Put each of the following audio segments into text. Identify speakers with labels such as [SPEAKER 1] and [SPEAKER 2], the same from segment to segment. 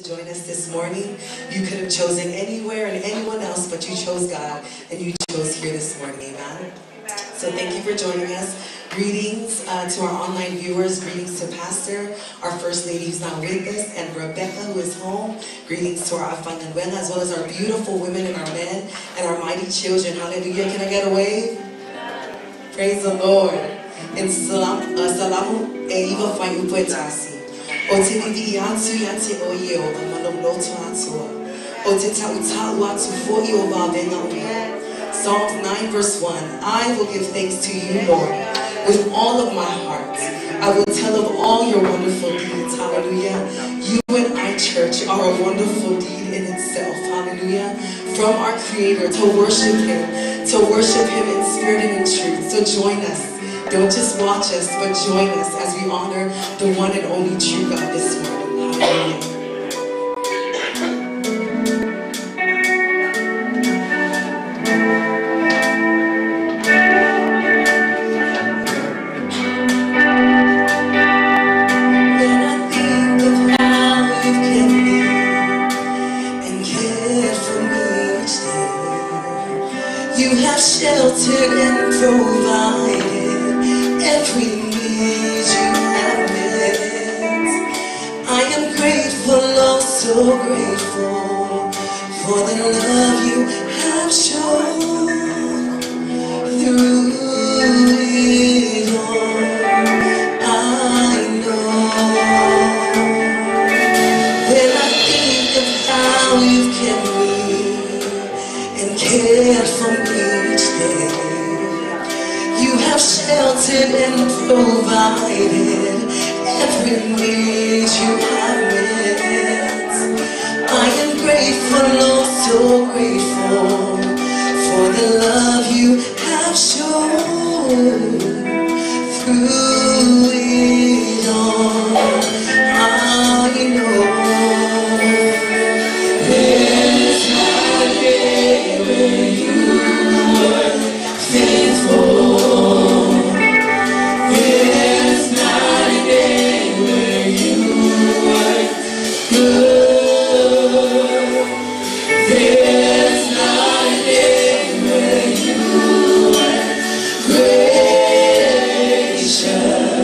[SPEAKER 1] join us this morning. You could have chosen anywhere and anyone else, but you chose God, and you chose here this morning. Amen. So thank you for joining us. Greetings to our online viewers. Greetings to Pastor, our First Lady who's not with us, and Rebecca, who is home. Greetings to our Afananuela, as well as our beautiful women and our men and our mighty children. Hallelujah. Can I get a wave? Praise the Lord. And salam, salamu e iwa whai upo e tasi. O te vivi atu ia te oie o maloloto atua. O te tau tau atu fo i o vāwenga o. Psalms 9 verse 1, I will give thanks to you, Lord, with all of my heart. I will tell of all your wonderful deeds. Hallelujah. You and I, church, are a wonderful deed in itself. Hallelujah. From our Creator to worship Him in spirit and in truth. So join us. Don't just watch us, but join us as we honor the one and only true God this morning. Hallelujah. Sheltered and provided every need you have met. I am grateful, oh so grateful, for the love you have shown through it all. I know. Then I think of how you've kept me and cared for me each day. You have sheltered and provided every need you have met. I am grateful, oh so grateful, for the love you have shown through it all. I know there's not a day where you were faithful. There's not a day where you were good. There's not a day where you were gracious.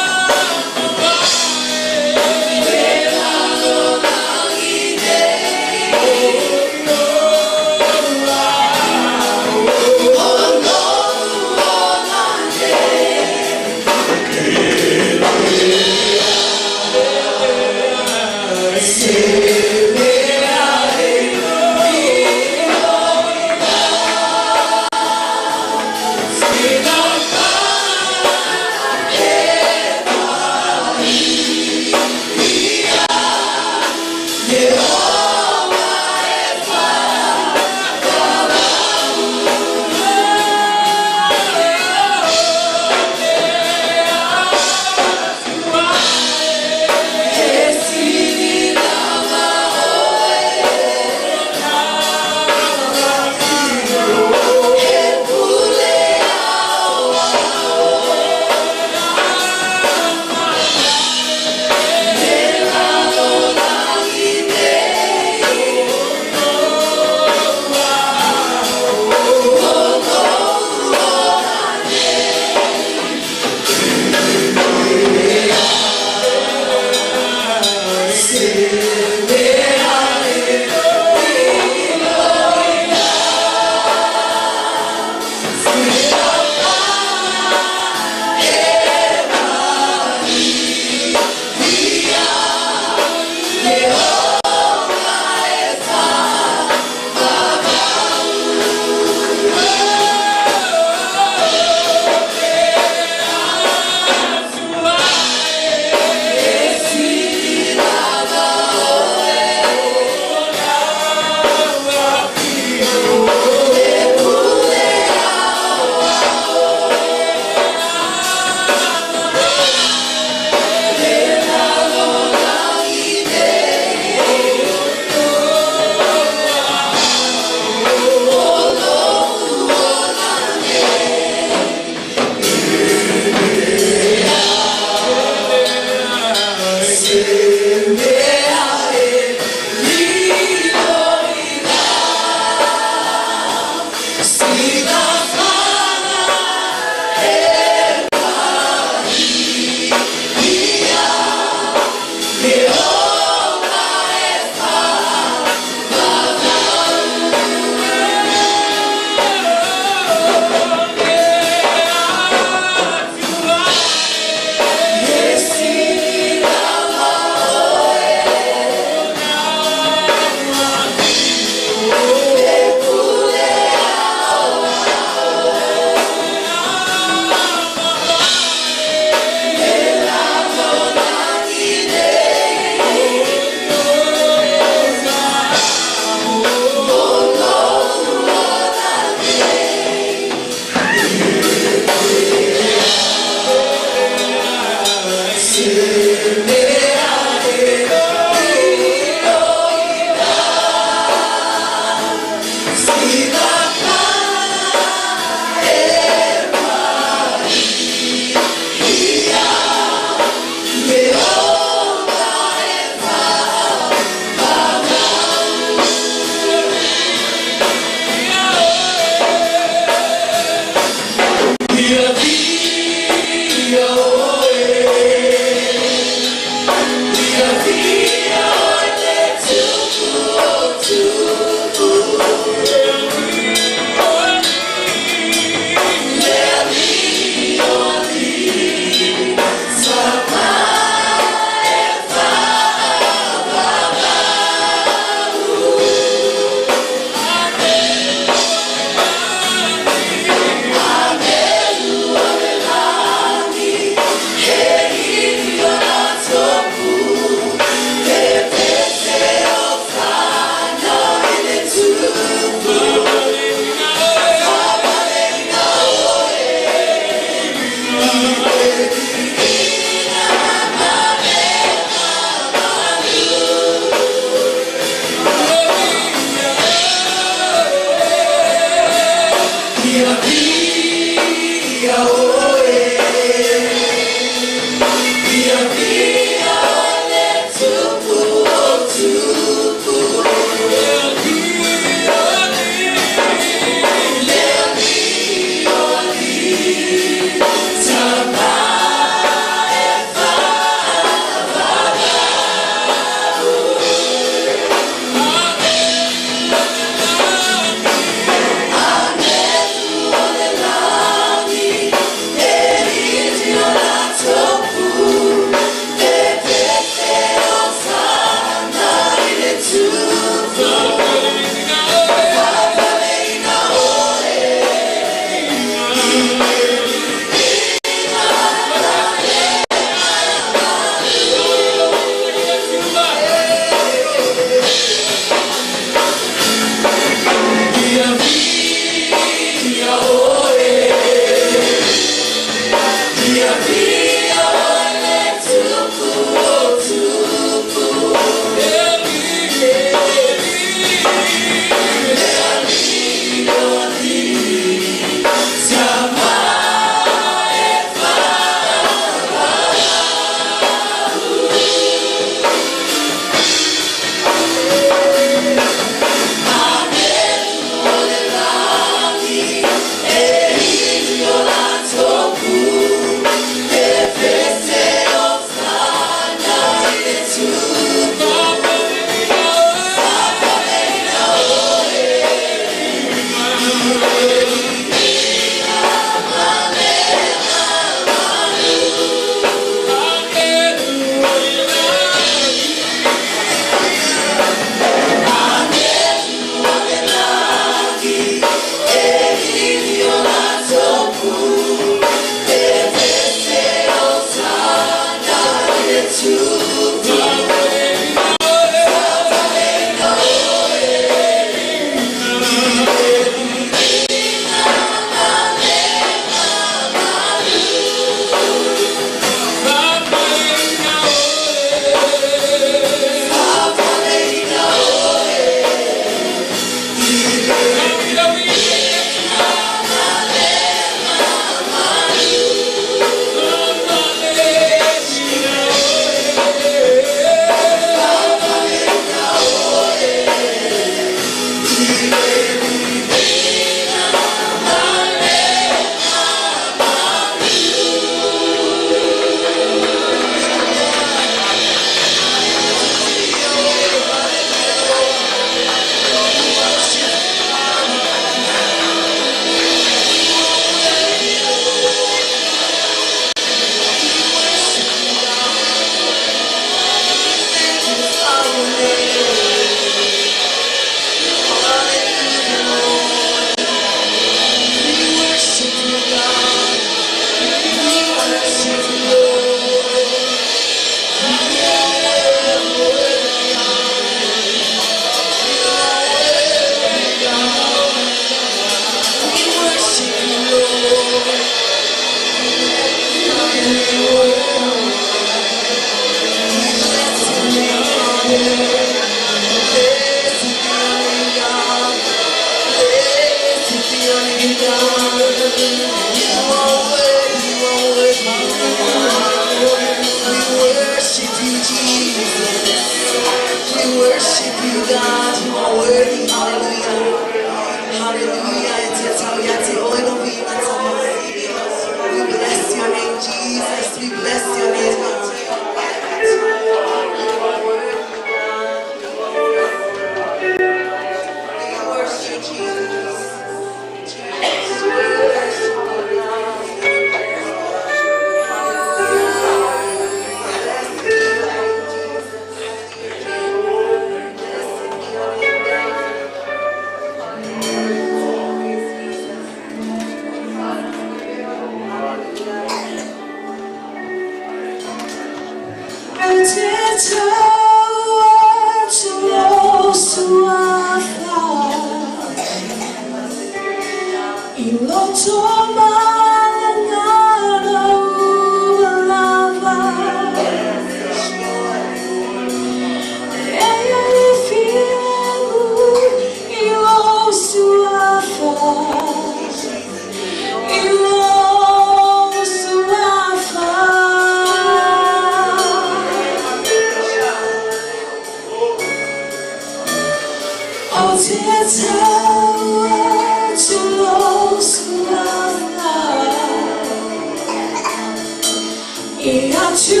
[SPEAKER 1] Yes,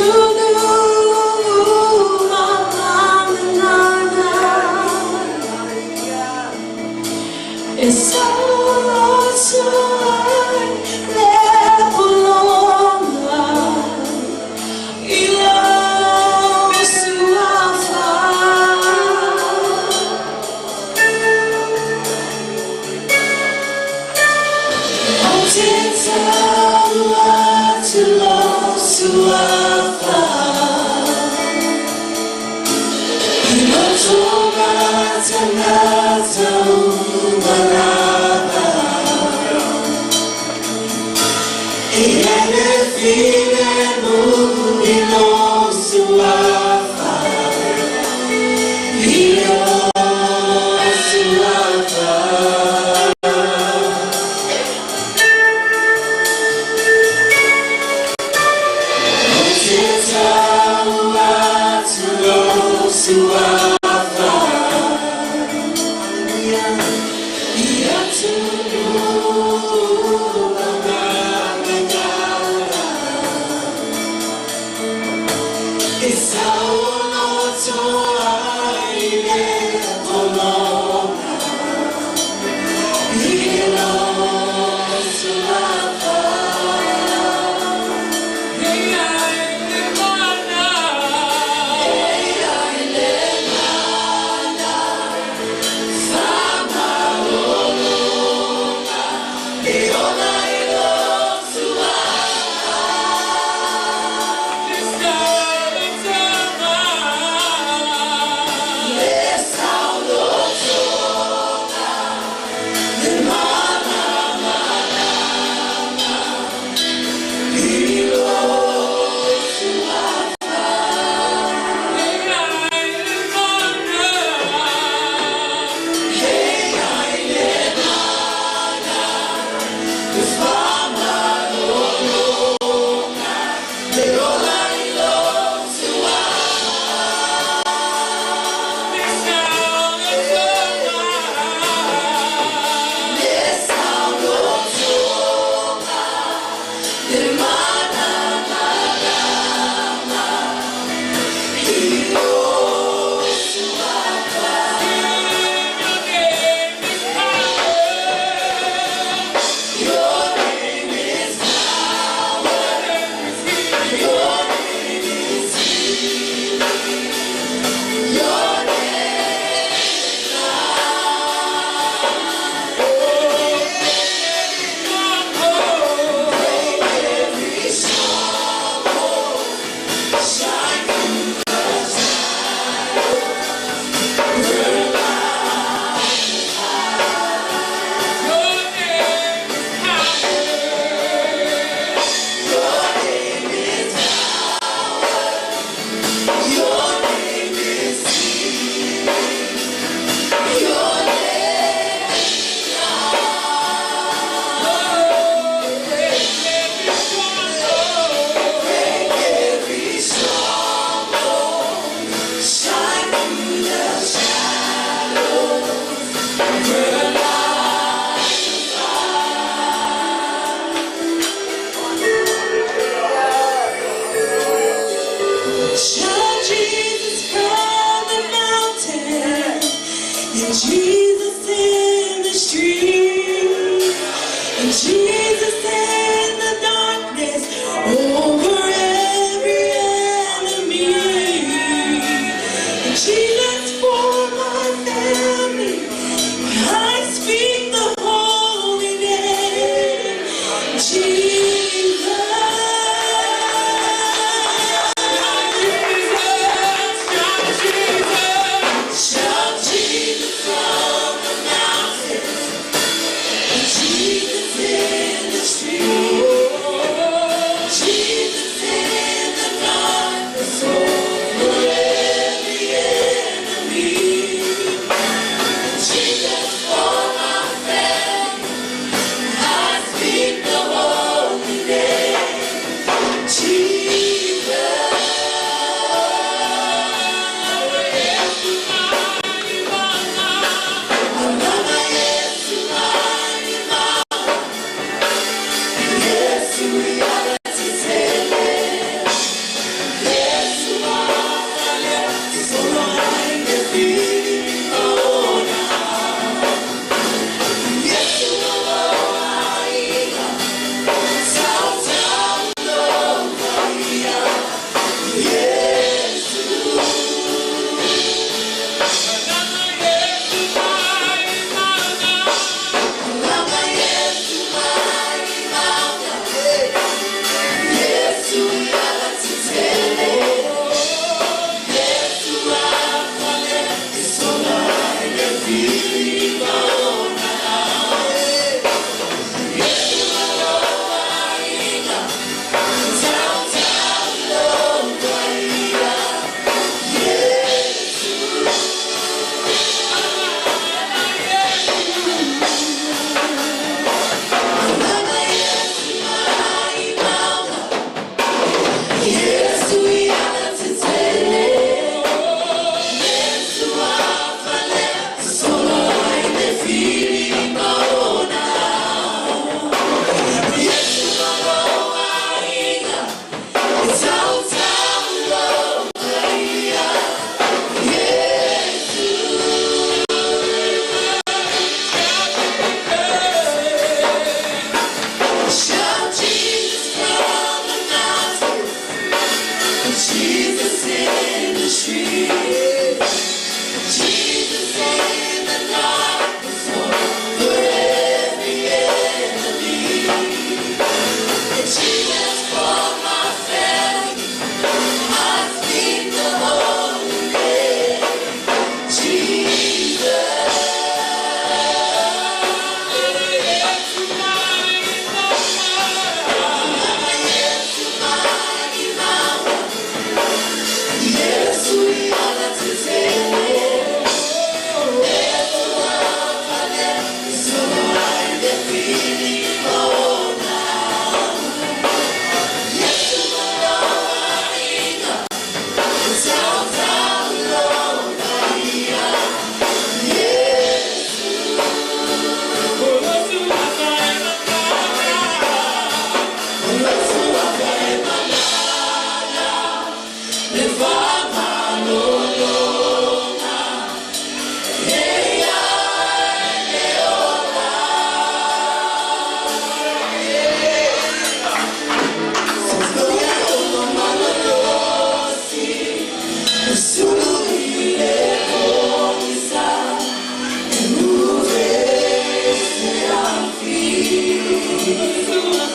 [SPEAKER 1] Through my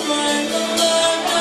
[SPEAKER 1] mind.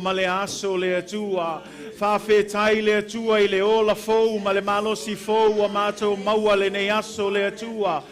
[SPEAKER 2] Ma le aso le Atua, faafetai le Atua i le ola fou ma le malosi fou ua matou maua lenei aso le Atua.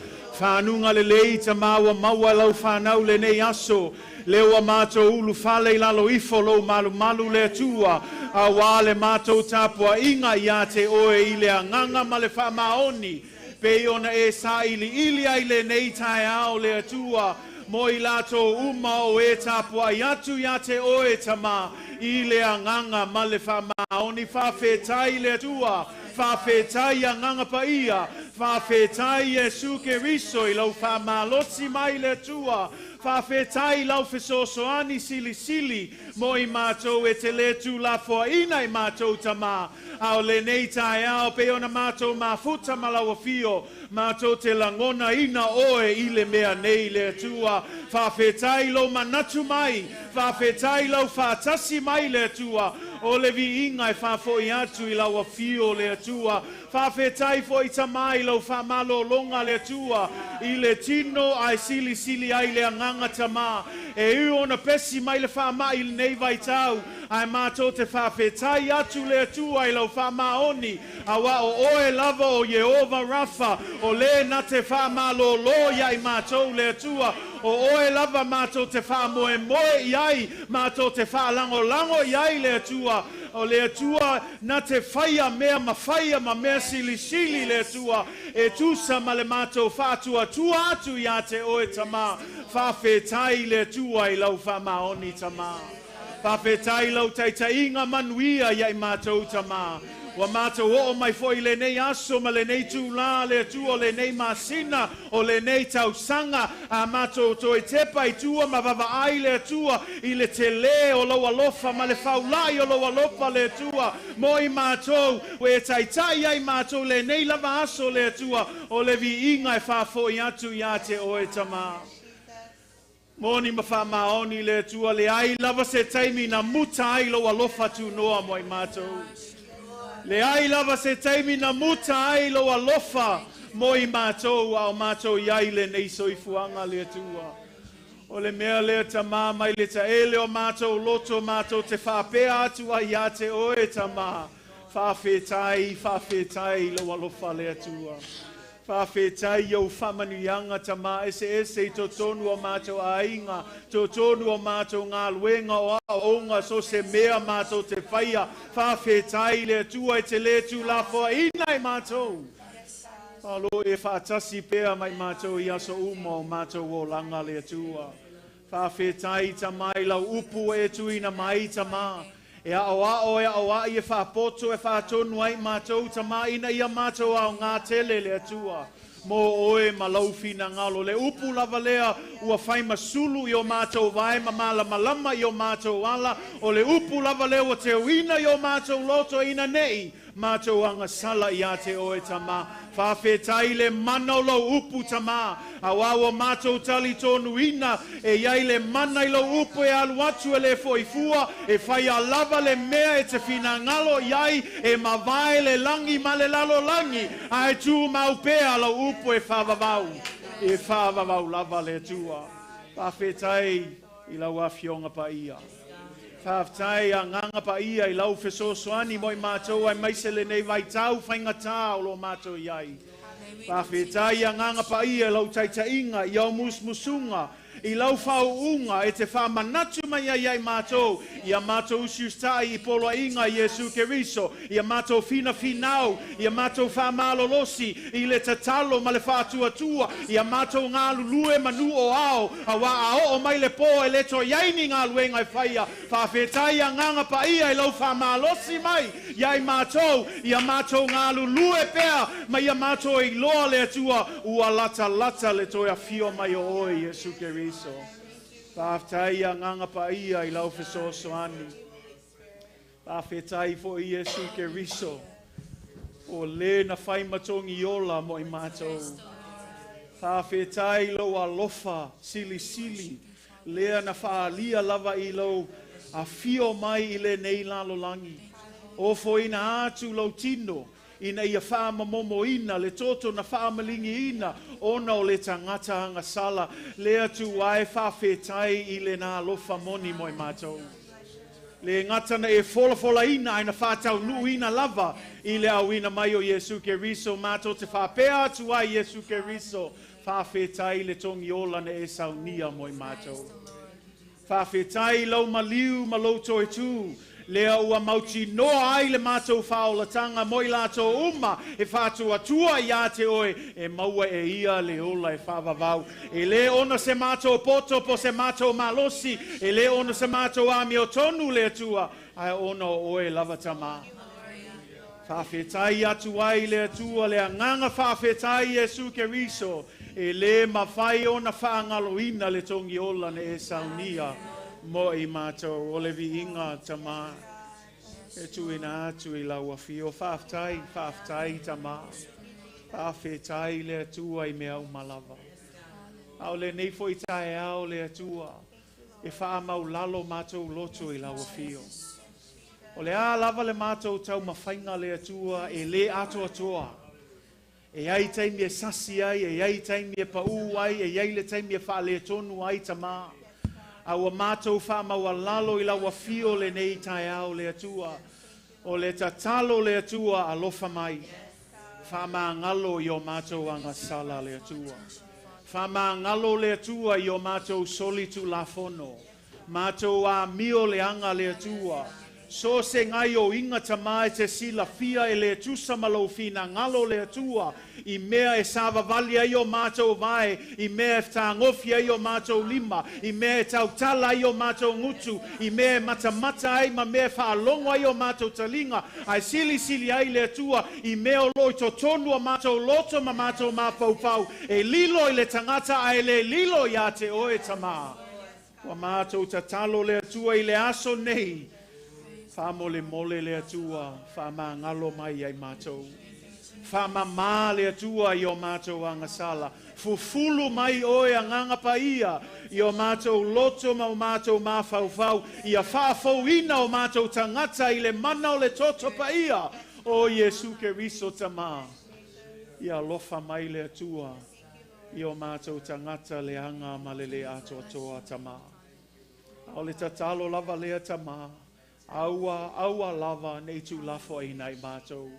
[SPEAKER 2] Whanunga le lei ta maua maua lau whanau lenei aso. Le ua mātou ulu fale i lalo ifo lou malumalu le Atua. Auā le mātou tapuaiga ia te oe i le agaga ma le faamaoni. Pei ona e sailiili ai lenei taeao le Atua. Mo i latou uma o e tapuai atu ia te oe Tamā i le agaga ma le faamaoni. Faafetai le Atua, faafetai agaga paia, faafetai Iesu Keriso i lau faamalosi mai le Atua. Faafetai lau fesoasoani silisili mo i matou e te le tulafoaina i matou Tamā. A o lenei taeao pe ona matou mafuta ma lau afio, matou te lagona ina oe i le mea nei le Atua. Faafetai lou manatu mai, faafetai lau faatasi mai le Atua. O le viiga e faafoi atu i lau afio le Atua. Faafetai foi Tamā i lau faamalologa le Atua i le tino ae silisili ai le agaga Tamā. E ui ona pesi mai le faamai i lenei vaitau, ae matou te faafetai atu le Atua i lau faamaoni. Auā o oe lava o Ieova Rafa, o le na te faamalolo ia i matou le Atua. O oe lava matou te faamoemoe i ai, matou te faalagolago i ai le Atua. O le Atua na te whaia mea mawhaia ma mea silisili le Atua. E tusa ma le matou faatuatua atu ia te oe Tamā. Faafetai le Atua i lau faamaoni Tamā. Faafetai lau taitaiga manuia ia i matou Tamā. Ua matou oo mai foi lenei aso ma lenei tūlā le Atua o lenei masina o lenei tausaga. A matou toe tepa i tua ma vaavaai le Atua i le tele o lau alofa ma le faulai o lau alofa le Atua. Mo i matou, ua e taitai ai matou lenei lava aso le Atua o le viiga e faafoi atu ia te oe Tamā. Moni ma faamaoni le Atua le ai lava se taimi na muta ai lou alofa tunoa mo i matou. Le ai lava se taimi na muta ai lou alofa mo i matou a o matou iai lenei soifuaga le Atua. O le mea lea Tamā mai le taele o matou loto matou te faapea atu ai ia te oe Tamā. Faafetai, faafetai lou alofa le Atua. Faafetai iou faamanuiaga Tamā ese ese i totonu o matou aiga, totonu o matou galuega o aoaoga so se mea matou te faia. Faafetai le Atua e te le tulafoaina i matou. Malo e faatasi pea mai matou i aso uma o matou olaga le Atua. Faafetai Tamā i lau upu e tuuina mai Tamā. E ao ao e ao ai e whaapoto e whaatonu ai matou Tamā ina ia matou ao ngā tele le Atua. Mo oe ma lau finagalo. Le upu lava lea ua whai masulu i o mātou vae ma malamalama i o mātou ala. O le upu lava lea ua te uina i o mātou loto ina nei. Mātou agasala ia te oe Tamā. Faafetai le mana o lou upu Tamā. Auā ua matou talitonu ina e iai le mana i lou upu e alu atu e le foifua, e whai a lava le mea e te finagalo iai, e mavae le langi ma le lalolagi, ae tu mau pea lou upu e faavavau. E faavavau lava le Atua. Faafetai i lau afioga paia. Faafetai agaga paia i lau fesoasoani mo i matou aemaise lenei vaitau faigata o lo matou iai. Faafetai agaga paia i lau taitaiga i au musumusuga. I lau faauuga e te faamanatu mai ai ia i matou, ia matou usiusitai i poloaiga a Iesu Keriso, ia matou finafinau, ia matou faamalolosi i le tatalo ma le faatuatua, ia matou galulue manu o ao, auā a oo mai le pō e le toe i ai ni galuega e faia. Faafetai Agaga Paia i lou faamalosi mai ia i matou, ia matou galulue pea ma ia matou iloa le Atua ua latalata le toe afio mai o oe Iesu Keriso. Faafetai Agaga Paia i lau fesoasoani. Faafetai foi Iesu Keriso o le na fai ma togi ola mo i matou. Faafetai lou alofa silisili lea na faaalia lava i lou afio mai i lenei lalolagi. Ofoina atu lou tino ina ia faamamomoina le toto na faamaligiina ona o le tagata agasala le Atua e faafetai i lena alofa moni mo i matou. Le gata na e folafolaina ae na faataunuuina lava i le auina mai o Iesu Keriso matou te faapea atu ai Iesu Keriso faafetai le togi ola na e saunia mo i matou. Faafetai lou maliu ma lou toetū, lea ua mautinoa ai le matou faaolataga mo i latou uma e faatuatua iā te oe e maua e ia le ola e faavavau. E lē ona se matou poto po o se matou malosi, e lē ona se matou amiotonu le Atua, ae ona o oe lava Tamā. Faafetai atu ai le Atua le agaga faafetai Iesu Keriso e lē mafai ona faagaloina le togi ola na e saunia mo i matou. O le viiga Tamā e tuuina atu i lau afio. Faafetai, faafetai Tamā. Faafetai le Atua i mea uma lava. A o lenei foi taeao le Atua e faamaulalo matou loto i lau afio. O le a lava le matou taumafaiga le Atua e lē atoatoa. E ai taimi e sasi ai, e ai taimi e paū ai, e ai le taimi e faaletonu ai Tamā. A ua matou faamaualalo i lau afio lenei taeao le Atua. O le tatalo le Atua alofa mai. Faamagalo i o matou agasala le Atua. Faamagalo le Atua i o matou solitulafono. Matou amio leaga le Atua. So se gaoioiga Tamā e te silafia e lē tusa ma lou finagalo le Atua i mea e savavali ai o matou vae, i mea e fetagofi ai o matou lima, i mea e tautala ai o matou gutu, i mea e matamata ai ma mea e faalogo ai o matou taliga, ae silisili ai le Atua i mea o loo i totonu o matou loto ma matou mafaufau, e lilo i le tagata ae lē lilo iā te oe Tamā. Ua matou tatalo le Atua i le aso nei, faamolemole le Atua, faamagalo mai ia i matou. Faamamā le Atua i o matou agasala. Fufulu mai oe Agaga Paia i o matou loto ma o matou mafaufau, ia faafouina o matou tagata i le mana o le toto paia o Iesu Keriso Tamā. Ia alofa mai le Atua i o matou tagata leaga ma le lē atoatoa Tamā. A o le tatalo lava lea Tamā, aua, aua lava nei tuulafoaiina i matou.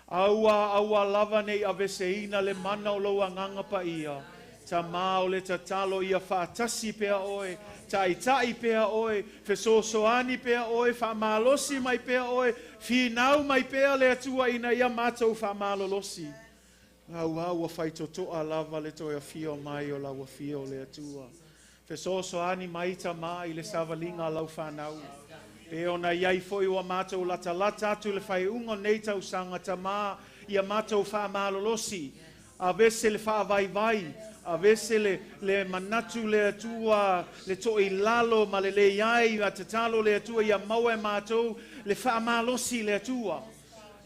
[SPEAKER 2] Aua, aua lava nei aveseina le mana o lou Agaga Paia. Tamā o le tatalo ia faatasi pea oe, taitai pea oe, fesoasoani pea oe, faamalosi mai pea oe, finau mai pea le Atua ina ia matou faamalolosi. Auā ua faitotoa lava le toe afio mai o lau afio le Atua. Fesoasoani mai Tamā i le savaliga a lau fanau. Pe ona i ai foi ua matou latalata atu le faaiuga o nei tausaga Tamā, ia matou faamalolosi. Aveese le faavaivai, aveese le, le manatu le Atua, le toilalo ma le leai, a tatalo le Atua ia maua e matou le faamalosi le Atua.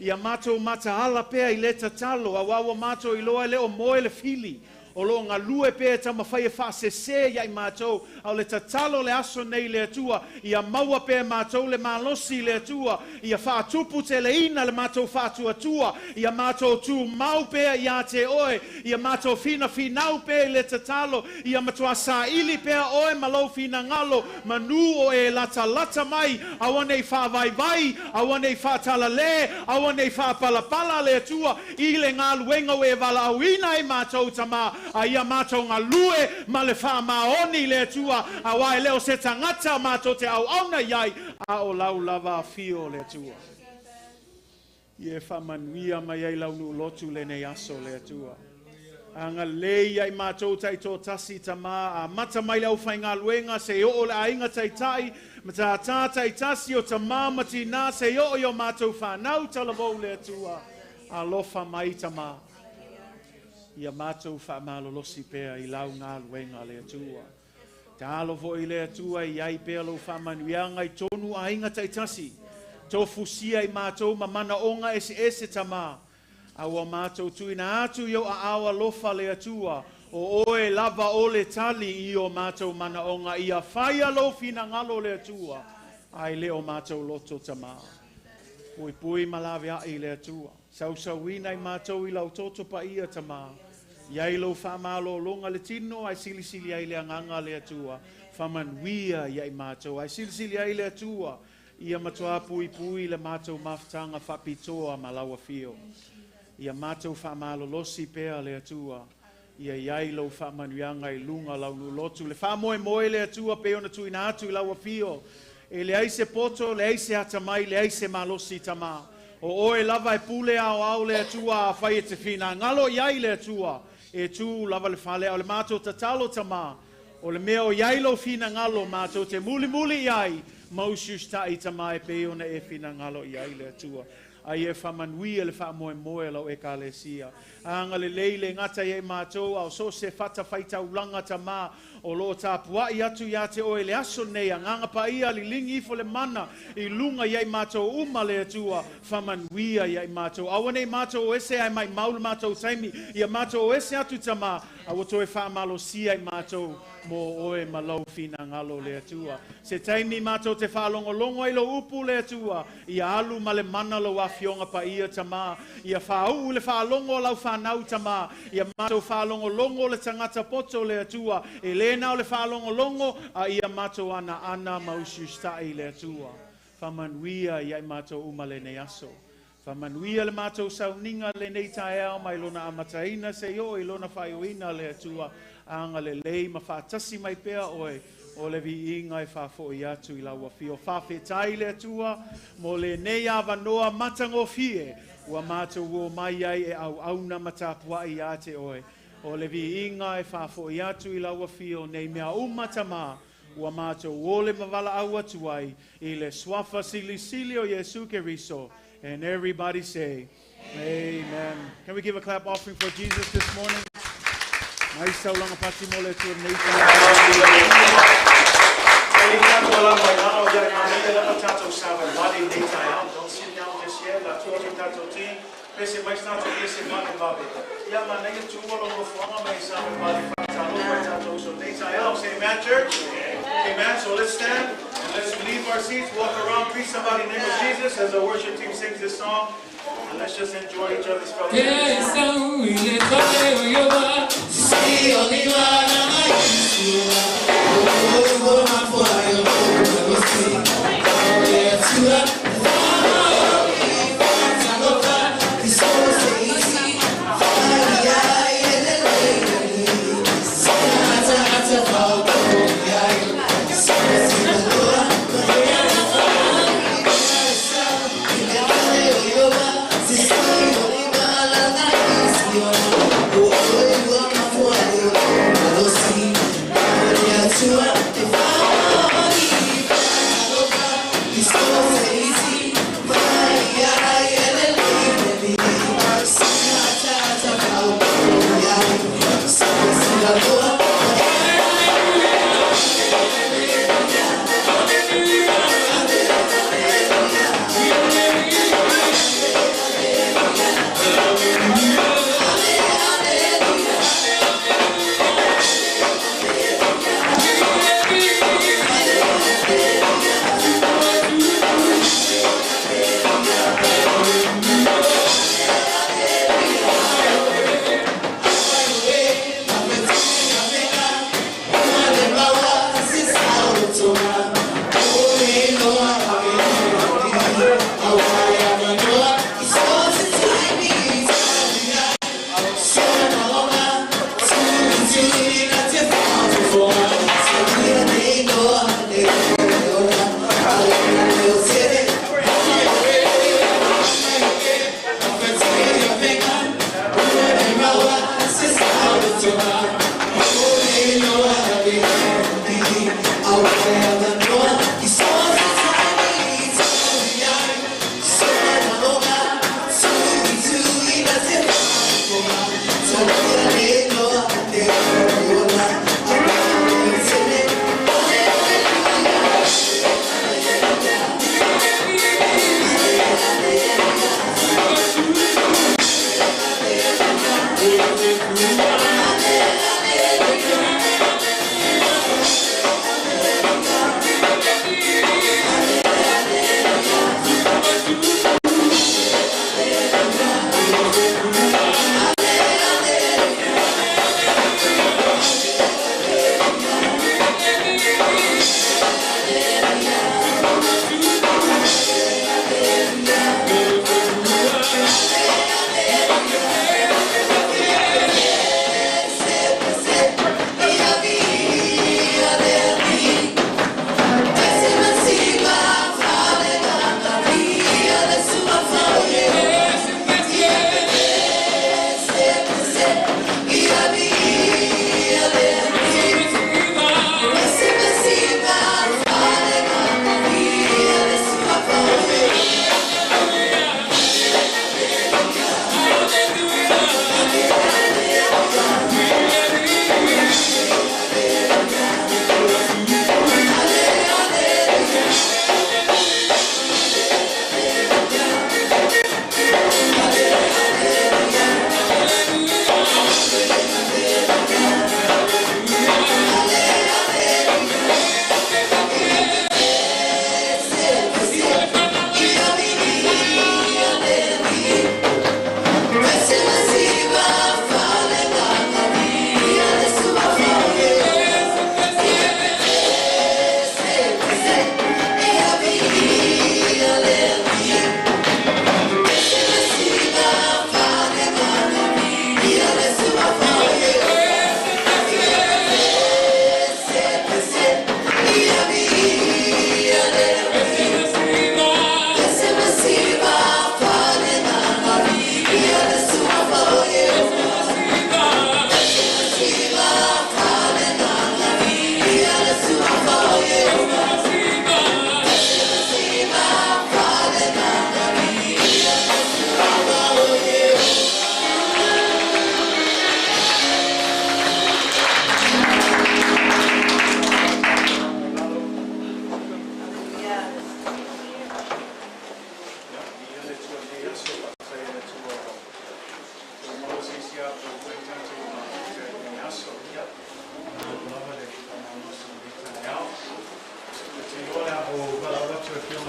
[SPEAKER 2] Ia matou mataala pea i le tatalo, auā ua matou iloa e le o moe le fili. O lo o galue pea e taumafai e faasesē ia i matou, a o le tatalo o le aso nei i le Atua, ia maua pea e matou le malosi i le Atua, ia faatuputeleina le matou faatuatua, ia matou tumau pea iā te Oe, ia matou finafinau pea i le tatalo, ia matua saili pea Oe ma lou finagalo, manu o e latalata mai, aua nei faavaivai, aua nei faatalalē, aua nei faapalapala le Atua i le galuega ua e valaauina ai matou Tamā. A ia mātou ngā lue ma le wha maoni le Atua. A wai leo se tangata mātou te au auna iai. A o lau lava a fio le Atua. Ie wha mai ai lau nu lotu le nei aso le Atua. Anga lei ai mātou tai tō tasi tamā, a mata mai lau whai luenga se o le ainga tai tai, ma tā tā tai tasi o tamā mati nā se o i o mātou whanau talavou le Atua. Alofa mai tamā. Ia mātou wha malolosi pea i lau ngā luenga le Atua. Te alo i le Atua i ai pea lau wha manuianga i tonu ainga tai tasi. Tō fusia i mātou ma mana onga ese ese tamā. Aua mātou tuina atu i o a awa lofa le Atua. O oe lava o le tali i o mātou mana onga. Ia whaia lo whina ngalo le Atua. Ai le o mātou loto tamā. Pui pui malawe ai le Atua. Sausauina i mātou i lau toto pa ia tamā. Iai lo whamalo longa le tino ai silisili ai le anganga le Atua. Whamanuia ia i mātou. Ai silisili ai le Atua. Ia matua pui pui le mātou mafutanga whapitoa ma laua fio. Ia mātou whamalolosi pea le Atua. Ia iai lau whamanuianga i lunga lau nulotu. Le whamoe moe le Atua pe ona tuina atu i laua fio. E le ai se poto, le ai se atamai, le ai se malosi tamā. O oe lava e pule ao au le Atua a whai e te whina. Ngalo iai le Atua. E tū lava le whale au le mātou tatalo tamā. O le mea o iai lau whina ngalo mātou te muli muli iai. Mausius ta'i tamā e pe ona e whina ngalo iai le Atua. Ai e whamanuia le wha moe lau e kalesia. Anga le leile ngata i e mātou au so se whata whaitaulanga tamā o lo tāpuai atu ia te oe le aso nei a nganga pa ia li lingi ifo le mana i lunga ia i mātou uma le Atua whamanuia ia i mātou. Aua nei mātou o ese ai mai maulu mātou taimi ia mātou o ese atu tamā aua toe whamalosia i mātou mō oe ma lau whina ngalo le Atua. Se taimi mātou te whaalongolongo ai lo upu le Atua ia alu ma le mana lo awhionga pa ia tamā ia whaau le whaalongo lau whanau tamā ia mātou whaalongolongo le tangata poto le Atua e lēnā o le whaalongolongo a ia mātou ana ana mausiustai le Atua. Whamanuia ia i mātou uma le nei aso. Whamanuia le mātou sauninga le nei taeao mai lona amataina se o i lona whaioina le Atua. Anga le lei ma whaatasi mai pea oe o le viinga e whaafoi atu i laua fio. Whawhetai le Atua mo le nei awanoa matangofie ua mātou o mai ai e au auna matapuai a te oe. O le viinga e whaafoi atu i laua fio nei mea umatama ua mātou ole mavala au atu ai i le swafa silisili o Yesu Keriso. And everybody say, amen. Can we give a clap offering for Jesus this morning? Mai saulanga pati mo le Atua nei Don't sit down just yet. La tua ki tātou team. Pese mai tātou pese mane mabe. Ia manei tua lo no mai sa vale whakatalo mai tātou so nei taeao. Say amen, church. Amen. So let's stand and let's leave our seats, walk around, greet somebody in the name of Jesus as the worship team sings this song. And let's just enjoy each other's fellowship.
[SPEAKER 3] If I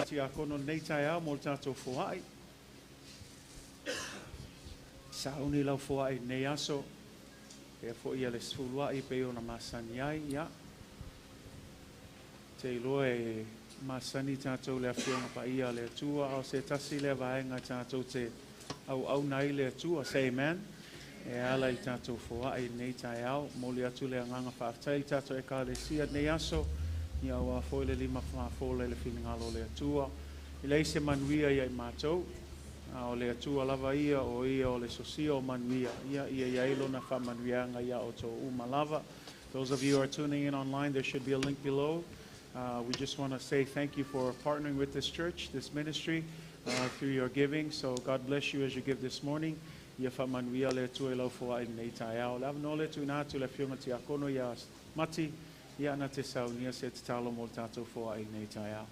[SPEAKER 2] Afioga Tiakono lenei taeao mo le tatou foai. Sauni lau foai lenei aso. Pea foi ia le sefulua'i e pei ona masani ai, ia. Te iloa e masani tatou le Afioga Paia a le Atua, a o se tasi lea vaega tatou te auauna ai le Atua. Say amen. E ala i tatou foai lenei taeao. Momoli atu le agaga faafetai i tatou Ekalesia lenei aso, ia aua foi le lima faafola i le finagalo o le Atua. E leai se manuia ia i matou, a o le Atua lava ia o ia o le sosia o manuia, ia ia i ai lona faamanuiaga ia outou uma lava. Those of you who are tuning in online, there should be a link below. We just want to say thank you for partnering with this church, this ministry, through your giving. So God bless you as you give this morning. Ia faamanuia le Atua i lau foai lenei taeao. Le avanoa lea tuuina atu le Afioga Tiakono ia Mati, ia na te saunia se tatalo mo le tatou foai lenei taeao.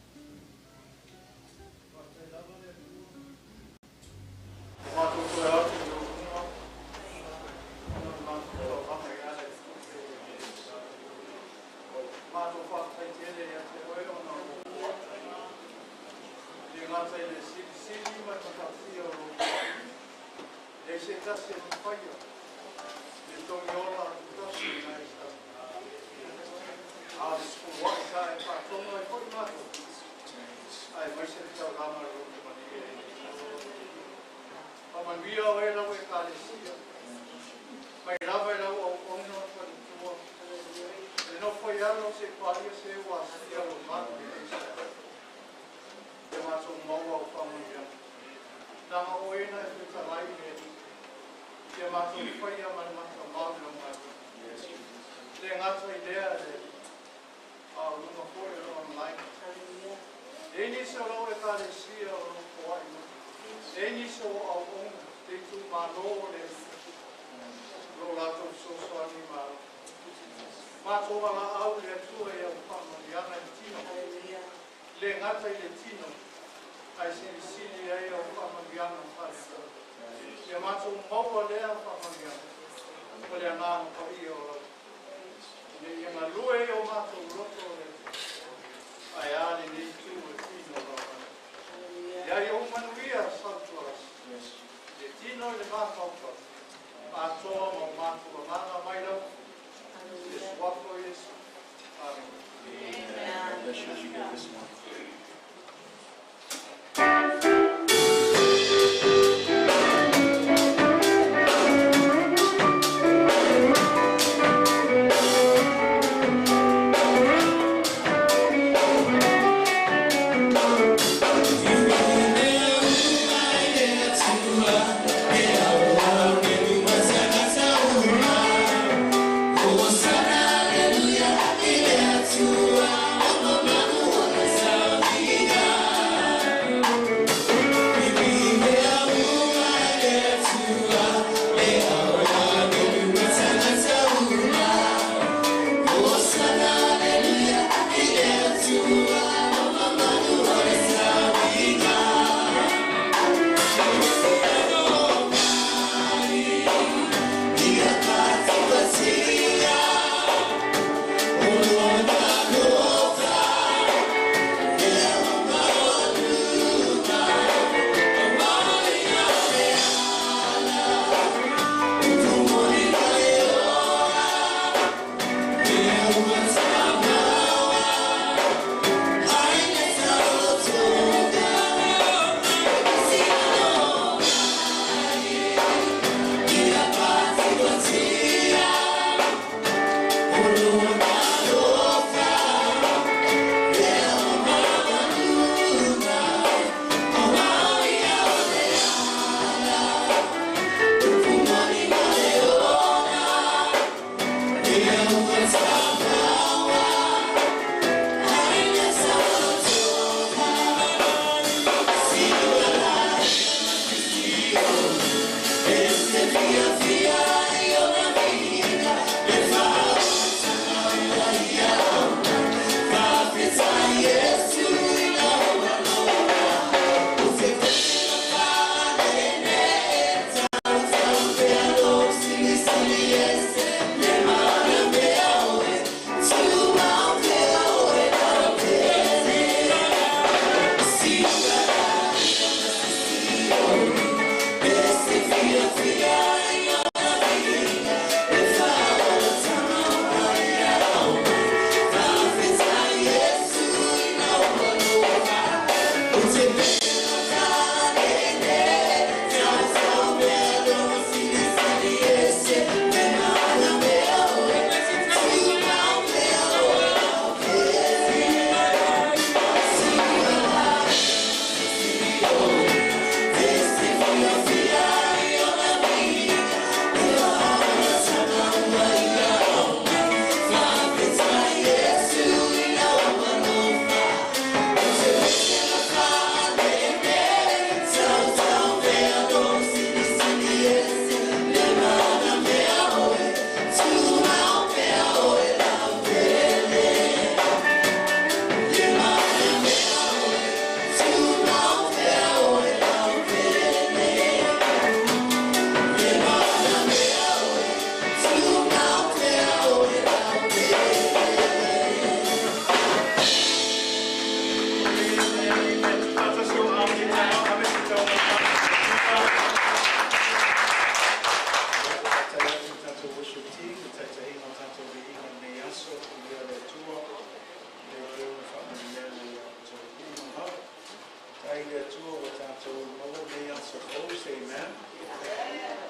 [SPEAKER 2] tātou maua lenei aso fou. Say amen.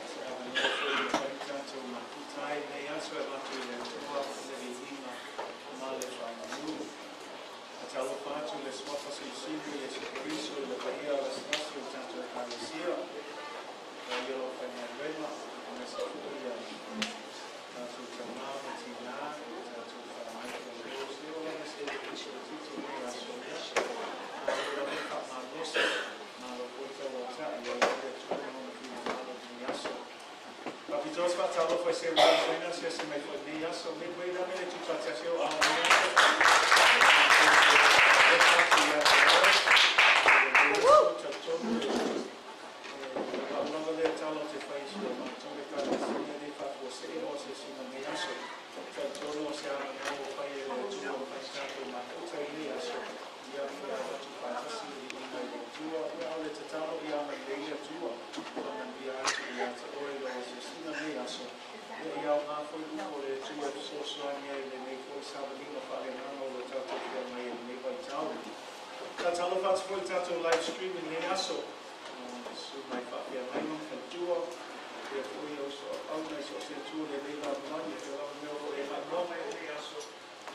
[SPEAKER 2] Se avanoa foi e mafai ona tatou mafuta ai lenei aso e avatu i le Atua le viiga ma le faamanu. Faatalofa atu i le Suafa Silisili Iesu Keriso i le paia lasilasi o le tatou Ekalesia, paia o le aufaigaluega, aemaise foi ia tatou tamā ma tinā, tatou fanau talavou. Se oo lava se uso itiiti i lenei aso, ia, malo lava le faamalosi, malo foi le tauatai, ia i ai le Atua ma Lona finagalo i lenei aso. Faapitoa se faatalofa i se ua mafai ona asiasi mai foi i lenei aso. Midway, o le a le mea e le tuufaatasi ai o au i lenei aso? Alofa atu ia te oe i lenei aso. Talitonu e o lau lava lea tala ou te fai i si o matou Ekalesia e le faafuasei o asiasiga i lenei aso. Talitonu o se avanoa ua fai e le Atua ma fai tatou mafuta i lenei aso. Ia, ia avatu faatasi le viiga i le Atua. Ia, o le tatalo ia agalelei le Atua, faamanuia atu ia te oe i lau asiasiga i lenei aso. Ia, ia aoga foi upu o le Atua e fesoasoani ai i lenei foi savaliga faaleagaga o lo tatou feagai ai i lenei vaitau. Faatalofa atu foi i le tatou live stream i lenei aso. Susu mai faafeagaiga ma faletua, faapea foi uso auauna i so o se itu o lenei lalolagi, o fea lava le mea o lo o e maimoa mai ai i lenei aso.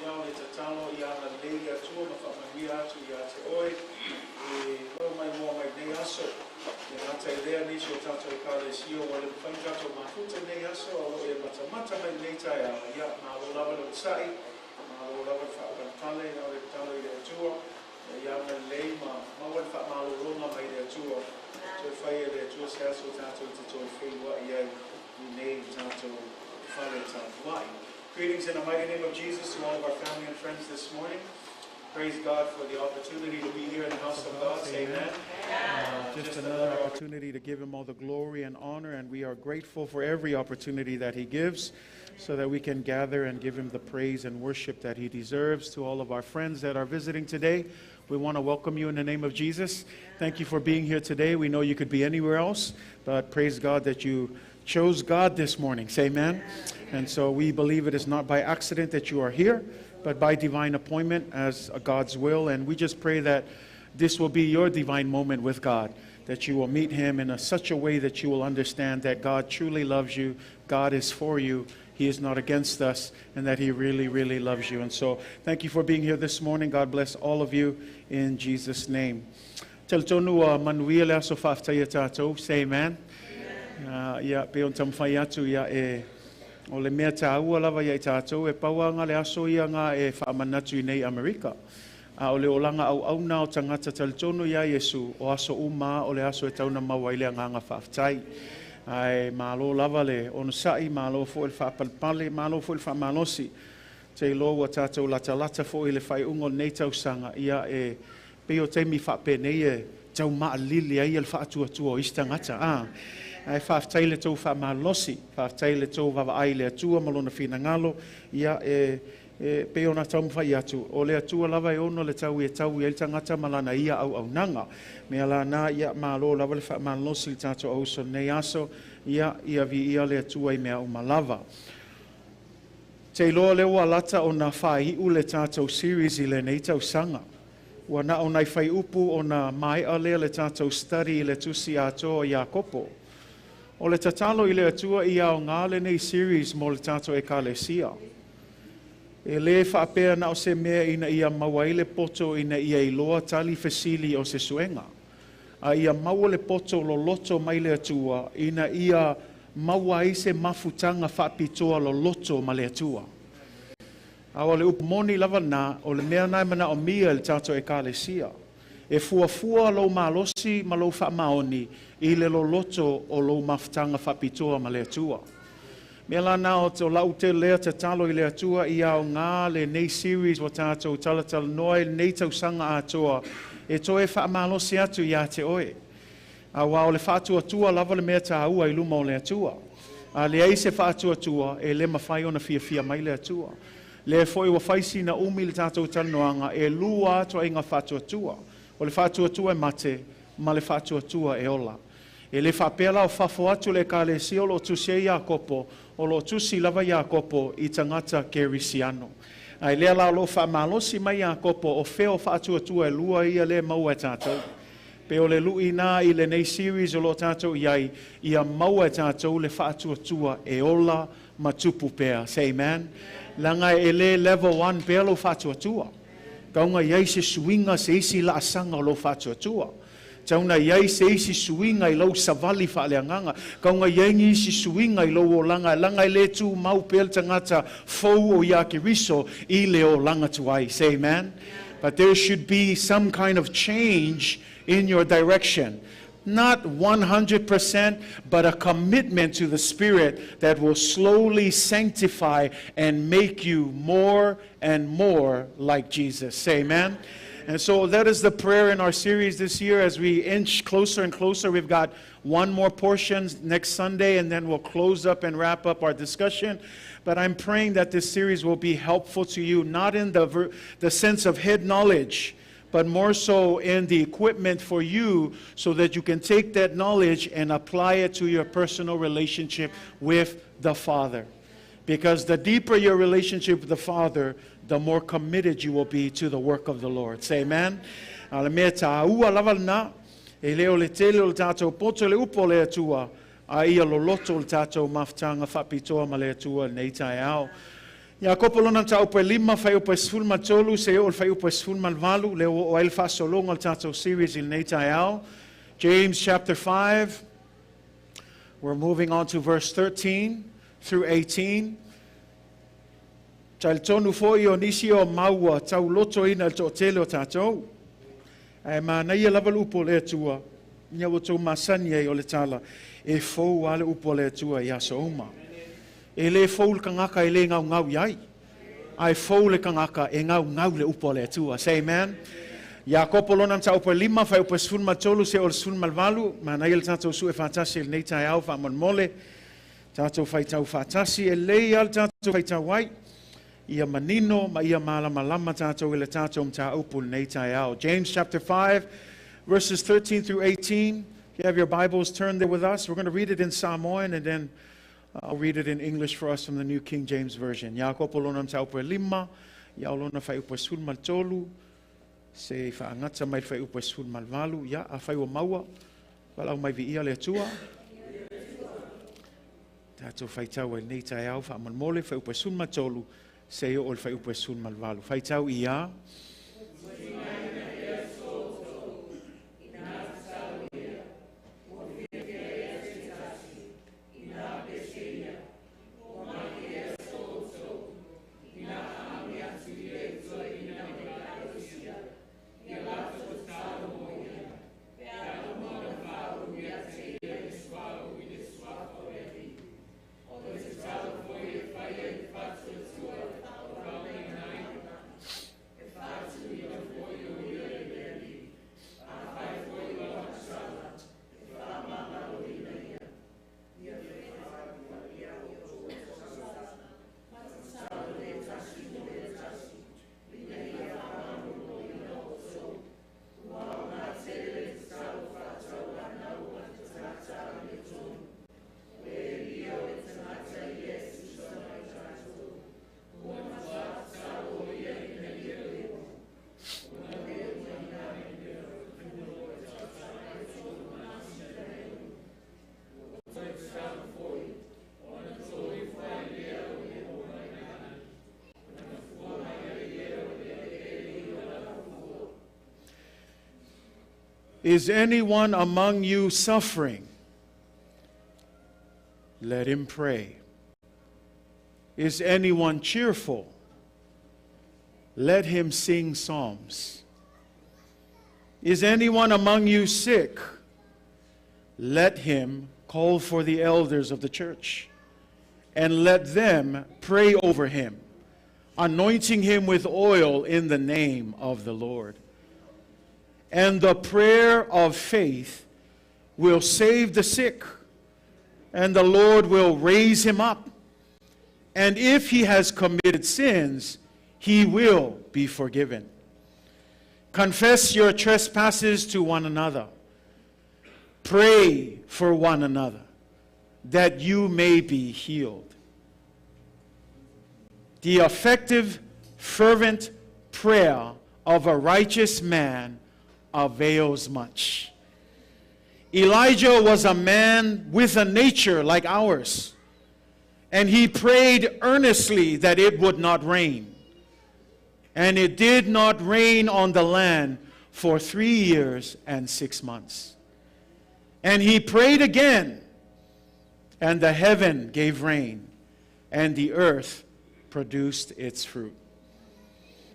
[SPEAKER 2] Ia, o le tatalo ia agalelei le Atua ma faamanuia atu ia te oe i lou maimoa mai i lenei aso. E le gata i lea, nisi o tatou Ekalesia ua le mafai ona tatou mafuta i lenei aso, a o lo o e matamata mai i lenei taeao, ia, malo lava le onosai, malo lava le faapalepale, a o le tatalo i le Atua, ia agalelei ma maua le faamalologa mai le Atua. Toe fai e le Atua se aso tatou te toe feiloai ai i nei tatou fale tapuai. Greetings in the mighty name of Jesus to all of our family and friends this morning. Praise God for the opportunity to be here in the house of God. Say amen. Just another opportunity to give Him all the glory and honor, and we are grateful for every opportunity that He gives so that we can gather and give Him the praise and worship that He deserves. To all of our friends that are visiting today, we want to welcome you in the name of Jesus. Thank you for being here today. We know you could be anywhere else, but praise God that you chose God this morning. Say amen. And so we believe it is not by accident that you are here, but by divine appointment as God's will. And we just pray that this will be your divine moment with God, that you will meet Him in such a way that you will understand that God truly loves you, God is for you, He is not against us, and that He really, really loves you. And so thank you for being here this morning. God bless all of you in Jesus' name. Talitonu ua manuia le aso faafetai a tatou. Say amen. Ia, pei ona taumafai atu ia e o le mea tāua lava ia i tātou e pau lava le aso ia nga e faamanatu i nei Amerika. A o le olaga auauna o tagata talitonu iā Iesu, o aso uma o le aso e tatau ona maua ai le agaga faafetai. Ae malo lava le onosai, malo foi le faapalepale, malo foi le faamalosi. Te iloa ua tatou latalata foi i le faaiuga o lenei tausaga, ia e pei o taimi faapenei e tau maalili ai le faatuatua o isi tagata. A ae faafetai i le tou faamalosi, faafetai i le tou vaavaai i le Atua ma Lona finagalo, ia e e pei ona taumafai atu, o le Atua lava e ono le tau e tau i ai le tagata ma lana ia auaunaga. Mea lana, ia malo lava le faamalosi i le tatou auuso i lenei aso, ia ia viia le Atua i mea uma lava. Te iloa lea ua lata ona faaiu le tatou series i lenei tausaga. Ua na o nai fuaiupu ona maea lea le tatou study i le tusi atoa o Iakopo. O le tatalo i le Atua ia aoga lenei series mo le tatou Ekalesia. E lē faapea na o se mea ina ia maua ai le poto ina ia iloa tali fesili o se suega. A ia maua le poto loloto mai le Atua ina ia maua ai se mafutaga faapitoa loloto ma le Atua. A o le upu moni lava na, o le mea na e manaomia e le tatou Ekalesia. E fuafua lou malosi ma lou faamaoni i le loloto o lou mafutaga faapitoa ma le Atua. Mea la na o o lau tele lea tatalo i le Atua ia aoga lenei series ua tatou talatalanoa i lenei tausaga atoa e toe faamalosi atu ia te oe. Aua o le faatuatua lava le mea tāua i luma o le Atua. A leai se faatuatua, e le mafai ona fiafia mai le Atua. Lea foi ua fai sina umi le tatou talanoaga e lua ituaiga faatuatua. O le faatuatua e mate ma le faatuatua e ola. E le faapea la o fafo atu le Ekalesia o lo o tusi ai Iakopo, o lo o tusi lava Iakopo i tagata kerisiano. Ae lea la o lo o faamalosi mai Iakopo o fea o faatuatua e lua ia lea e maua e tatou. Pe o le luʻi na i lenei series o loo tatou i ai, ia maua e tatou le faatuatua e ola ma tupu pea. Say amen. Leaga e le level 1 pea lou faatuatua. Tau na iai se suiga se isi laasaga o lou faatuatua. Tau na iai se isi suiga i lou savali faaleagaga. Tau na iai nisi suiga i lou olaga, leaga e le tumau pea le tagata fou o ia Keriso i le olaga tuai. Say amen. But there should be some kind of change in your direction. Not 100%, but a commitment to the Spirit that will slowly sanctify and make you more and more like Jesus. Say amen. And so that is the prayer in our series this year as we inch closer and closer. We've got one more portion next Sunday, and then we'll close up and wrap up our discussion. But I'm praying that this series will be helpful to you, not in the sense of head knowledge, but more so in the equipment for you so that you can take that knowledge and apply it to your personal relationship with the Father. Because the deeper your relationship with the Father, the more committed you will be to the work of the Lord. Say amen. A le mea taua lava lena, e le o le tele o le tatou poto le upu o le Atua, a ia loloto le tatou mafutaga faapitoa ma le Atua nei taeao. Iakopo lona mataupu e 5, fuaiupu e 13, seia oo i le fuaiupu e 18, lea ua oo ai le faasologa o le tatou series i lenei taeao. James chapter 5, we're moving on to verse 13 through 18. Talitonu foi o nisi o maua taulotoina i le toatele o tatou. Ae manaia lava le upu o le Atua, ina ua outou masani ai o le tala, e fou lava le upu o le Atua i aso uma. E le fou le tagata e le gaugau i ai, ae fou le tagata e gaugau le upu o le Atua. Say amen. Iakopo lona mataupu e 5, fuaiupu e 13, seia oo i le 18, manaia le tatou sue faatasi i lenei taeao faamolemole. Tatou faitau faatasi, e lelei lava le tatou faitau ai, ia manino ma ia malamalama tatou i le tatou mataupu i lenei taeao. James chapter 5, verses 13 through 18. If you have your Bibles, turn there with us. We're going to read it in Samoan and then I'll read it in English for us from the New King James Version. Iakopo lona mataupu e 5, ia o lona fuaiupu e 13, se faagata mai le fuaiupu e 18, ia, afai ua maua, valaau mai viia le Atua. Tatou faitau ai lenei taeao faamolemole, fuaiupu e 13, seia oo i le fuaiupu e 18. Faitau ia. Is anyone among you suffering? Let him pray. Is anyone cheerful? Let him sing psalms. Is anyone among you sick? Let him call for the elders of the church, and let them pray over him, anointing him with oil in the name of the Lord. And the prayer of faith will save the sick, and the Lord will raise him up. And if he has committed sins, he will be forgiven. Confess your trespasses to one another. Pray for one another, that you may be healed. The effective, fervent prayer of a righteous man avails much. Elijah was a man with a nature like ours, and he prayed earnestly that it would not rain. And it did not rain on the land for 3 years and 6 months. And he prayed again, and the heaven gave rain, and the earth produced its fruit.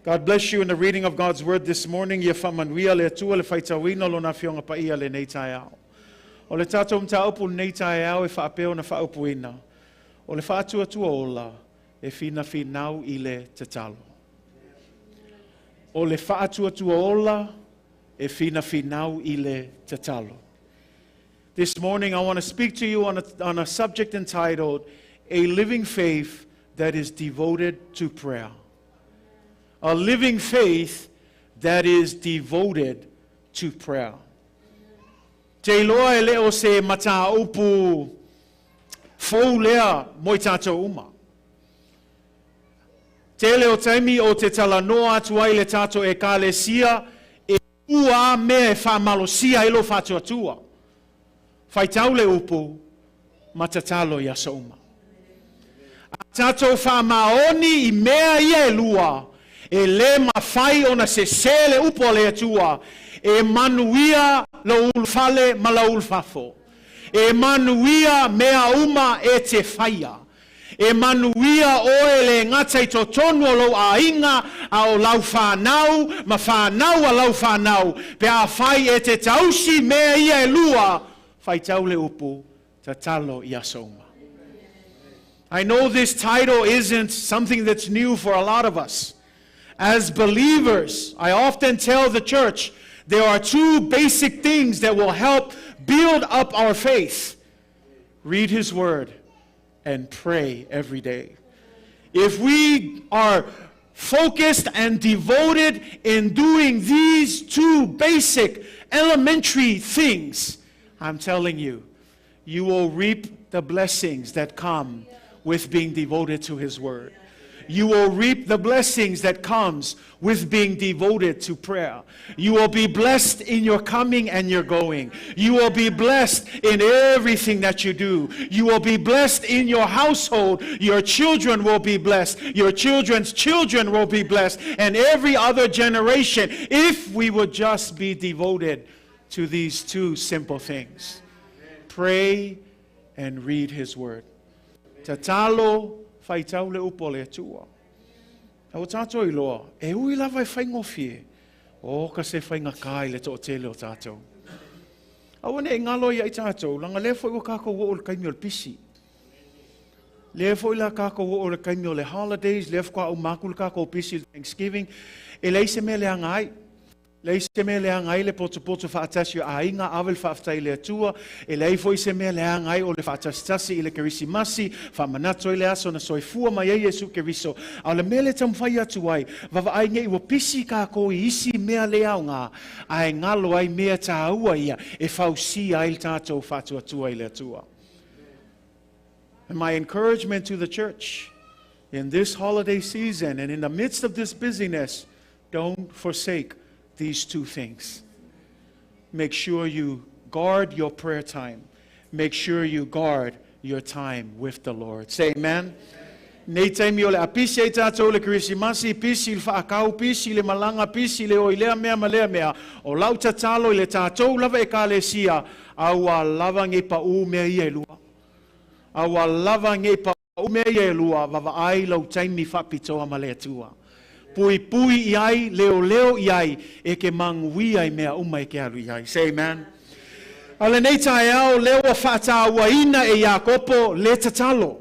[SPEAKER 2] God bless you in the reading of God's word this morning. Ia faamanuia le Atua le faitauina o lona afioga paia lenei taeao. O le tatou mataupu lenei taeao e faapea ona faaupuina. O le faatuatua ola e finafinau i le tatalo. O le faatuatua ola e finafinau i le tatalo. This morning I want to speak to you on a subject entitled A Living Faith That is Devoted to Prayer. A living faith that is devoted to prayer. Te iloa e le o se mataupu fou lea mo i tatou uma. Tele o taimi o te talanoa atu ai le tatou ekalesia e ua mea e faamalosia ai lo faatuatua. Faitau le upu ma tatalo i aso uma. A tatou faamaoni i mea ia e lua, e le mafai ona sese le upu a le Atua, e manuia lou ulufale ma lau ulufafo. E manuia mea uma e te faia. E manuia oe le gata i totonu o lou aiga a o lau whanau, ma whanau a lau whanau, pe afai e te tausi mea ia e lua, faitau le upu, tatalo i aso uma. I know this title isn't something that's new for a lot of us. As believers, I often tell the church there are two basic things that will help build up our faith: read His Word and pray every day. If we are focused and devoted in doing these two basic elementary things, I'm telling you, you will reap the blessings that come with being devoted to His Word. You will reap the blessings that comes with being devoted to prayer. You will be blessed in your coming and your going. You will be blessed in everything that you do. You will be blessed in your household. Your children will be blessed. Your children's children will be blessed. And every other generation, if we would just be devoted to these two simple things: pray and read His Word. Tatalo, faitau le upu o le Atua. A ua tatou iloa, e ui lava e faigofie, o ka se faigata i le toatele o tatou. Aua ne i galo ia i tatou, laga lea foi ua kākou oo i le taimi o le pisi. Lea foi la kākou oo i le taimi o le holidays, lea faatoa uma atu le kākou pisi Thanksgiving, e leai se mea leaga ai. Leai se mea leaga ai le potopoto faatasi o aiga ave le faafetai i le Atua, e leai foi se mea leaga ai o le faatasitasi i le Kerisimasi, faamanatu ai le aso na soifua mai ai Iesu Keriso. A o le mea lea e taumafai atu ai, vaavaai nei ua pisi kākou i isi mea le aoga, ae galo ai mea taua ia e fausia ai le tatou faatuatua i le Atua. And my encouragement to the church in this holiday season and in the midst of this busyness, don't forsake these two things. Make sure you guard your prayer time. Make sure you guard your time with the Lord. Say amen. Nei taimi o le a pisi ai tatou le Kerisimasi, pisi le faakau, pisi le malaga, pisi le oi lea mea ma lea mea. O lau tatalo i le tatou lava ekalesia, aua lava nei paū mea ia e lua. Aua lava nei paū mea ia e lua, vaavaai lau taimi faapitoa ma le Atua. Puipui i ai, leo leo i ai, e ke manuia i mea uma e ke alu i ai. Say amen. A lenei taeao lea ua faatauaina e Iakopo le tatalo.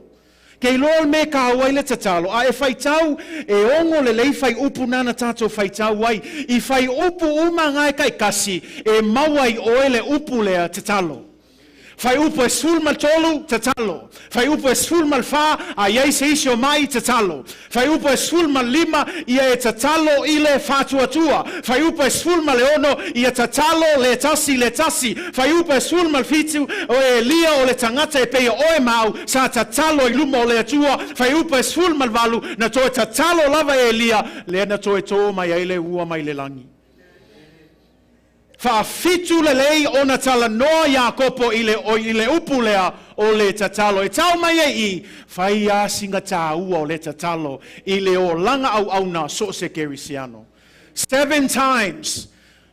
[SPEAKER 2] Ke iloa le mea taua ai le tatalo, a e faitau e 6 lelei fuaiupu nana tatou faitau ai. I fuaiupu uma na e taitasi, e maua ai oe le upu lea tatalo. Fuaiupu e 13, tatalo. Fuaiupu e 14, a i ai se isi o mai, tatalo. Fuaiupu e 15, ia e tatalo i le faatuatua. Fuaiupu e 16, ia tatalo le tasi le tasi. Fuaiupu e 17, o Elia o le tagata e pei oe ma au, sa tatalo i luma o le Atua. Fuaiupu e 18, na toe tatalo lava e Elia, lea na toe tō mai ai le ua mai le lagi. Faafitu lelei ona talanoa Iakopo i le, i le upu lea o le tatalo. E tau mai ai i, fai lava sina taua o le tatalo i le olaga auauna so o se kerisiano. Seven times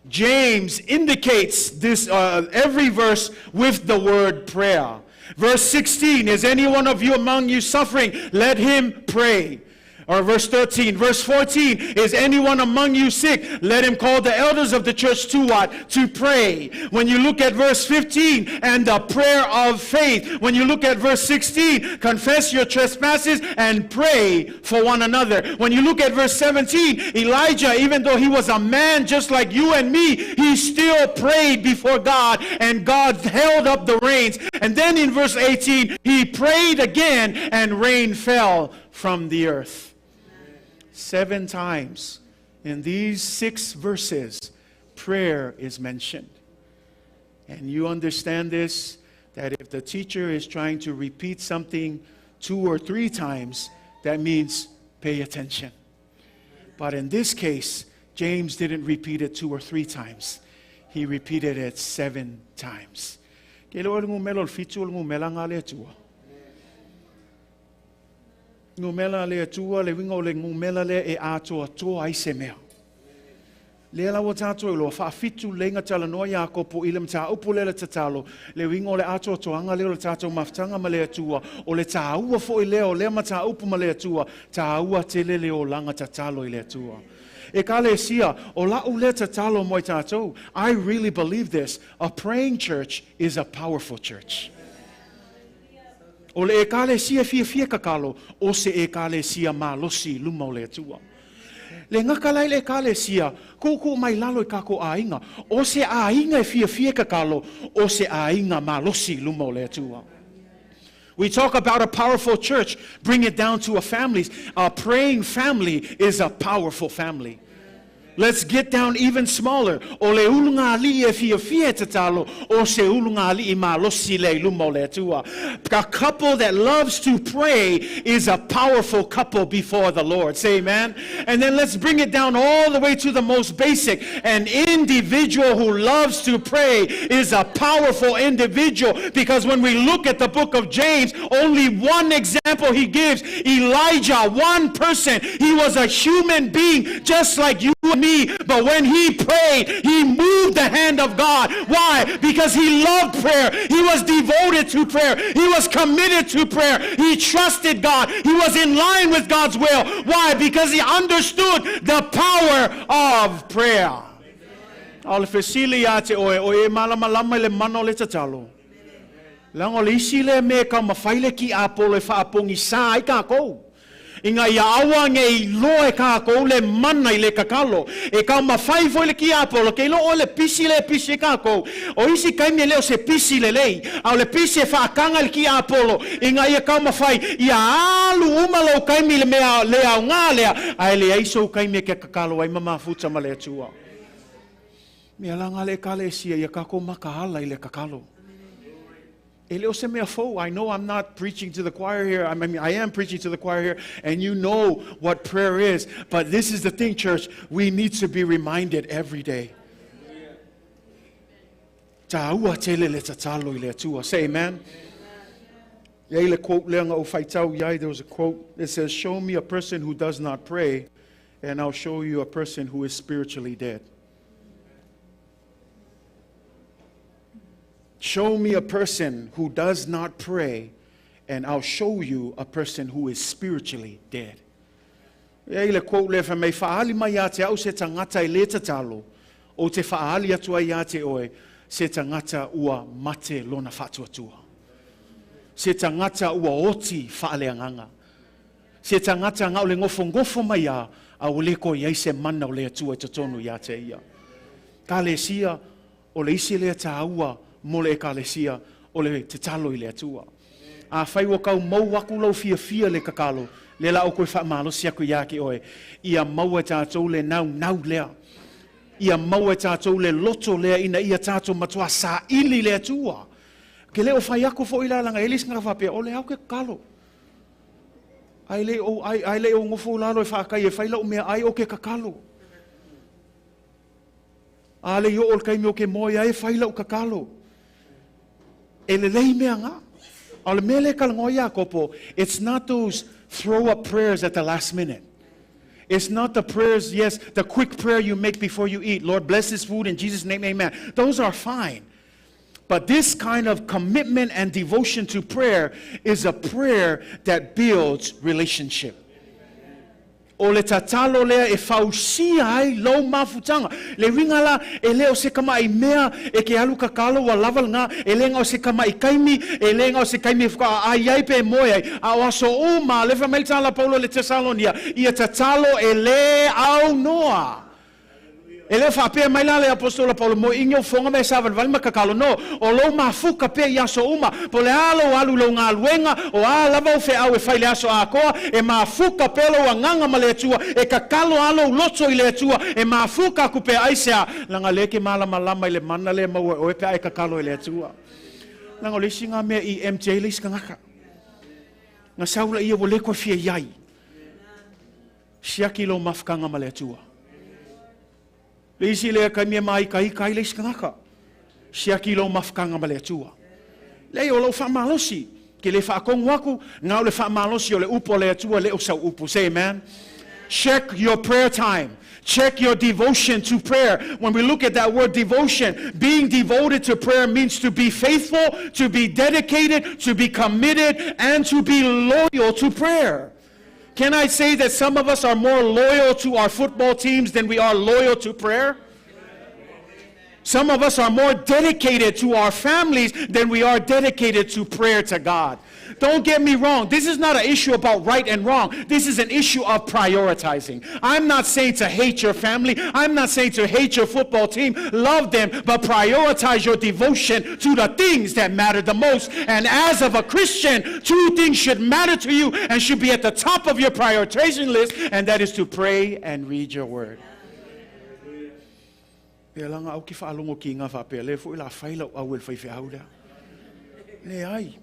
[SPEAKER 2] James indicates this every verse with the word prayer. Verse 16, is any one of you among you suffering? Let him pray. Or verse 13. Verse 14, is anyone among you sick? Let him call the elders of the church to what? To pray. When you look at verse 15, and the prayer of faith. When you look at verse 16, confess your trespasses and pray for one another. When you look at verse 17, Elijah, even though he was a man just like you and me, he still prayed before God, and God held up the rains. And then in verse 18, he prayed again, and rain fell from the earth. Seven times in these 6 verses, prayer is mentioned. And you understand this, that if the teacher is trying to repeat something 2 or 3 times, that means pay attention. But in this case, James didn't repeat it 2 or 3 times. He repeated it 7 times. Ke le o le ngumelo le fitu o le ngumela ngā le atua. Ngumela le atua, le winga o le ngumela le e atoa toa ai se mea. Le la ua tātou i loa, whaafitu lenga tala noa Iakopo i le mata upu le le tatalo, le winga o le atoa toanga le o le tātou mafutanga ma le atua, o le tāua fo i leo, le mata upu ma le atua, tāua te lele o langa tatalo i le atua. E ka le sia, o la u le tatalo moi tātou. I really believe this. A praying church is a powerful church. O le e ka le sia fia fia kakalo, o se e ka le sia malosi luma o le atua. Le ngaka lai le ka le sia, koukou mai lalo i kako ainga, o se ainga e fia fia kakalo, o se ainga malosi luma o le atua. We talk about a powerful church, bring it down to a family. A praying family is a powerful family. Let's get down even smaller. O le ulunga ali e fia fia tatalo, o se ulunga ali i malosi le luma o le atua. A couple that loves to pray is a powerful couple before the Lord. Say amen. And then let's bring it down all the way to the most basic. An individual who loves to pray is a powerful individual, because when we look at the book of James, only one example he gives, Elijah, one person. He was a human being just like you and me, but when he prayed, he moved the hand of God. Why? Because he loved prayer. He was devoted to prayer. He was committed to prayer. He trusted God. He was in line with God's will. Why? Because he understood the power of prayer. O le fesili ia te oe, o e malama lama i le mana o le tatalo. Langa o le isi le me ka mawhai le ki apolo e whaapongi sa ai kākou. Inga ia awa nge i loa e kākou le mana i le kakalo. E ka mawhai fo i le ki apolo, ke ilo o le pisi le pisi e kākou. O isi kaimi e leo se pisi le lei. A o le pisi e whaakanga le ki apolo. Inga ia ka mawhai, ia alu umalo kaimi le mea le au ngā lea. A ele aiso kaimi e ke kakalo ai mamafuta ma le atua. Mea la ngā le kale sia ia kākou makahala i le kakalo. E leo se mea fou. I know I'm not preaching to the choir here. I mean, I am preaching to the choir here, and you know what prayer is. But this is the thing, church. We need to be reminded every day. Tāua tele le tatalo i le atua. Say amen. Ia le quote leanga o whaitau iai, there was a quote that says, show me a person who does not pray, and I'll show you a person who is spiritually dead. Show me a person who does not pray, and I'll show you a person who is spiritually dead. Ia le quote le wha mei whaali mai a te au se tangata i le tatalo, o te whaali atua ia te oe, se tangata ua mate lona whatuatua. Se tangata ua oti whaaleanganga. Se tangata ngau le ngofo ngofo mai a, a o le ko iai se mana o le atua i totonu ia te ia. Ka le sia, o le isi lea tāua mo le ekalesia, o le te talo i le atua. A whai o kau mau aku lau fia fia le kakalo, le la o koe wha malosi aku ia ki oe, ia maua tātou le nau nau lea. Ia maua tātou le loto lea ina ia tātou matua sa ili le atua. Ke leo whai aku fo i lalanga, elis ngā whapea, o le au ke kakalo. Ai le o, ai le o ngofo lalo e whaakai e whai lau mea ai o ke kakalo. A le i oo i le taimi ou te moe ai e fai lau tatalo. E lelei mea na. A o le mea lea e talanoa ai Iakopo, it's not those throw up prayers at the last minute. It's not the prayers, yes, the quick prayer you make before you eat. Lord, bless this food in Jesus' name, amen. Those are fine. But this kind of commitment and devotion to prayer is a prayer that builds relationship. O le tatalo lea e fausia ai lou mafutaga. Le uiga la, e le o se kamaʻi mea e ke alu kakalo ua lava lena, e le na o se kamaʻi taimi, e le na o se taimi e faatoa ai pe moe ai, a o aso uma, le fai mai le tala a Paulo i le Tesalonia, ia tatalo e lē aunoa. E le o faapea mai la le apostola Paulo, Moe igi ou foga ma e savalivali ma tatalo. No, o lou mafuka pea i aso uma, po o le a lou alu i lou galuega, o a lava ou feau e fai i le aso atoa, e mafuka pea lou agaga ma le Atua, e tatalo a lou loto i le Atua, e mafuka aku pea. Aisea? Leaga lea e te malamalama i le mana lea e maua e oe pe a e tatalo i le Atua. Leaga o le isi na mea i MJ le isi tagata. Na sau laia ua le toe fia i ai. Siaki lou mafutaga ma le Atua. Le isi lea taimi e māitaita ai le isi tagata. Siaki lou mafutaga ma le Atua. Leai, o lou faamalosi, ke le faatonu aku, na o le faamalosi o le upu a le Atua le o sau upu. Say amen. Check your prayer time. Check your devotion to prayer. When we look at that word devotion, being devoted to prayer means to be faithful, to be dedicated, to be committed, and to be loyal to prayer. Can I say that some of us are more loyal to our football teams than we are loyal to prayer? Some of us are more dedicated to our families than we are dedicated to prayer to God. Don't get me wrong. This is not an issue about right and wrong. This is an issue of prioritizing. I'm not saying to hate your family. I'm not saying to hate your football team. Love them, but prioritize your devotion to the things that matter the most. And as of a Christian, two things should matter to you and should be at the top of your prioritization list, and that is to pray and read your word. Pea la au ki whaalongo ki ngā whapea, le fo i la whai lau au el whai wheau lea. Leai,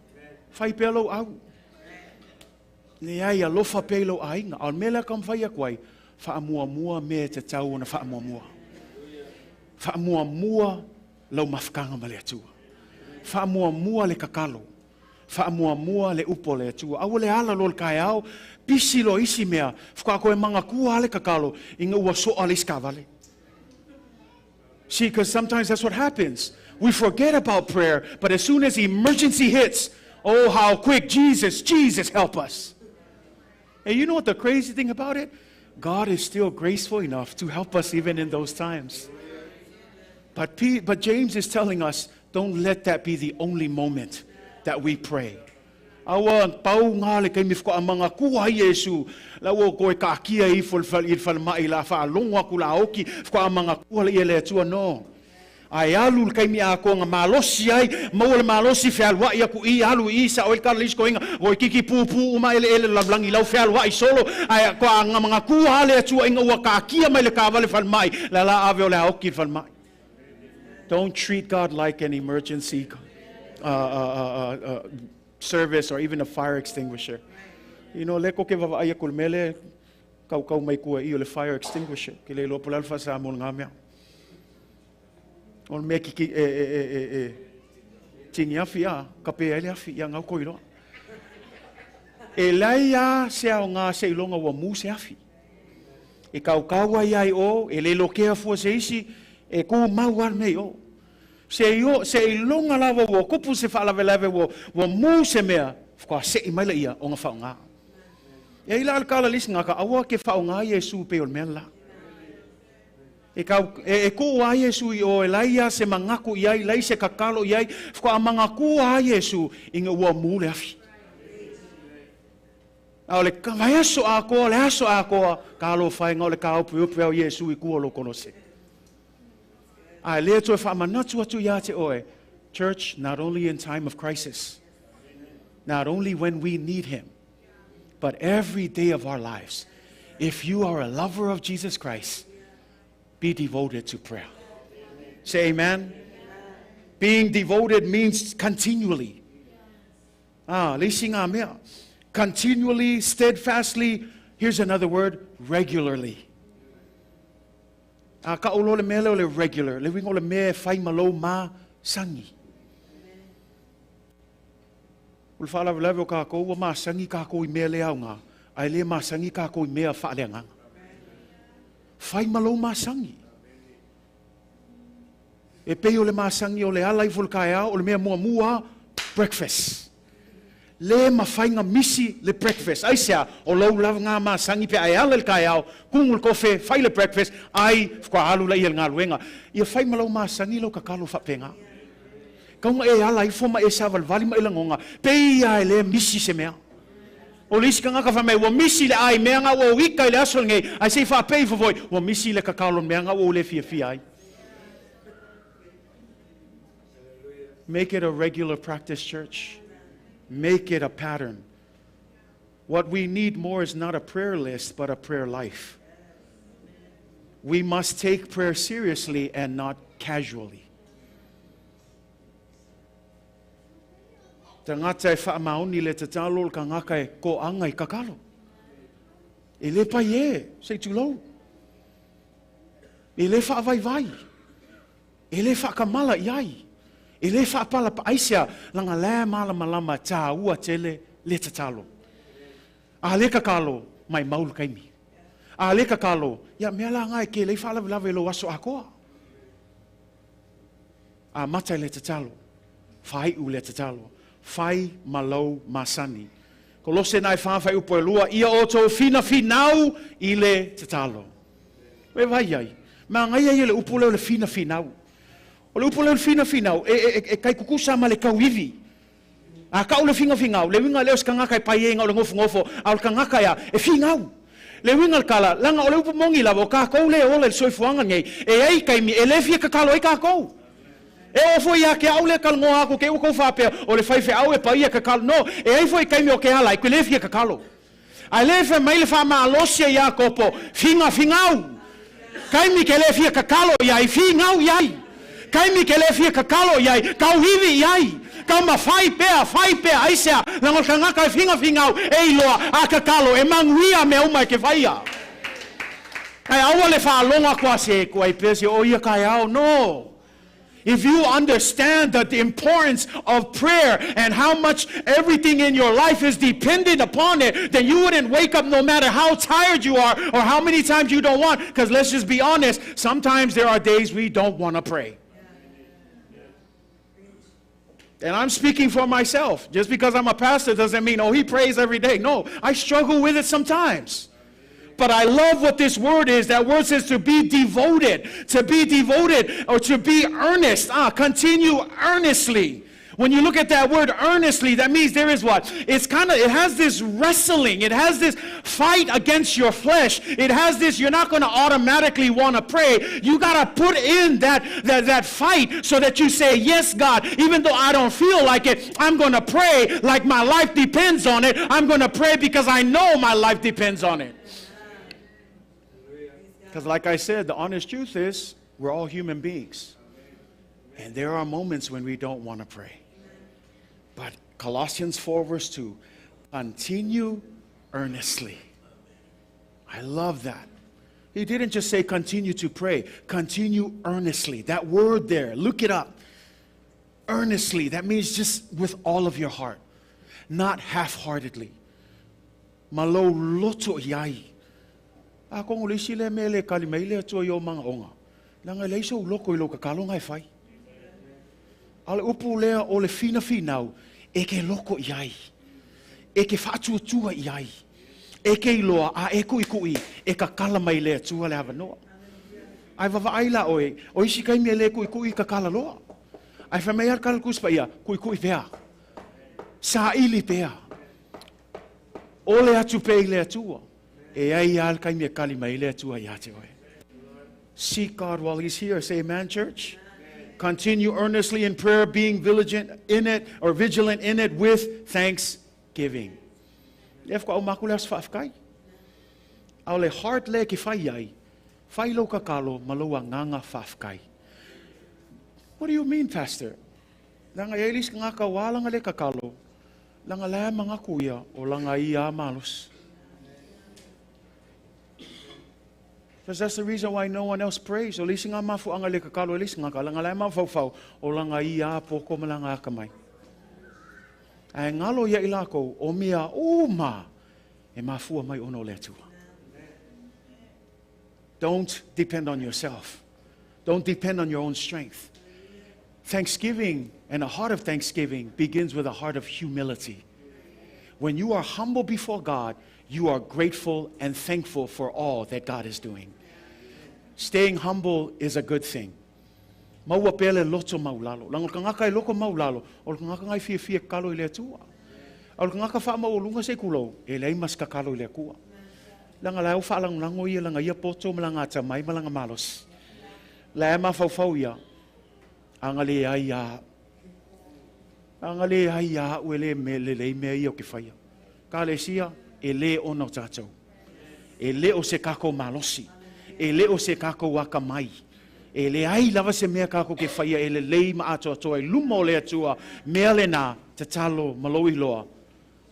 [SPEAKER 2] fai pea lou au. Leai, alofa pea i lou aiga. A o le mea lea ka mawhai aku ai, faamuamua mea e tatau ona faamuamua. Faamuamua lau mafutaga ma le Atua. Faamuamua le tatalo. Faamuamua le upu a le Atua. Aua le ala loa i le taeao, pisi loa isi mea, faatoa toe manatua lava le tatalo ina ua soa le isi taavale. See, because sometimes that's what happens. We forget about prayer, but as soon as the emergency hits, oh, how quick, Jesus, Jesus, help us. And you know what the crazy thing about it? God is still graceful enough to help us even in those times. But, P, but James is telling us, don't let that be the only moment that we pray. Aua pau ngā le taimi faatoa manatua ai Iesu, la ua toe taatia ifo i le falemai la faalogo atu la oki, faatoa manatua lea i le Atua no. Ae alu le taimi atoa na malosi ai, maua le malosi fealuai aku i, alu i, sao ai le tala i le isi toeaina, oi kiki pupu uma eleele lalolagi lau fealuai solo, ae faatoa manatua lava le Atua ina ua taatia mai le taavale falemai, la la ave o le a oki i le falemai. Don't treat God like an emergency service or even a fire extinguisher. Le ko ke vaavaai aku i le mea lea kaukau mai tua i o le fire extinguisher. Ke le iloa po o le a le faa-Samoa o lena mea. O le mea kiki e, e, e, e, e tini afi a, kape ai le afi, ia ngau ko iloa. E leai a se aoga seiloga ua mu se afi. E kaukau ai ai o, e le lokea fua se isi, e kumau lava le mea i o. Se i o, seiloga lava ua tupu se faalavelave ua, ua mu se mea, faatoa sei mai lea ona faaaoga. E ai la le tala a le isi tagata, aua ke faaaoga Iesu pei o le mea la. E kau, e, e tuu lava Iesu i o e leai lava se manatu i ai, leai se tatalo i ai, faatoa manatua lava Iesu ina ua mu le afi. A o le vaiaso atoa, le aso atoa, talofa e, na o le taopeope lava o Iesu i tua o lou kolose. A e le toe faamanatu atu iā te oe, church, not only in time of crisis, not only when we need him, but every day of our lives. If you are a lover of Jesus Christ, be devoted to prayer. Say amen. Being devoted means continually. Ah, le isi ngā mea. Continually, steadfastly, here's another word, regularly. A ka ulo le mea lea o le regular, le uiga o le mea e fai ma lou masani. O le faalavelave o kākou ua masani kākou i mea le aoga, ae le masani kākou i mea faaleagaga. Fai ma lou masani. E pei o le masani o le ala ifo i le taeao, o le mea muamua, breakfast. Le mafai ona misi le breakfast. Aisea, o lou lava lena masani pe a e ala i le taeao, tugu le kofe, fai le breakfast, ai faatoa alu laia i le galuega. Ia fai ma lou masani lau tatalo faapena. Tau na e ala ifo ma e savalivali ma e lagona, pei ia e le misi se mea. O le isi tagata fai mai, ua misi le ai mea na ua ou ita i le aso lenei, ae se i faapei ifo foi, ua misi le tatalo mea na ua ou le fiafia ai. Make it a regular practice, church. Make it a pattern. What we need more is not a prayer list, but a prayer life. We must take prayer seriously and not casually. Tagata e faamaoni le tatalo le tagata e toaga i tatalo. E le pai e, se i tulou. E le faavaivai. E le faakamala i ai. E le faapala aisea, laga la malamalama tāua tele le tatalo. A le tatalo, mai mau le taimi. A le tatalo, ia mea la ngai ke le faalavelave lo aso akoa. Amata i le tatalo. Faaiu le tatalo. Fai ma lou masani. Kolose nai whawhai upo e lua, ia o tō whina whinau i le tatalo. E vai ai. Ma ngai ai le upu leo le whina whinau. O le upu leo le whina whinau, e kai kukusa ma le kauivi. A kau le whina whingau, le winga leo se kangaka e pai e ngau le ngofu ngofo, a o le kangaka ia, e whingau. Le winga le kala, langa o le upu mongi lava, o kākou le ola le soifuaga nei, e ai kaimi, e le fia kakalo ai kākou. E o foi ia ke au le kalongoa aku ke ukou whapea, o le whaiwhe au e paia kakalo. No, e ai foi kaimi o ke ala, e ke le fia kakalo. Ai le whai mai le wha maalosia ia kopo, whinga whingau. Kaimi ke le fia kakalo iai, whingau iai. Kaimi ke le fia kakalo iai, kauhiwi iai. Kau ma whai pea, aisea, langa o kangaka e whinga whingau, e iloa, a kakalo, e manguia mea uma e ke whaia. Ai aua le whaalonga kua se, kua i pesi, o ia kai au, no. If you understand that the importance of prayer and how much everything in your life is dependent upon it, then you wouldn't wake up no matter how tired you are or how many times you don't want. Because let's just be honest, sometimes there are days we don't want to pray. And I'm speaking for myself. Just because I'm a pastor doesn't mean, oh, he prays every day. No, I struggle with it sometimes. But I love what this word is. That word says to be devoted, or to be earnest. Continue earnestly. When you look at that word earnestly, that means there is what? It's kind of, it has this wrestling. It has this fight against your flesh. It has this, you're not going to automatically want to pray. You got to put in that fight so that you say, yes, God, even though I don't feel like it, I'm going to pray like my life depends on it. I'm going to pray because I know my life depends on it. Because like I said, the honest truth is we're all human beings. And there are moments when we don't want to pray. But Colossians 4 verse 2, continue earnestly. I love that. He didn't just say continue to pray. Continue earnestly. That word there, look it up. Earnestly, that means just with all of your heart. Not half-heartedly. Malo loto iai. A kongo le isi le mea le kali mai le atua i o manga onga. Langa le iso uloko i lo kakalo ngai whai. A le upu lea o le whina whinau, e ke loko i ai. E ke whaatuatua i ai. E ke iloa a e kui kui, e kakala mai le atua le awanoa. Ai wawa ai la oe, o isi kai mea le kui kui kakala loa. Ai whamei ar kala kuspa ia, kui kui pea. Sa ili pea. Ole atu pe i le atua. E ai al kai mea kali mai le atua ia te oe. Seek God while he's here. Say amen, church. Continue earnestly in prayer, being vigilant in it, or vigilant in it with thanksgiving. E fka o maku le as whaafkai. Au le heart le ke whai ai, whai lo kakalo ma lo nganga whaafkai. What do you mean, Pastor? Langa elis ngā kawalanga le kakalo, langa le mga kuya o langa ia malos. Because that's the reason why no one else prays. O le isi ngā mafuanga le kakalo e le isi ngā ka langa lai mafaufau o langa ia a poko ma langa aka mai. Ae ngalo ia i lākou o mea uma e mafua mai ona o le Atua. Don't depend on yourself. Don't depend on your own strength. Thanksgiving and a heart of thanksgiving begins with a heart of humility. When you are humble before God, you are grateful and thankful for all that God is doing. Staying humble is a good thing. Maua pea le loto maulalo. Langa o le kangaka e loko maulalo, o le kangaka ngai fia fia kalo i le Atua. A o le kangaka wha maulunga se kulou, e leai mas kakalo i le Atua. Langa la au whaalangolango ia, langa ia poto, ma langa ata mai, ma langa malosi. La e mafaufau ia, anga le ai a, anga le ai a ue le me, le lei mea ia o ke whaia. Ka le sia, e le ona o tātou. E le o se kako malosi. E le o se kako waka mai. E le ai lava se mea kako ke whaia e le lei ma atoa toa i luma o le Atua, mea le nā, tatalo maloi loa,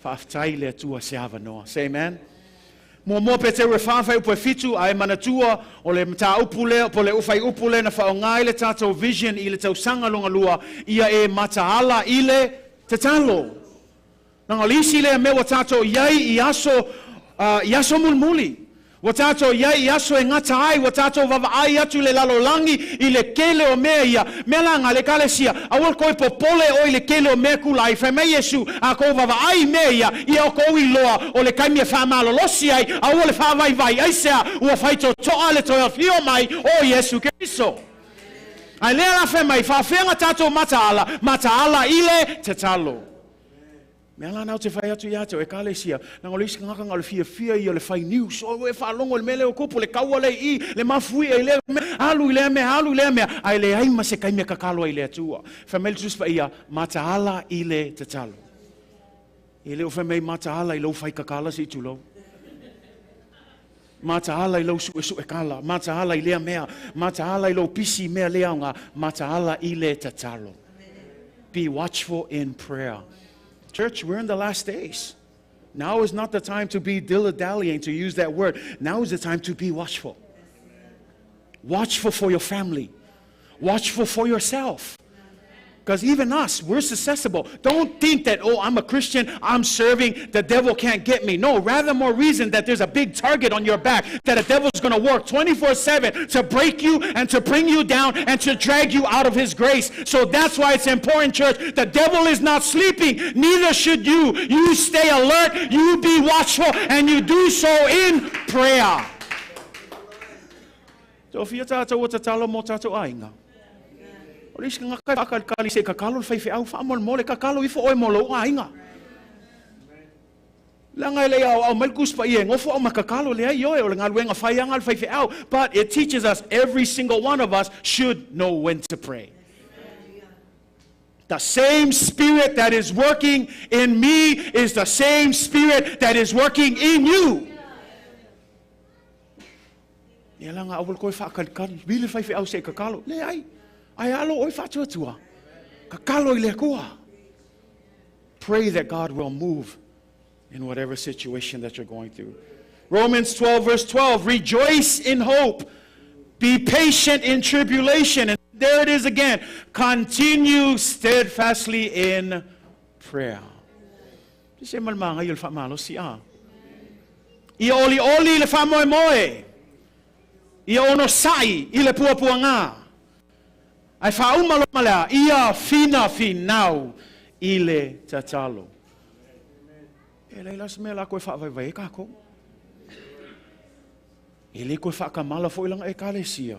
[SPEAKER 2] faafetai le Atua se avanoa. Say amen. Mua Peteru e whawhai upu e 7, a e manatua o le mata upu lea, po le ufai upu lea na whaongai le tātou vision i le tausanga longa lua, ia e mataala i le tatalo. Nanga lisi lea mea ua tātou iai i aso mulimuli. Ua tātou iai i aso e ngata ai, ua tātou vavaai atu le lalolangi i le kele o mea ia. Mea la ngā le kalesia, awal koe popole o i le kele o mea kula ai, whai mai Yesu, a kou vavaai mea ia, ia o kou i loa, o le kaimia whaamalolosi ai, a ua le whaavaivai ai sea, ua whaito toa le toi awhio mai o Yesu Kristo. Ai lea la whai mai, whaawhenga tātou mataala, mataala i le tatalo. Mea la nau te whai atu ia te o e kalesia, nanga o le isi ngaka ngā le fia fia i o le whai news, o e whaalongo le mele o kupu, le kaua le i, le mafui e le mea, alu i lea mea, alu i lea mea, ai le ai ma se kaimea kakalo ai le Atua. Whai mai le tuspa ia, mataala i le tatalo. E le o whai mai mataala i lau whai kakala se i tūlau. Mataala i lau sue sue kala, mataala i lea mea, mataala i lau pisi mea lea nga, mataala i le tatalo. Be watchful in prayer. Church, we're in the last days. Now is not the time to be dilly-dallying, to use that word. Now is the time to be watchful. Watchful for your family. Watchful for yourself. Because even us, we're susceptible. Don't think that, oh, I'm a Christian, I'm serving, the devil can't get me. No, rather more reason that there's a big target on your back, that the devil's going to work 24/7 to break you and to bring you down and to drag you out of his grace. So that's why it's important, church. The devil is not sleeping, neither should you. You stay alert, you be watchful, and you do so in prayer. So fia tātou o tatalo mō tātou ainga. O le isi ngā kai whakalikali se kakalo le whaiwhe au whaamol mole kakalo ifo oe molo o ainga. Langa ele au au mai kuspa ie ngofo au makakalo le ai oe o le ngaluenga whaianga le whaiwhe au. But it teaches us every single one of us should know when to pray. The same spirit that is working in me is the same spirit that is working in you. Ia langa awal koe whaakalikali, wile whaiwhe au se kakalo. Le ai, ai alo oi whaatuatua. Kakalo i le kua. Pray that God will move in whatever situation that you're going through. Romans 12 verse 12, rejoice in hope. Be patient in tribulation. And there it is again. Continue steadfastly in prayer. Se malmanga i o le whaamalo si a. Ia oli oli le wha moe moe. Ia ono sai i le pua pua ngā. Ai wha uma lo malea. Ia fina finau i le tatalo. E leila se mea la koe wha vai vai e kako. E le koe wha kamala fo ilanga e kalesia.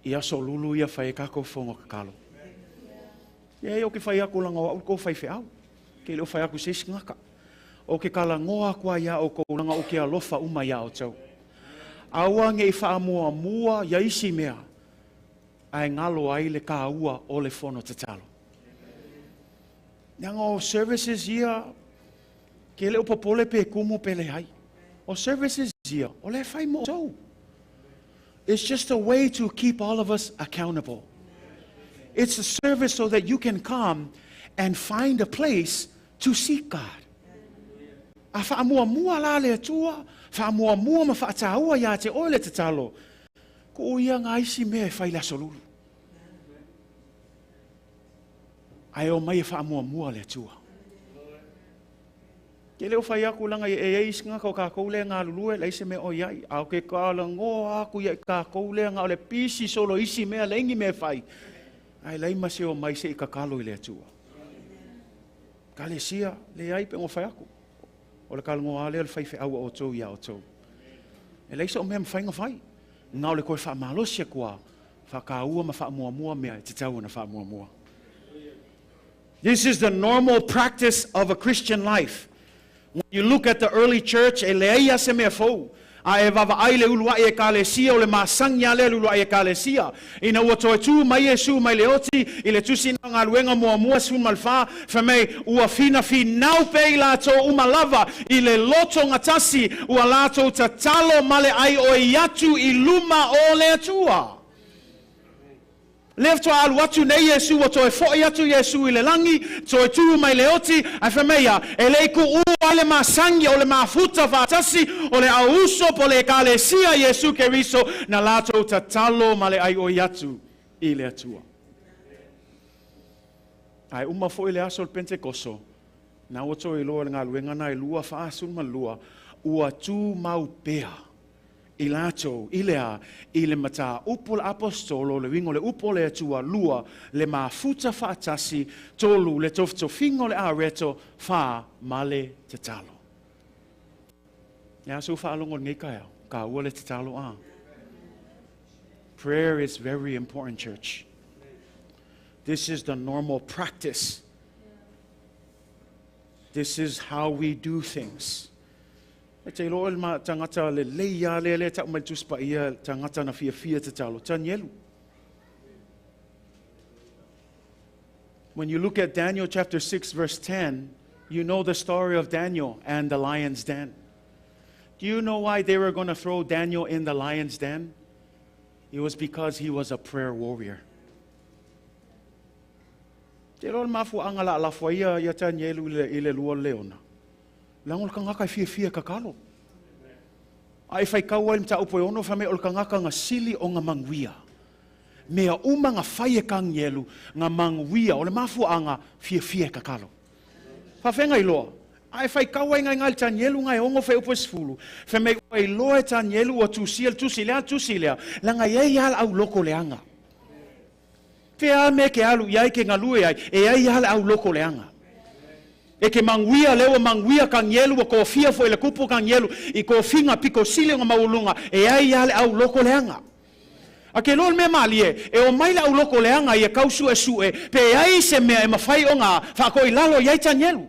[SPEAKER 2] Ia so lulu ia whai e kako whongo kakalo. Ia o ke whai ako langa o ko whai wheau. Ke leo whai aku se ngaka. O ke kala ngoa kua ia o ko langa o ke alofa uma ia o tau. Aua nge i whaamua mua ia isi mea. Ai ngalo ai le ka ua o le fono tatalo. Nanga o services ia, ke leo popole pe kumu pe le hai. O services ia, o le whai mo tau. It's just a way to keep all of us accountable. It's a service so that you can come and find a place to seek God. A whaamua mua la le Atua, whaamua mua ma whaataua ia te oe le tatalo. Ko ia ngā isi mea e whai le aso lulu. Ae o mai e whaamua le atua. Ke leo whai aku langa e e isi ngā kau kākou le ngā lulue le isi mea o iai. A o ke kāla ngoa aku ia i kākou le ngā o le pisi solo isi mea le ingi mea whai. Ai lai ma se o mai se i kakalo i le atua. Ka le sia le ai pe ngo whai aku. O le kāla ngoa le o le whai whe aua o tau ia o tau. E leisa o mea mwhai ngā whai. Ngā o le koe wha malosia kua. Whakaua ma wha mea te tau na wha mua. This is the normal practice of a Christian life. When you look at the early church, e leia se mea fou. A e vava ai le ulu ai e kalesia, o le masangi a le ulu ai e kalesia. Ina ua toe tū mai Iesu mai le oti, i le tusi na ngaluenga mua mua sun malfa, whamei ua fina finau pe i lātou umalava, i le loto ngatasi, ua lātou tatalo male ai o i atu i luma o le atua. Lea toa alu atu nei Iesu, o toe foi atu Iesu i le langi, toe tū mai le oti, ai whameia, e lei ku ua le masangi o le mafuta whaatasi, o le auso po le kalesia Iesu Keriso, na lātou tatalo ma le ai o i atu i le atua. Ai uma foi le aso le Pentekoso, na o toe loa le ngaluenga na e lua whaasun ma lua, ua tū mau pea. I lātou, i lea, i le mata upo le apostolo, le wingo le upo le atua lua, le mafuta whaatasi, tolu le tofitofingo le areto, wha male tatalo. Ia su whaalongo nei kai au, ka ua le tatalo a. Prayer is very important, church. This is the normal practice. This is how we do things. E te loa le tangata le leia le le tau mai tuspa ia tangata na fia fia te talo. Tanielu. When you look at Daniel chapter 6 verse 10, you know the story of Daniel and the lion's den. Do you know why they were going to throw Daniel in the lion's den? It was because he was a prayer warrior. Te loa le mafu anga la alafua ia ia Tanielu i le lua leona. Lango le kangaka e fia fia kakalo. Ai whai kaua i mta upo e ono whame o le kangaka ngā sili o ngā manguia. Mea uma ngā whai e kangielu ngā manguia o le mafu anga fia fia kakalo. Whawhenga i loa. Ai whai kaua i ngai ngai le Tanielu ngai ongo whai upo e sifulu. Whame ua i loa e Tanielu ua tusia le tusi lea tusi lea. Langa iei ala au loko le anga. Fea me ke alu iai ke ngalue ai. E ai ala au loko le anga. E ke manguia lewa manguia kangielu wa kofia fo ile kupu kangielu i kofinga piko sile nga maulunga e ai ale au loko leanga. A ke lol me malie e o mai la au loko leanga i e kausu e sue pe ai se mea e mawhai o ngā whako i lalo i ai Tanielu.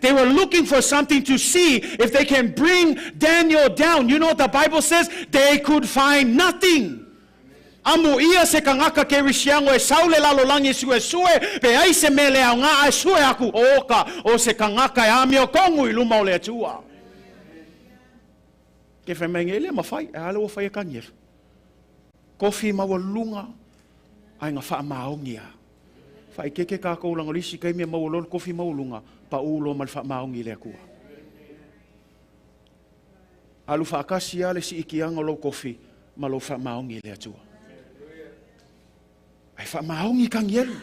[SPEAKER 2] They were looking for something to see if they can bring Daniel down. You know what the Bible says? They could find nothing. Amu ia se kangaka ke risiango e saule lalo langi sue sue, pe ai se mele au ngā ai sue aku oka o se kangaka e amio kongu i luma o le atua. Ke whai mai le mawhai, e ale o whai e kanier. Kofi maua lunga, ai ngā wha maongia. Whai keke kākou langa lisi kai mea maua lolo kofi maua lunga, pa ulo ma le wha maongi le akua. Alu whaakasi ale si ikianga lo kofi, ma lo wha maongi le atua. Ai wha maongi kangielu.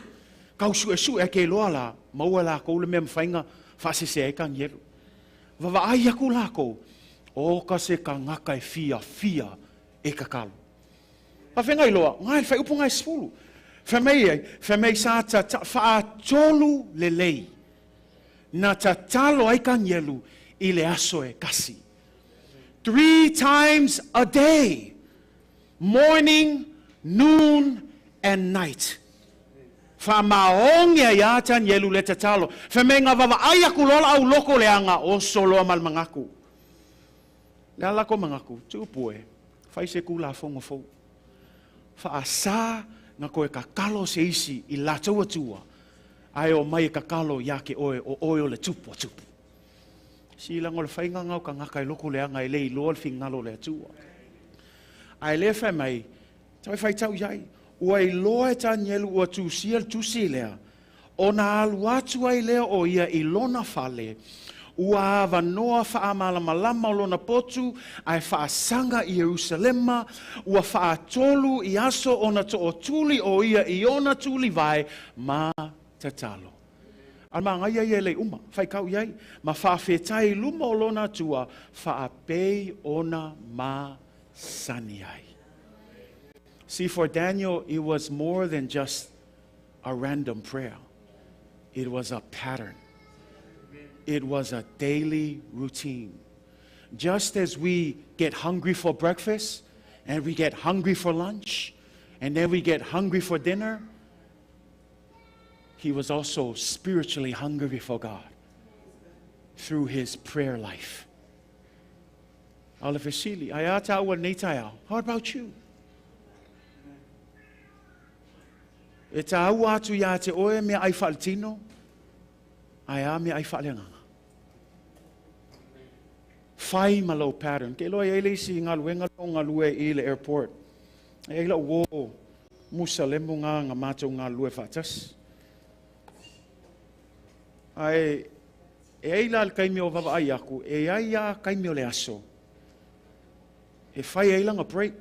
[SPEAKER 2] Kau sue sue ke loa la, maua la kou le mea mwhainga whaasese ai kangielu. Wawa ai aku la kou, o ka se kangaka e fia fia e kakalo. Whawhenga i loa, ngai whai upo ngai sifulu. Whamei ai, whamei sa ta whaatolu le lei. Na tatalo ai kangielu i le aso e kasi. 3 times a day. Morning, noon, and night. Wha maongia ia Tanielu le tatalo. Wha ngā wawa ai aku lola au loko le anga o soloa mal mangaku. Le ala ko mangaku, tūpue, whai se kula whongo fou. Wha asa ngā koe kakalo se isi i lātou atua. Ai o mai kakalo ia ke oe o oe o le tupu tupu. Si lango le whainga ngau ka ngaka i loko le anga i le i loa le whingalo le atua. Ai le whai mai, tau whai tau iai, ua i loa e Tanielu ua tūsia le tūsi lea, o na alu atu ai lea o ia i lona fale, Ua avanoa faamalamalama o lona potu ae faasaga i Ierusalema, ua faatolu i aso ona tootuli o ia i ona tulivae ma tatalo. A magaia ia le uma, faikau i ai, ma faafetai i luma o lona Atua, faapei ona masani ai. See, for Daniel, it was more than just a random prayer. It was a pattern. It was a daily routine. Just as we get hungry for breakfast, and we get hungry for lunch, and then we get hungry for dinner, he was also spiritually hungry for God through his prayer life. How about you? E tāua atu ia te oe mea ai whaaletino, ai a mea ai whaaleanganga. Whai ma lau pattern. Ke loa ia le isi ngā luenga o ngā lue i le airport. E ila wo musa lemo ngā ngā mātou ngā lue whaatas. Ai, e ai la le kaimi o wawa ai aku, e ai a kaimi o le aso. E whai ai langa break.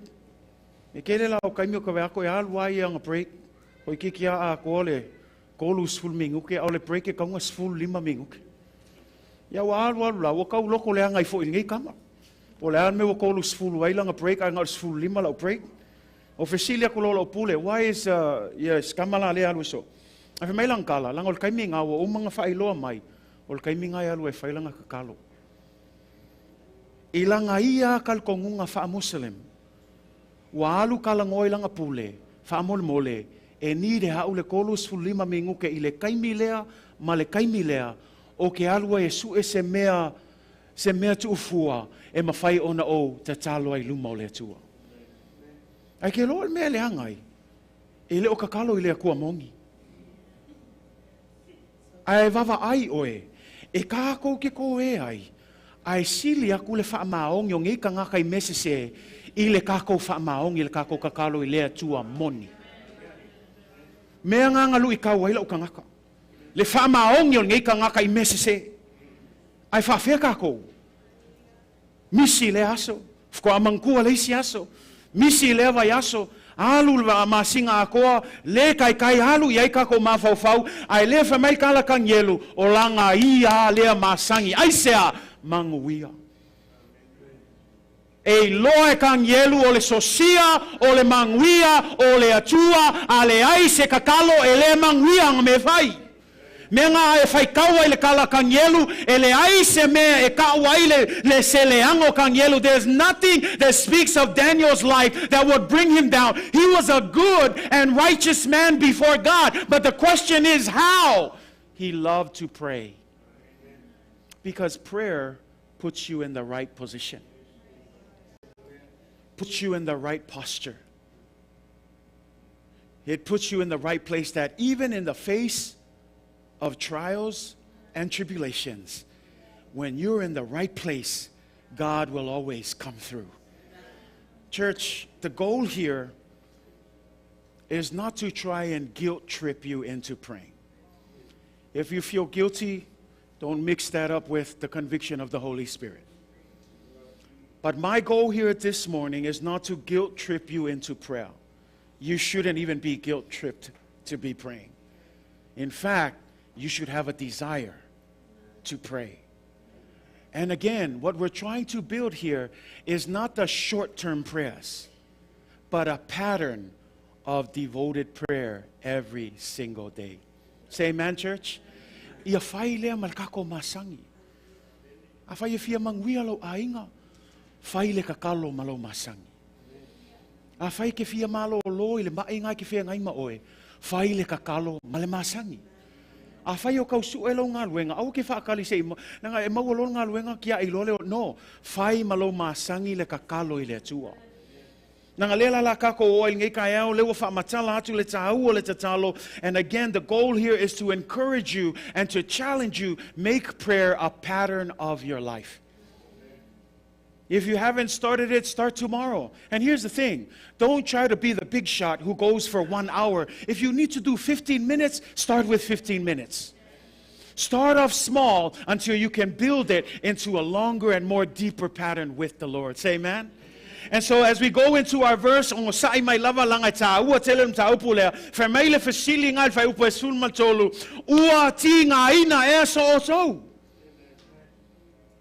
[SPEAKER 2] E kele la o kaimi o kawe ako e alu ai anga break. Hoi ki kia a ko le kolu sfulu minguke, au le break e kaunga sfulu lima minguke. Ia wa alu alu la, wa kau loko le anga i fo i ngai kama. O le an me wa kolu sfulu ai langa break, ai ngau sfulu lima lau break. O fesili aku lo lau pule, why is, ia skama la le alu so. A fe mai lang kala, langa o le kaimi ngā wa umanga whailoa mai, o le kaimi ngā alu e whai langa kakalo. I langa ia kal kongunga wha Muslim. Wa alu kala ngoi langa pule, wha mole, e ni re hau le kolu sfulu lima minguke i le kaimi lea, ma le kaimi lea, o ke alua e su e se mea tuufua, e mawhai ona o tatalo ai luma o le atua. Ai ke loa le mea le hangai, e le o kakalo i le akua mongi. Ai wawa ai oe, e kākou ke ko e ai, ai sili aku le whaamaongi o ngei kangaka i mesese, i le kākou whaamaongi le kākou kakalo i le atua moni. Mea ngā ngalu i kau ai lau kangaka. Le whaamaongi o ngei kangaka i mesese. Ai whaafea kākou. Misi le aso. Whakua mangkua le isi aso. Misi le vai aso. Alu le masinga akoa. Le kai kai alu i ai kākou mawhaufau. Ai le whamai kala kangelu. O langa ia lea masangi. Ai sea manguia. E loa e kangelu o le sosia, o le manguia, o le atua, a le ai se kakalo e le manguia nga me whai. Mea ngā e whai kaua i le kala kangelu, e le ai se mea e kaua i le se leango kangelu. There's nothing that speaks of Daniel's life that would bring him down. He was a good and righteous man before God. But the question is how? He loved to pray. Because prayer puts you in the right position. Puts you in the right posture. It puts you in the right place that even in the face of trials and tribulations, when you're in the right place, God will always come through. Church, the goal here is not to try and guilt trip you into praying. If you feel guilty, don't mix that up with the conviction of the Holy Spirit. But my goal here this morning is not to guilt trip you into prayer. You shouldn't even be guilt tripped to be praying. In fact, you should have a desire to pray. And again, what we're trying to build here is not the short-term prayers, but a pattern of devoted prayer every single day. Say amen, church. Ia whai lea malkako masangi. A whai e fia manguia lau ainga. Whai le kakalo malo masangi. A whai ke fia malo lo i le mainga ke fia ngai ma oe. Whai le kakalo male masangi. A whai o kau su e lau ngā luenga. Au ke whaakali se ima. Nanga e maua lo ngā luenga kia i lole o. No. Whai malo masangi le kakalo i le atua. Nanga lela la kako o il ngai kai au lewa whaamatala atu le tāua le tatalo. And again, the goal here is to encourage you and to challenge you. Make prayer a pattern of your life. If you haven't started it, start tomorrow. And here's the thing. Don't try to be the big shot who goes for 1 hour. If you need to do 15 minutes, start with 15 minutes. Start off small until you can build it into a longer and more deeper pattern with the Lord. Say amen. And so as we go into our verse, o sa'i mai lava laga e tāua tele le mataupu lea, fai mai le fesili i le fuaiupu e 13, ua tigaina ea so outou.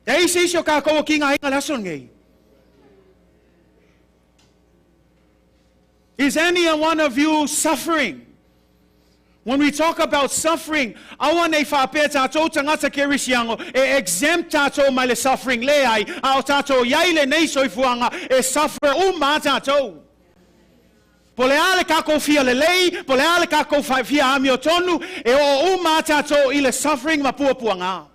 [SPEAKER 2] E ai se isi o kākou o tigaina le aso lenei. Is any one of you suffering? When we talk about suffering, aua nei faapea tātou tagata kerisiano e exempt tātou mai le suffering leai, a o tātou iai lenei soifuaga e suffer uma tātou. Po o le a le kākou fia lelei, po o le a le kākou fia amiotonu, e o uma tātou i le suffering ma puapuaga.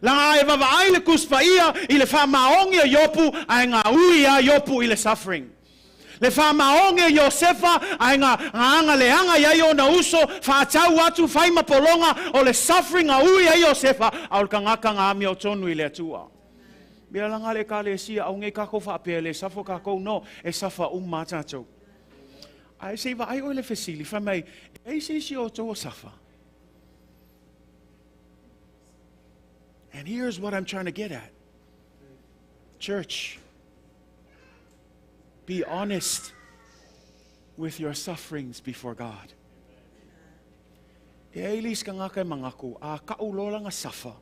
[SPEAKER 2] Laga e vaavaai le Tusi Paia i le faamaoni o Iopu ae gaui a Iopu i le suffering. Le faamaoni o Iosefa ae ga aga leaga iai ona uso faatau atu fai ma pologa o le suffering gaui ai Iosefa a o le tagata ga amiotonu i le Atua. Mea laga le ekalesia aua nei kākou faapea le suffer kākou no e suffer uma tātou. Ae se i vaai oe le fesili fai mai e ai se isi o outou o suffer. And here's what I'm trying to get at. Church, be honest with your sufferings before God. E ai le isi tagata e manatu, a ka'u loa laga suffer,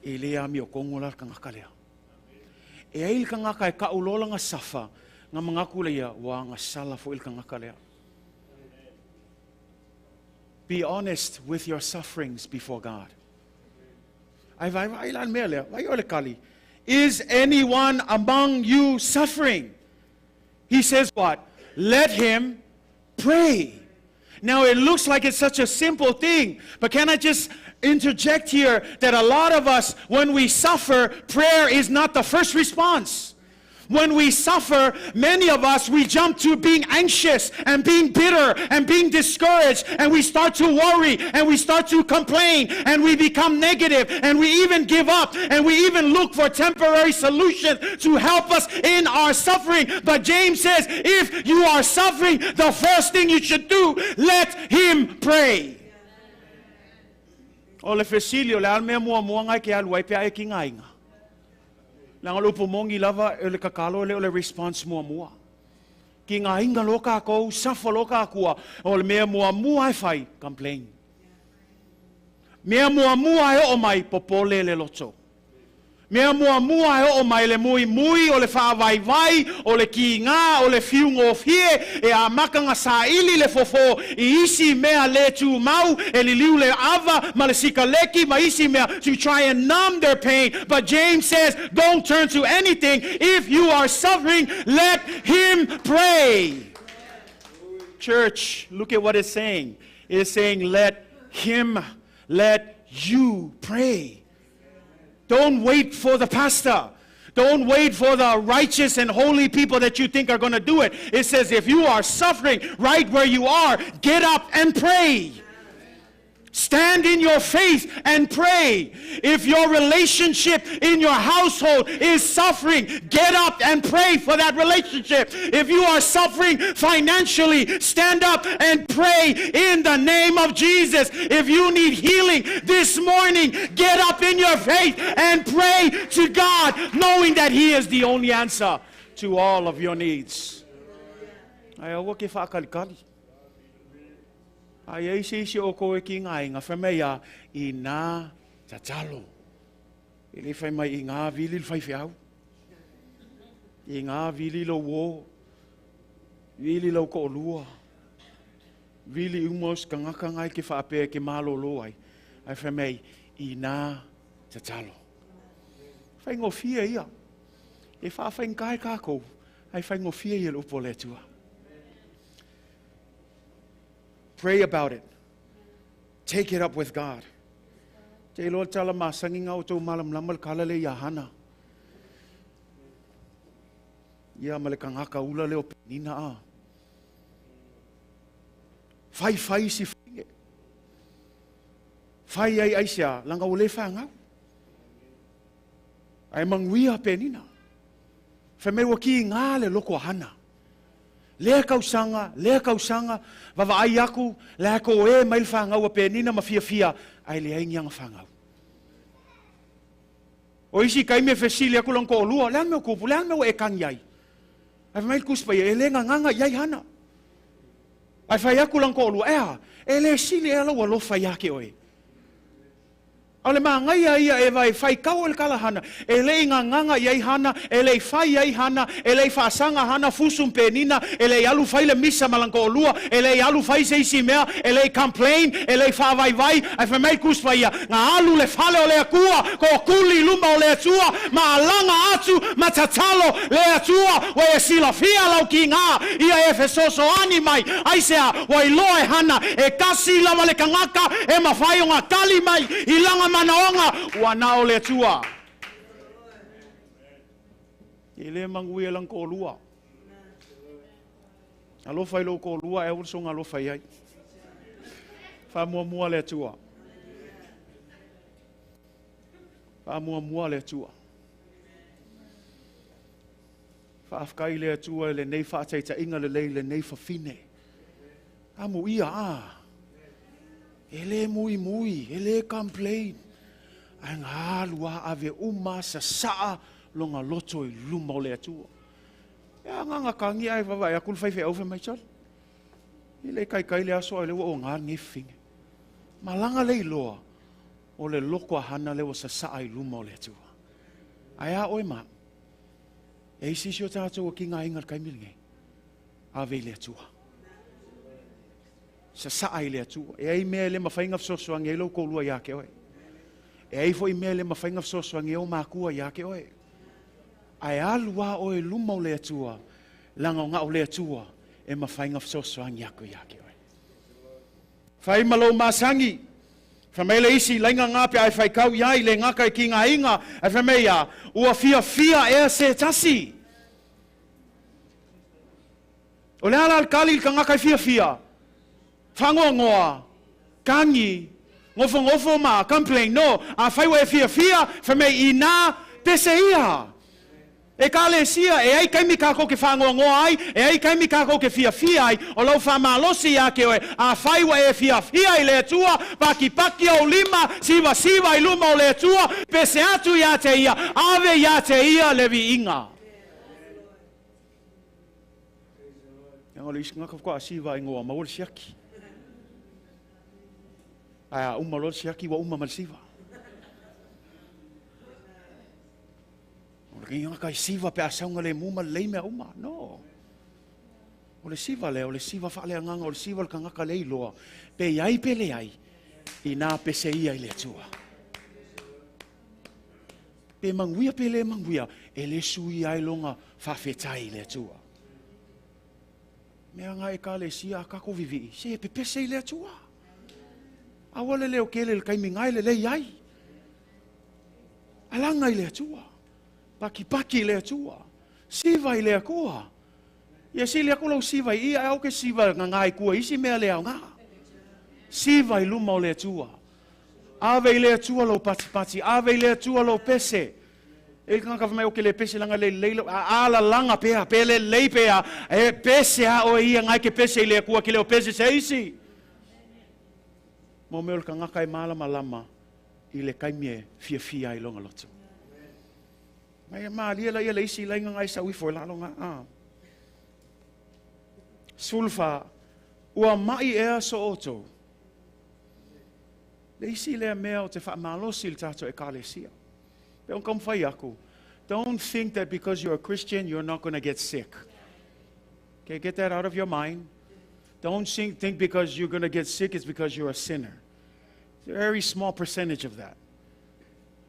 [SPEAKER 2] e le amiotonu la le tagata lea. E ai le tagata e ka'u loa laga suffer, ga manatu lea ia, ua agasala foi le tagata lea. Be honest with your sufferings before God. Ai vai vai la mea lea, vai o le kali. Is anyone among you suffering? He says what? Let him pray. Now it looks like it's such a simple thing, but can I just interject here that a lot of us, when we suffer, prayer is not the first response. When we suffer, many of us, we jump to being anxious and being bitter and being discouraged, and we start to worry and we start to complain and we become negative and we even give up and we even look for temporary solutions to help us in our suffering. But James says, if you are suffering, the first thing you should do, let him pray. O le fesili o le a le mea muamua e te alu ai pe a e tigaina. Laga o le upu moni lava e le tatalo e le o le response muamua. Tigaina loa kākou, suffer loa kākua, o le mea muamua e fai, complain. Mea muamua e oo mai, popole le loto. Mea muamua e oo mai le muimui o le faavaivai, o le kiga, o le fiugofie, e amata ona saili le fofo i isi mea le tumau, e liliu le ava ma le sikaleki ma isi mea to try and numb their pain. But James says, don't turn to anything. If you are suffering, let him pray. Church, look at what it's saying. It's saying, let him, let you pray. Don't wait for the pastor. Don't wait for the righteous and holy people that you think are going to do it. It says if you are suffering right where you are, get up and pray. Stand in your faith and pray. If your relationship in your household is suffering, get up and pray for that relationship. If you are suffering financially, stand up and pray in the name of Jesus. If you need healing this morning, get up in your faith and pray to God, knowing that He is the only answer to all of your needs. Ai aua ke faakalikali. Ai ai se isi o outou e tigaina fai mai a i nā tatalo. E le fai mai i ngā vili le faifeau. I ngā vili lo uō. Vili lou toalua. Vili uma o se tagata na e te faapea e te malolo ai. Ai fai mai i nā tatalo. Faigofie ia. E faafaigata i kākou. Ai faigofie ia le upu o le Atua. Pray about it. Take it up with God. Te iloa le tala masani ga o tou malamalama le kala le ia Hana. Ia ma le tagata ula lea o Penina a. Fai fai si fai. Fai ai ai sia laga ua le fanau. Ae manuia Penina. Fai mai ua kiga le loko a Hana. Lea tausaga, lea tausaga, vaavaai atu, la e toē mai le fanau a Penina ma fiafia, ae leai ni ana fanau. O isi taimi e fesili atu lona toalua, le a le mea ua tupu, le a le mea ua e tagi ai? Ae fai mai le Tusi Paia, e le gagaga i ai Hana. Ae fai atu lana toalua, e a, e le sili ea lou alofa ia te oe? A o le manaia ia e vae faitau o le tala Hana, e le i gagaga i ai Hana, e le i fai ai Hana, e le i faasaga Hana fusu ma Penina, e le i alu fai le misa ma lana toalua, e le i alu fai se isi mea, e le i complain, e le i faavaivai, ae fai mai le Tusi Paia, na alu le fale o le Atua, tootuli i luma o le Atua, ma alaga atu ma tatalo le Atua, ua e silafia lau kiga, ia e fesoasoani mai, aisea, ua iloa e Hana, e tasi lava le tagata e mafai ona tali mai i lana manaoga, ua na o le Atua. E le manuia lana toalua. Alofa i lou toalua ae aua le soona alofa i ai. Faamuamua le Atua. Faamuamua le Atua. Faafetai i le Atua i lenei faataitaiga lelei i lenei fafine. Amuia, a. E le muimui, e le complain. Ae na alu a ave uma sasaa lona loto i luma o le Atua. E agaga tagi ae vaavaai atu le faifeau fai mai, Sole, e le taitai le aso ae o lea ua oga lenei fafine. Malaga le iloa o le loto a Hana lea ua sasaa i luma o le Atua. Ae a oe ma au? E i ai se isi o tatou ua tigaina i le taimi lenei? Ave i le Atua. Sasaa i le Atua. E i ai mea e le mafai ona fesoasoani ai lou toalua ia te oe. E i ai foi mea e le mafai ona fesoasoani ai ou matua ia te oe. Ae alu lava oe i luma o le Atua, leaga o na o le Atua e mafai ona fesoasoani atu ia te oe. Fai ma lou masani. Fai mai le isi laina na pe a e faitau i ai, le gata i tigaina, ae fai mai ia, ua fiafia ea se tasi. O le a la le tali i le tagata e fiafia? Faanoanoa, tagi, nofonofo ma complain. No, afai ua e fiafia, fai mai inā, pese ia. Ekalesia, e ai taimi kākou ke faanoanoa ai, e ai taimi kākou ke fiafia ai, o lau faamalosi iā te oe, afai ua e fiafia i le Atua, pakipaki ou lima, sivasiva i luma o le Atua, pese atu iā te Ia, ave iā te Ia le viiga. Leaga o le isi tagata faatoa siva ina ua maua le siaki. Ae a uma loa le siaki ua uma ma le siva. O le tagata e siva pe a saogalemu ma lelei mea uma. No. O le siva lea, o le siva faaleagaga, o le siva o le tagata le iloa, pe i ai pe leai, inā pese ia i le Atua. Pe manuia pe le manuia, e le suia ai lona faafetai i le Atua. Mea nga Ekalesia a kākou vivii, se e pepese i le Atua. Aua le leo kele i le taimi nga e lelei ai. Alaga i le Atua. Pakipaki i le Atua. Siva i le Atua. Ia sili aku lou siva i i, ae aua ke siva gaga i tua i isi mea le aoga. Siva i luma o le Atua. Ave i le Atua lou patipati, ave i le Atua lou pese. E i le tagata fai mai, o ke le pese leaga le lelei lou, a alalaga pea, pe lelei pe a, e pese a oe ia ngai ke pese i le Atua, ke le o pese se isi. Mo mea o le tagata e malamalama i le taimi e fiafia ai lona loto. Mai malie laia le isi laina ngai sau ifo i lalo nga a. 14, ua mai ea so outou. Le isi lea mea o te faamalosi i le tatou Ekalesia. Pe on taumafai atu, don't think that because you're a Christian, you're not going to get sick. Okay, get that out of your mind. Don't think because you're going to get sick, it's because you're a sinner. It's a very small percentage of that.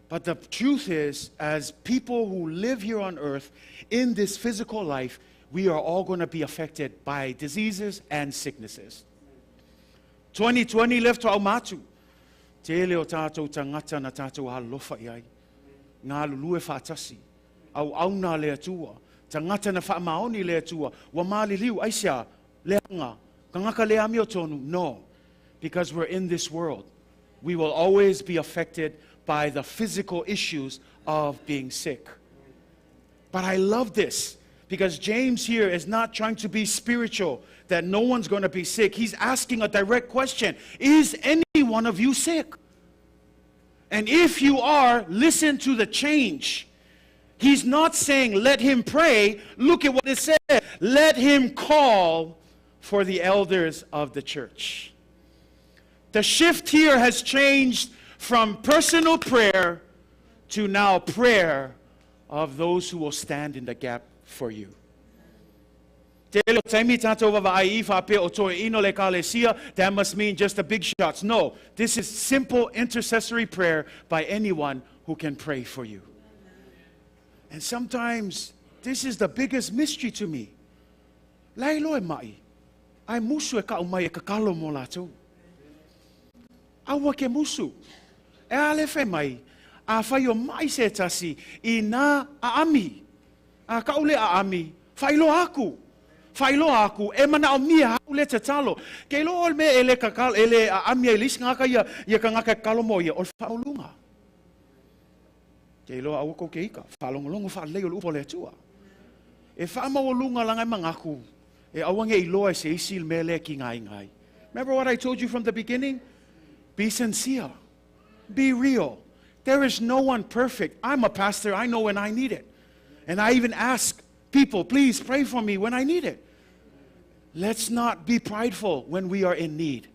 [SPEAKER 2] But the truth is, as people who live here on earth in this physical life, we are all going to be affected by diseases and sicknesses. 2020 left to aumatu. Tele o tātou tagata na tātou alofa i ai. Ngā lulue whaatasi. Au auna le Atua. Tagata na whaamaoni le Atua. Ua maliliu, aisea, leaga, tagata le amiotonu. No, because we're in this world. We will always be affected by the physical issues of being sick. But I love this. Because James here is not trying to be spiritual, that no one's going to be sick. He's asking a direct question. Is any one of you sick? And if you are, listen to the change. He's not saying, let him pray. Look at what it says. Let him call for the elders of the church. The shift here has changed from personal prayer to now prayer of those who will stand in the gap for you. That must mean just the big shots. No, this is simple intercessory prayer by anyone who can pray for you. And sometimes this is the biggest mystery to me. Lai loe mai, ai musu e ka umai e kakalo mo lātou. Aua ke musu. E ale whai mai, a whai o mai se tasi i nā aami. A kaule aami, whailoa aku. Whailoa aku, e mana o mia hau le te talo. Ke lo ol me e le kakalo, e le aami ai lisi ngaka ia, ia ka ngaka kalo mo ia, o le whaolunga. Ke loa aua kou ke ika, whalongolongo whalei o le upo le atua. E whaamawalunga langa e mangaku, e awange i loa e se isi le mele ki ngai ngai. Remember what I told you from the beginning? Be sincere. Be real. There is no one perfect. I'm a pastor. I know when I need it. And I even ask people, please pray for me when I need it. Let's not be prideful when we are in need.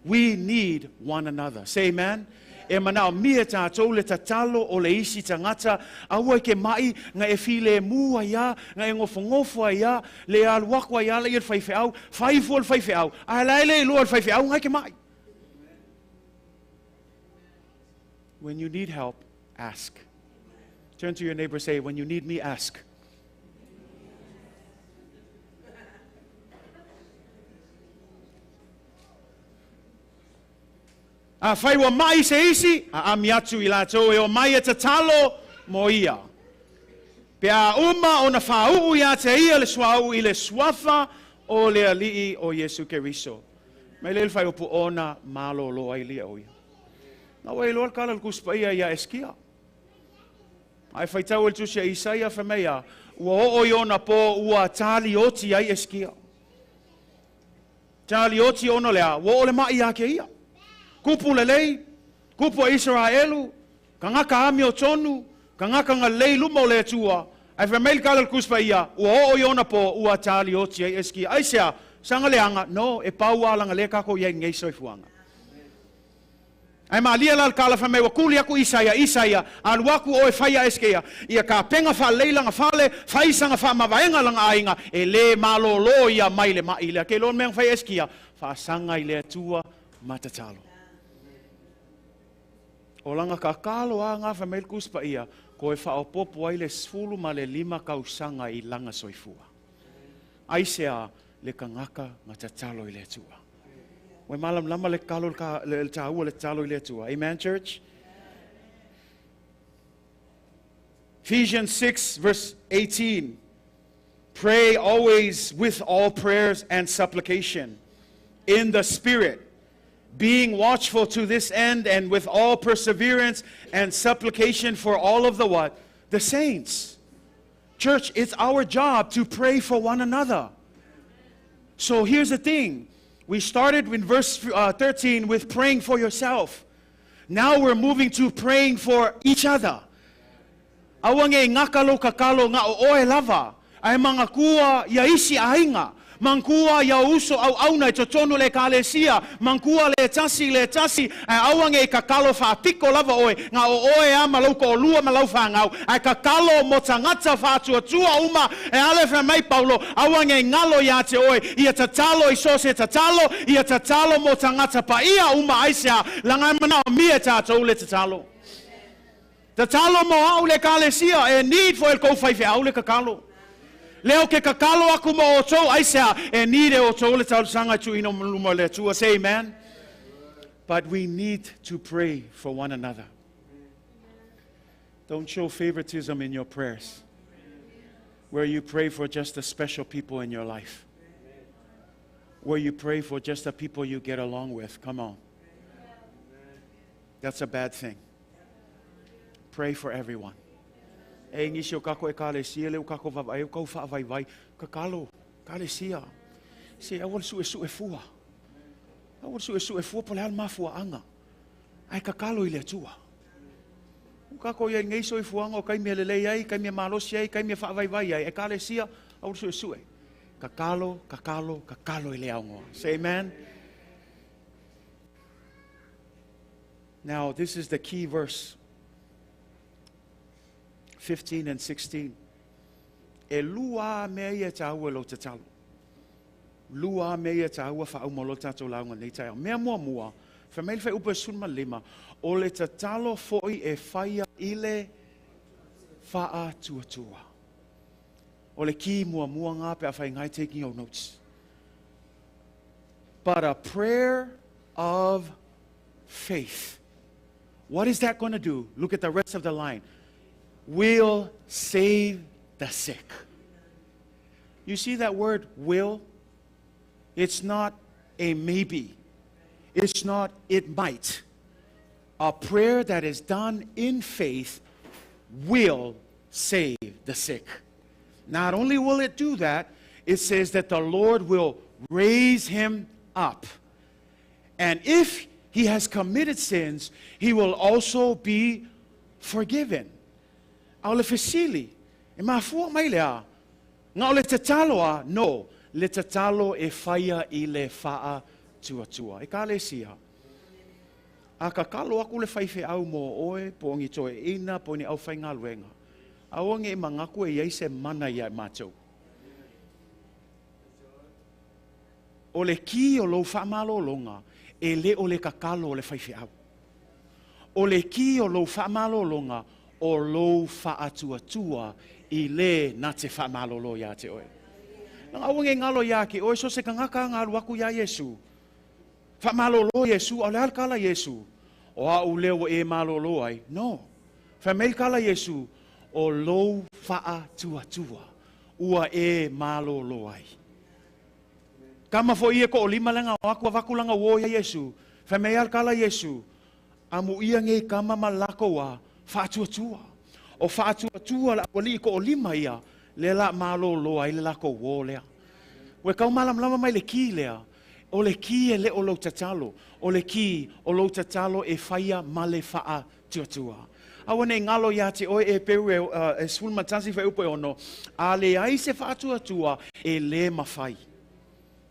[SPEAKER 2] We need one another. Say amen. E manao mia tātou le tatalo o le isi tangata, aua ke mai nga e file mua ia, nga e ngofongofo ia, le aluakua ia le ia le whaiwheau, whaifua le whaiwheau, a lai le iloa le whaiwheau ngai ke mai. When you need help, ask. Turn to your neighbor and say, when you need me, ask. A whai wa mai se isi, a ami atu i lātou e o mai e tatalo mo ia. Pe a uma o na whauu ia te ia le suau i le suafa o le alii o Yesu Keriso. Mai le whai opu ona malo loa i lia o ia. Na wai loa kala le kuspa ia ia eskia. Ai whaitau el tusia Isaia whamea, ua o o iona po ua tali oti ai eskia. Tali oti ono lea, ua ole mai ia ke ia. Kupu lelei, kupu a Israelu, ka ngaka ami o tonu, ka ngaka nga lei luma o le atua, ai whamea kala le kuspa ia, ua o o iona po ua tali oti ai eskia. Ai sea, sanga leanga, no, e pau alanga le kako ia ngei soifuanga. Ai malia la kala fa mai wakuli aku Isaia, Isaia, alu aku o e whaia eskeia. Ia ka penga fa leilanga fale, whaisanga fa mavaenga langa ainga, e le malolo ia mai le mai lea. Ke lon mea whai eskia, whaasanga i le atua matatalo. O langa ka kalo a ngā wha mai kuspa ia, ko e whaopopo ai le sfulu ma le lima kausanga i langa soifua. Ai sea le kangaka matatalo i le atua. We malam lama le kalo le tāua le talo i le atua. Amen, church? Ephesians 6, verse 18. Pray always with all prayers and supplication in the Spirit, being watchful to this end and with all perseverance and supplication for all of the what? The saints. Church, it's our job to pray for one another. So here's the thing. We started in verse 13 with praying for yourself. Now we're moving to praying for each other. Awange ngakalo kakalo nga o oe lava. Ai mangakua ia isi ainga. Mangkua ia uso au auna i totonu le kalesia. Mangkua le tasi le tasi. Ai awange kakalo whaapiko lava oe. Nga o oe a malauko o lua malau whangau. Ai kakalo mo tangata whaatuatua uma. E ale wha mai Paulo. Awange ngalo ia te oe. Ia tatalo i so se tatalo. Ia tatalo mo tangata pa ia uma aisea. Langa mana o mia tātou le tatalo. Tatalo mo au le kalesia. E need for el kouwhaiwhe au le kakalo. Leo ke kakalo aku mo o tau aisea, e nire o tau le tau sanga tu ino luma le atua. Say amen. But we need to pray for one another. Don't show favoritism in your prayers, where you pray for just the special people in your life, where you pray for just the people you get along with. Come on. That's a bad thing. Pray for everyone. E nisi o kako ekalesia le o kako vavae o kau whaavaivai. Kakalo, kalesia. Se awal su e su e fua. Awal su e su e fua po le al mafua anga. Ai kakalo i le atua. O kako ia ngei so i fuanga o kai mea lelei ai, kai mea malosi ai, kai mea whaavaivai ai. Ekalesia, awal su e su e. Kakalo, kakalo, kakalo i le aongoa. Say amen. Now, this is the key verse. 15 and 16. E lua mea ia tāua lo tatalo. Lua mea ia tāua whauma lo tātou launga nei tai. Mea mua mua, whamail whai upa sun ma lima, o le tatalo foi e whaia i le whaa tuatua. O le ki mua mua ngā pe a whai ngai taking your notes. But a prayer of faith. What is that going to do? Look at the rest of the line. Will save the sick. You see that word will? It's not a maybe. It's not it might. A prayer that is done in faith will save the sick. Not only will it do that, it says that the Lord will raise him up. And if he has committed sins, he will also be forgiven. Au le fesili, e mafua mai lea. Ngā o le tatalo a, no, le tatalo e whaia i le whaa tuatua. E ka le sia. A kakalo aku le whaiwhe au mō oe, po ngi toe ina, po ni au whai ngā luenga. Au nge mangaku e iai se mana ia e mātou. O le ki o lou whaamalolonga, e le o le kakalo o le whaiwhe au. O le ki o lou whaamalolonga, o lou whaatuatua i le nā te whaamalolo ia te oe. Nanga aua nge ngalo ia ke oe, so se kangaka ngā ruaku ia Yesu. Whaamalolo Yesu, au le alkala Yesu. O a u leo e malolo ai. No. Whamail kala Yesu, o lou whaatuatua, ua e malolo ai. Kama fo ia ko o lima langa o aku avaku langa wo ia Yesu. Whamail kala Yesu, amu ia nge kama malako wa whaatuatua. O whaatuatua la wali ko o lima ia, le la malolo ai le la ko wo lea. Ue kau malam lama mai le ki lea. O le ki e le o lou tatalo. O le ki o lou tatalo e whaia male whaa tuatua. Aua nei ngalo ia te oe e peu e sulmatasi whai upo e ono. A le ai se whaatuatua e le mawhai.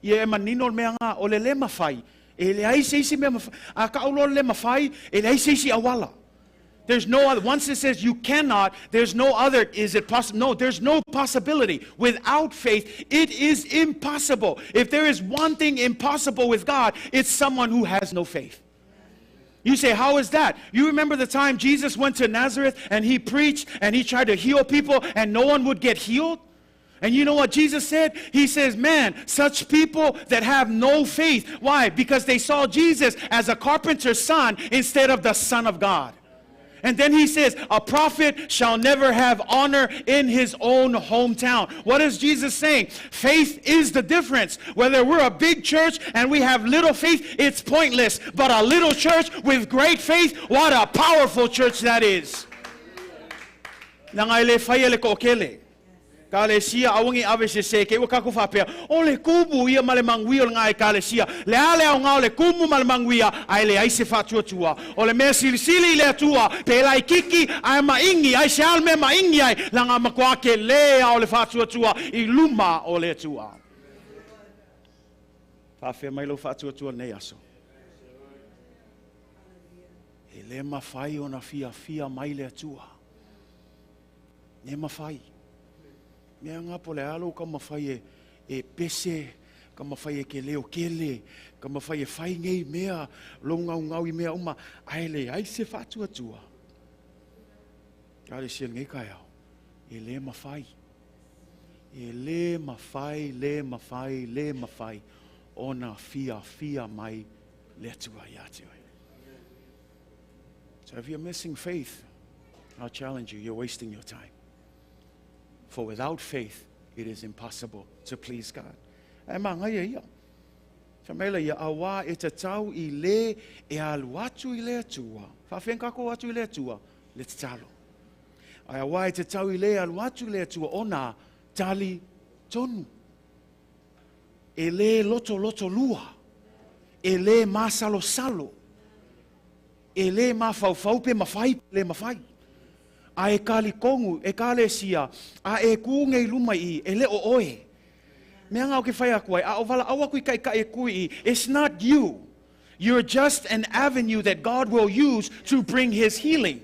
[SPEAKER 2] Ia e manino mea ngā, o le le mawhai. E le ai se isi mea mawhai. A ka aulo le mawhai, e le ai se isi awala. There's no other. Once it says you cannot, there's no other. Is it possible? No, there's no possibility. Without faith, it is impossible. If there is one thing impossible with God, it's someone who has no faith. You say, how is that? You remember the time Jesus went to Nazareth and he preached and he tried to heal people and no one would get healed? And you know what Jesus said? He says, man, such people that have no faith. Why? Because they saw Jesus as a carpenter's son instead of the Son of God. And then he says, a prophet shall never have honor in his own hometown. What is Jesus saying? Faith is the difference. Whether we're a big church and we have little faith, it's pointless. But a little church with great faith, what a powerful church that is. Nanga ele whaia le ko'okele. Ka le sia awangi ave se se ke ua kako whapea. O le kumu ia ma le manguia o le ngai ka le sia. Le ale au ngao le kumu ma le manguia ai le ai se whatuatua. O le mea silisili i le atua. Pe lai kiki ai maingi ai se al mea maingi ai. La ngā makoa ke le au le whatuatua i luma o le atua. Whawhea mai lau whatuatua nei aso. E le mawhai o na fia fia mai le atua. Ne mawhai. Mea ngā po le alo ka mawhai e pese, ka mawhai e ke leo kele, ka mawhai e whai ngei mea, lo ngau ngau i mea uma, ai le ai se whatuatua. Ka le sia ngei kai au, e le mawhai. E le mawhai, le mawhai, le mawhai, ona fia fia mai le atua ia te oe. So if you're missing faith, I'll challenge you, you're wasting your time. For without faith, it is impossible to please God. E mā ngai ia. Whamela ia awa e tatau i le e alu atu i le atua. Whawhenka ko atu i le atua, le tatalo. Ae auā e tatau i le alu atu i le Atua ona talitonu. E lē lotolotolua, e lē masalosalo, e lē mafaufau pe mafai pe le mafai. A e talitonu, Ekalesia, a e kū nei i luma i i, e le o oe. Mea na ou ke fai atu ai, a o valaau atu i taitai e kū i i, it's not you. You're just an avenue that God will use to bring His healing.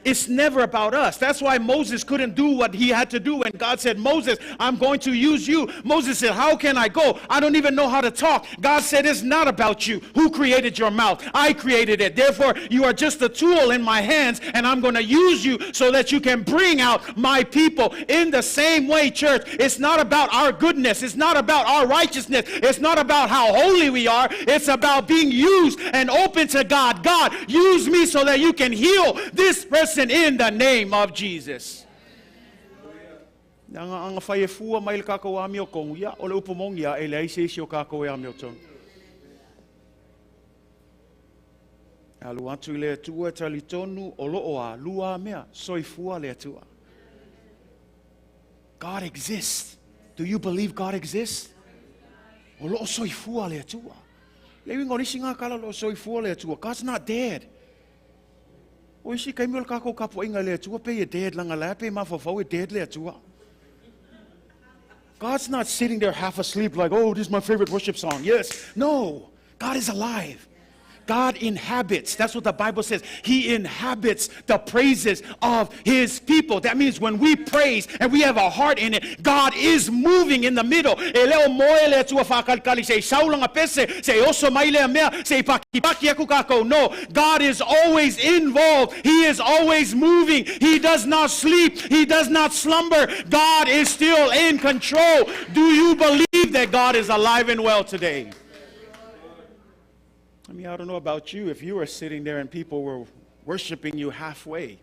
[SPEAKER 2] It's never about us. That's why Moses couldn't do what he had to do when God said, Moses, I'm going to use you. Moses said, How can I go? I don't even know how to talk. God said, It's not about you. Who created your mouth? I created it. Therefore, you are just a tool in my hands, and I'm going to use you so that you can bring out my people. In the same way, church, it's not about our goodness. It's not about our righteousness. It's not about how holy we are. It's about being used and open to God. God, use me so that you can heal this person in the name of Jesus. Anga anga fai e fua mai le kākou amiotonu, ia, o le upu moni ia, e leai se isi o kākou e amiotonu. Alu atu i le Atua talitonu o loo a lua mea, soifua le Atua. God exists. Do you believe God exists? O loo soifua le Atua. Le uiga o le isi ngā kala o loo soifua le Atua. God's not dead. O isi kaimi o le kākou tapuaiga i le Atua pei e dead langa la pe mafaufau e dead le Atua. God's not sitting there half asleep like, oh, this is my favorite worship song. Yes. No. God is alive. God inhabits. That's what the Bible says. He inhabits the praises of his people. That means when we praise and we have a heart in it, God is moving in the middle. E le o moe le Atua whakalikali se i saulanga pese, se i oso mai lea mea, se i pakipaki aku kākou. No, God is always involved. He is always moving. He does not sleep. He does not slumber. God is still in control. Do you believe that God is alive and well today? I mean, I don't know about you. If you were sitting there and people were worshiping you halfway,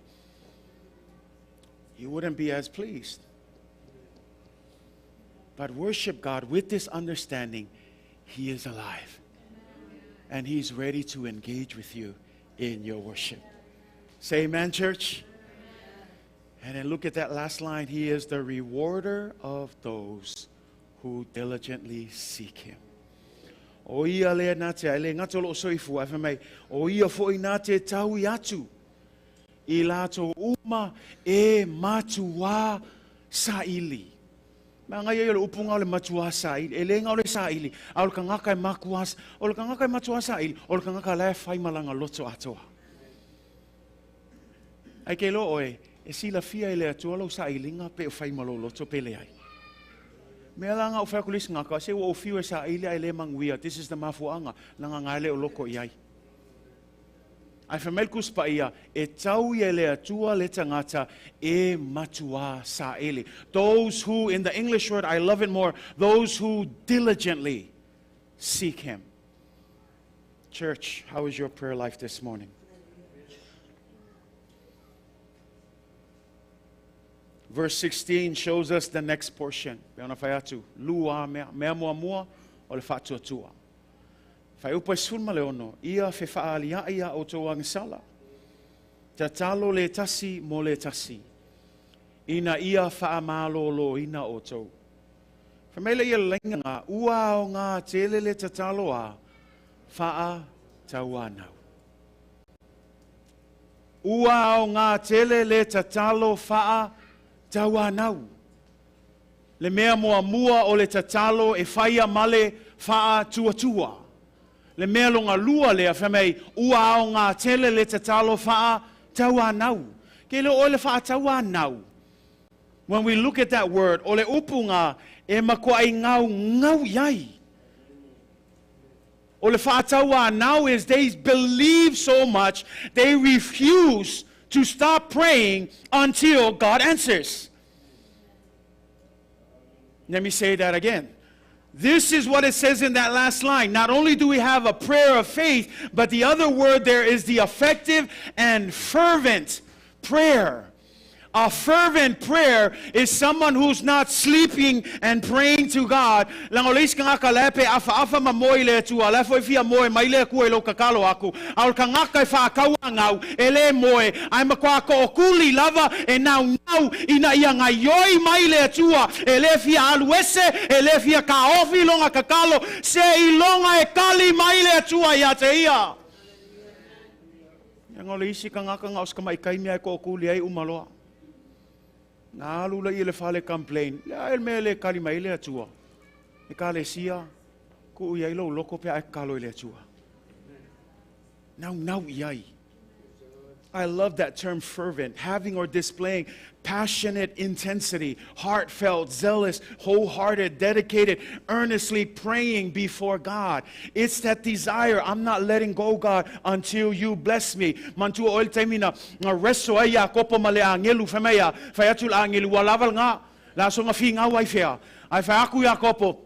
[SPEAKER 2] you wouldn't be as pleased. But worship God with this understanding He is alive. And He's ready to engage with you in your worship. Say amen, church. And then look at that last line. He is the rewarder of those who diligently seek Him. O ia lea na te, ai le gata o loo soifua, ae fai mai, o ia foi na te taui atu i latou uma e matuā saili. Mea ngai ai o le upu nga o le matuā saili. E le nga o le saili, a o le kangaka e makuā, o le kangaka e matuā saili, o le kangaka la e fai malanga loto atoa. Ai ke iloa oe, e silafia e le Atua lou sailiga pe o fai ma lou loto pe leai. Mea la nga o fai atu le isi gaka, se ua ou fiu e saili ae le manuia, this is the mafuaaga, laga nga e le o loko i ai. Ae fai mai le Tusi Paia, e tau ia e le Atua le tagata e matuā saili. Those who, in the English word, I love it more, those who diligently seek Him. Church, how is your prayer life this morning? Verse 16 shows us the next portion. Pe ona fai atu, lua mea, mea muamua o le faatuatua. Fuaiupu e 16, ia fe whaaliai a o tō agasala. Tatalo le tasi mo le tasi. Ina ia whaamalōlō ina o tau. Fai mai le ia laina ngā ua o ngā tele le tatalo a whaa tauanau. Ua o ngā tele le tatalo whaa tauanau. Le mea muamua o le tatalo e whaia male whaa tuatua. Le mea longa lua lea fai mai ua o ngā tele le tatalo whaa tauanau. Ke le o le whaa tauanau. When we look at that word, o le upu ngā e makuai ngau ngau iai. O le whaatauanau is they believe so much, they refuse to stop praying until God answers. Let me say that again. This is what it says in that last line. Not only do we have a prayer of faith, but the other word there is the effective and fervent prayer. A fervent prayer is someone who's not sleeping and praying to God. Leaga o le isi tagata la e pe afaafa ma moe i le Atua, la foi fia moe mai le Atua i lou tatalo atu. A o le tagata e faatauanau, e le moe, ae matua tookuli lava e naunau ina ia gaioi mai le Atua, e le fia alu ese, e le fia taofi lona tatalo, seiloga e tali mai le Atua ia te ia. Leaga o le isi tagata na o si tamai taimi lava e tootuli ai uma loa. Na alu laia i le fale complain, le a ea le mea e le tali mai ai le Atua? Ekalesia, tuu i ai lou loto pe a e tatalo i le Atua. Naunau i ai. I love that term fervent, having or displaying passionate intensity, heartfelt, zealous, wholehearted, dedicated, earnestly praying before God. It's that desire, I'm not letting go, God, until you bless me. Manatua ʻoe le taimi na na wrestle ai Iakopo ma le agelu, fai mai a, fai atu le agelu, ua lava lena, le a soona finau ai fea. Ae fai atu Iakopo,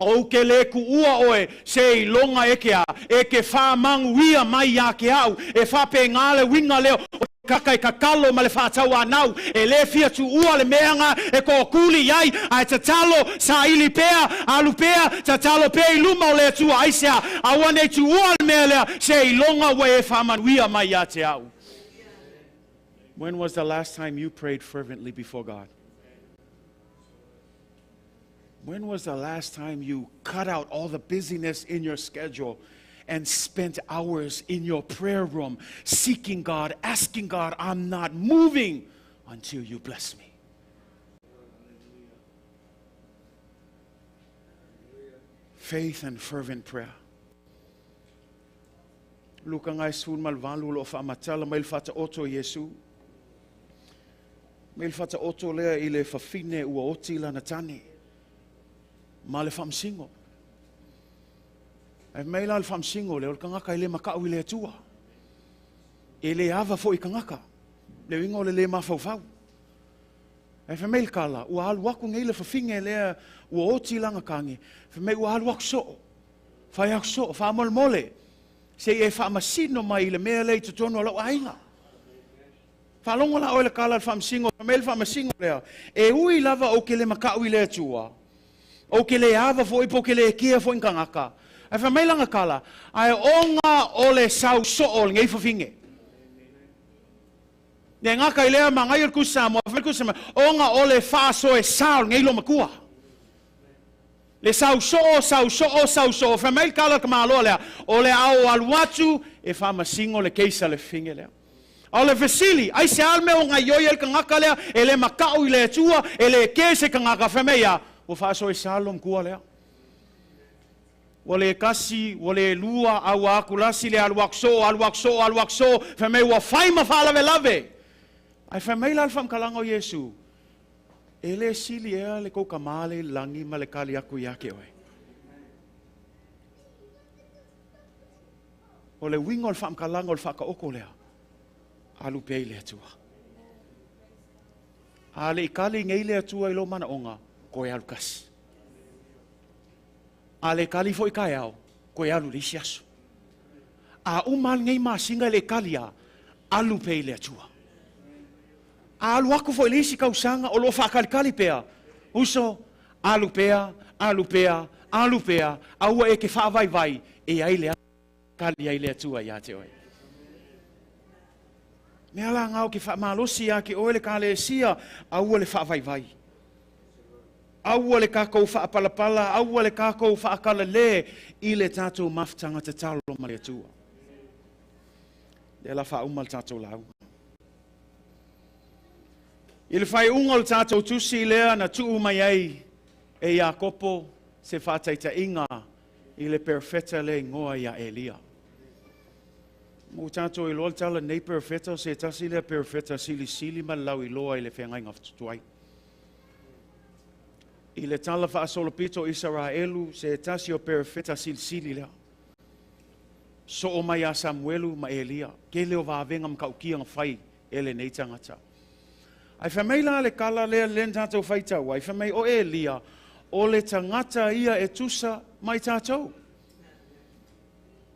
[SPEAKER 2] Ou ke le kuʻua ʻoe seiloga e ke a, e ke faamanuia mai iā te a'u, e faapena le uiga lea o kaka i tatalo ma le faatauanau, e le fia tuua le mea na e tookuli i ai, ae tatalo, saili pea, alu pea, tatalo pea i luma o le Atua, aisea, aua nei tuua le mea lea, seiloga ua e faamanuia mai iā te a'u. When was the last time you prayed fervently before God? When was the last time you cut out all the busyness in your schedule and spent hours in your prayer room seeking God, asking God, I'm not moving until you bless me? Faith and fervent prayer. Luka 18 o lo o faamatala mai le Faataoto o Iesu. Mai le Faataoto lea i le fafine ua oti lana tane ma le faamasino. Ae mai la le faamasino lea o le tagata e le mataʻu i le Atua. E le ava foi i tagata. Le uiga o le le mafaufau. Ae fai mai le tala, ua alu atu nei le fafine lea ua oti lana tane, fai mai ua alu atu soo. Fai atu soo, faamolemole, se i e faamasino mai i le mea lea i totonu o lou aiga. Faalogo la oe i le tala a le faamasino, fai mai le faamasino lea, E ui lava ou te le makaʻu i le Atua, ou te le ava foi po o te le kea foi i tagata. Ae fai mai lana tala, Ae ona o le sau soo o lenei fafine. Le gata i lea, manaia le Tusi Samoa, fai mai le Tusi Samoa, ona o le faasoesa o lenei loomatua. Le sau soo, sau soo, sau soo, fai mai le tala a le tamaloa lea, o le a ou alu atu e faamasino le case a le fafine lea. A o le fesili, aisea le mea ua gaioi ai le tagata lea e le makaʻu i le Atua, e le kē se tagata, fai mai a, ua faasoesa le loomatua lea. Ua le tasi, ua le lua, a ua atulasi le alu atu soo, alu atu soo, alu atu soo, fai mai ua fai ma faalavelave. Ae fai mai la le faamatalaga o Iesu, E le sili ea le kou Tama lea i le lagi ma le kali atu iā te oe. O le uiga o le faamatalaga o le faataoto lea, alu pea i le Atua. A le i kali nei le Atua i lou manaoga, toe alu tasi. A le kali foi taeao, toe alu i le isi aso. A uma lenei masina e le i kali a, alu pea i le Atua. A alu atu foi i le isi tausaga o lo o faatalikali pea, uso, alu pea, alu pea, alu pea, aua e te faavaivai e ai le kali ai le Atua ia te oe. Mea la na o ke faamalosi ia te oe le kalesia, aua le faavaivai. Aua le tatou faapalapala, aua le tatou faakalale i le tatou mafutaga tatalo ma le Atua. Lea la faauma le tatou lauga. I le faaiuga o le tatou tusi lea na tuu mai ai e Iakopo se faataitaiga i le perofeta lea igoa ia Elia. Ua tatou iloa le tala nei perofeta o se tasi lea perofeta silisili ma le lauiloa i le feagaiga tuai. I le tala faasolopito o Isaraelu, se tasi o perofeta silisili lea. Soo mai ia Samuelu ma Elia, tele o vavega matautia na fai e lenei tagata. Ae fai mai la le tala lea lea na tatou faitau ai, fai mai o Elia, o le tagata ia e tusa ma i tatou.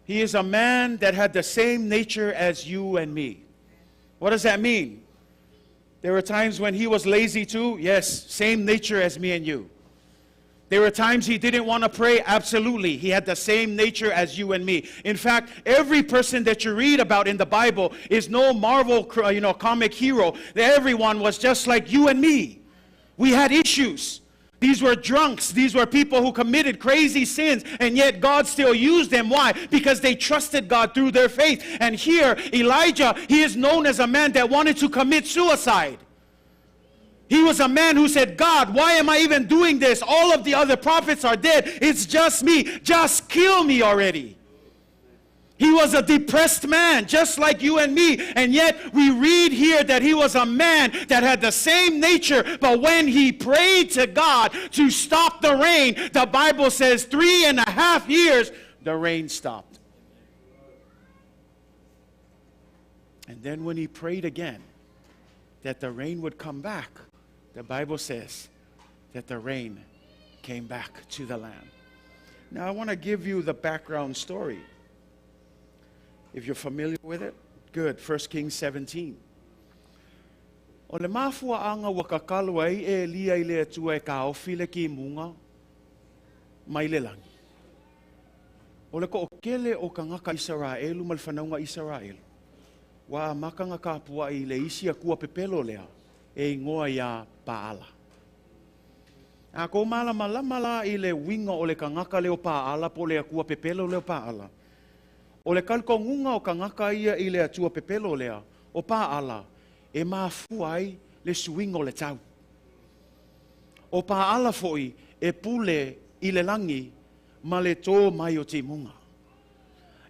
[SPEAKER 2] He is a man that had the same nature as you and me. What does that mean? There were times when he was lazy too. Yes, same nature as me and you. There were times he didn't want to pray. Absolutely. He had the same nature as you and me. In fact, every person that you read about in the Bible is no Marvel, comic hero. Everyone was just like you and me. We had issues. These were drunks. These were people who committed crazy sins, and yet God still used them. Why? Because they trusted God through their faith. And here, Elijah, he is known as a man that wanted to commit suicide. He was a man who said, God, why am I even doing this? All of the other prophets are dead. It's just me. Just kill me already. He was a depressed man, just like you and me. And yet we read here that he was a man that had the same nature. But when he prayed to God to stop the rain, the Bible says 3.5 years, the rain stopped. And then when he prayed again that the rain would come back, the Bible says that the rain came back to the land. Now I want to give you the background story. If you're familiar with it, good. 1 Kings 17. O le mafua anga wa kakalo ai e lia i le atua e ka ofi le ki munga mai le langi. O le ko o kele o ka ngaka Israelu ma le whanaunga Israelu. Wa makanga ka pua i le isi a kua pepelo lea e ingoa ia Paala. A ko malama lama la i le winga o le kangaka leo Paala po le akua pepelo leo Paala. O le kalkongunga o kangaka ia i le atua pepelo lea, o Paala, e mafua ai le suinga o le tau. O Paala foi e pule i le langi ma le tō mai o timunga.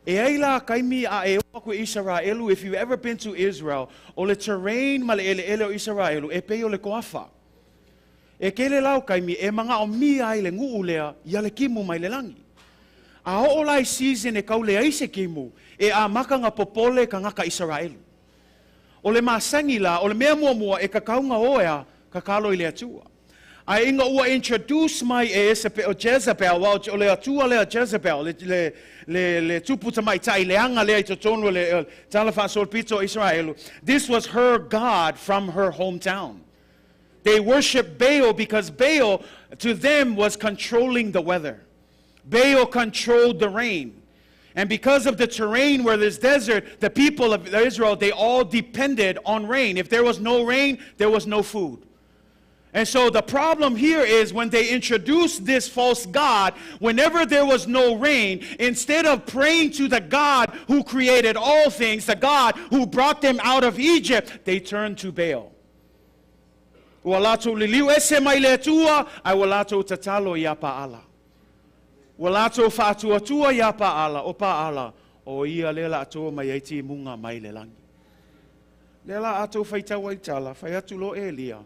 [SPEAKER 2] E ai la kaimi a e oa koe Israelu, if you've ever been to Israel, o le terrain ma le ele ele o Israelu, e pei o le koafa. E kele lau kaimi e manga o mia ai le nguu lea, ia le kimu mai le langi. A o lai season e kaule ai se kimu, e a makanga popole ka ngaka Israelu. O le masangi la, o le mea mua mua e kakaunga oea, kakalo i le atua. A inga ua introduce mai e Jezebel, wa o le atua lea Jezebel, le tupu tamai tai le anga lea i totonu le tala whaasolpito Israelu. This was her God from her hometown. They worshiped Baal because Baal to them was controlling the weather. Baal controlled the rain. And because of the terrain where there's desert, the people of Israel, they all depended on rain. If there was no rain, there was no food. And so the problem here is when they introduced this false god, whenever there was no rain, instead of praying to the God who created all things, the God who brought them out of Egypt, they turned to Baal. Ua lato liliu ese mai le atua, ai ua lato tatalo ia Paala. Ua lato whaatuatua ia Paala, o Paala, o ia le la atua mai ai ti munga mai le langi. Le la atua whaitawa i tala, whai atu lo Elia,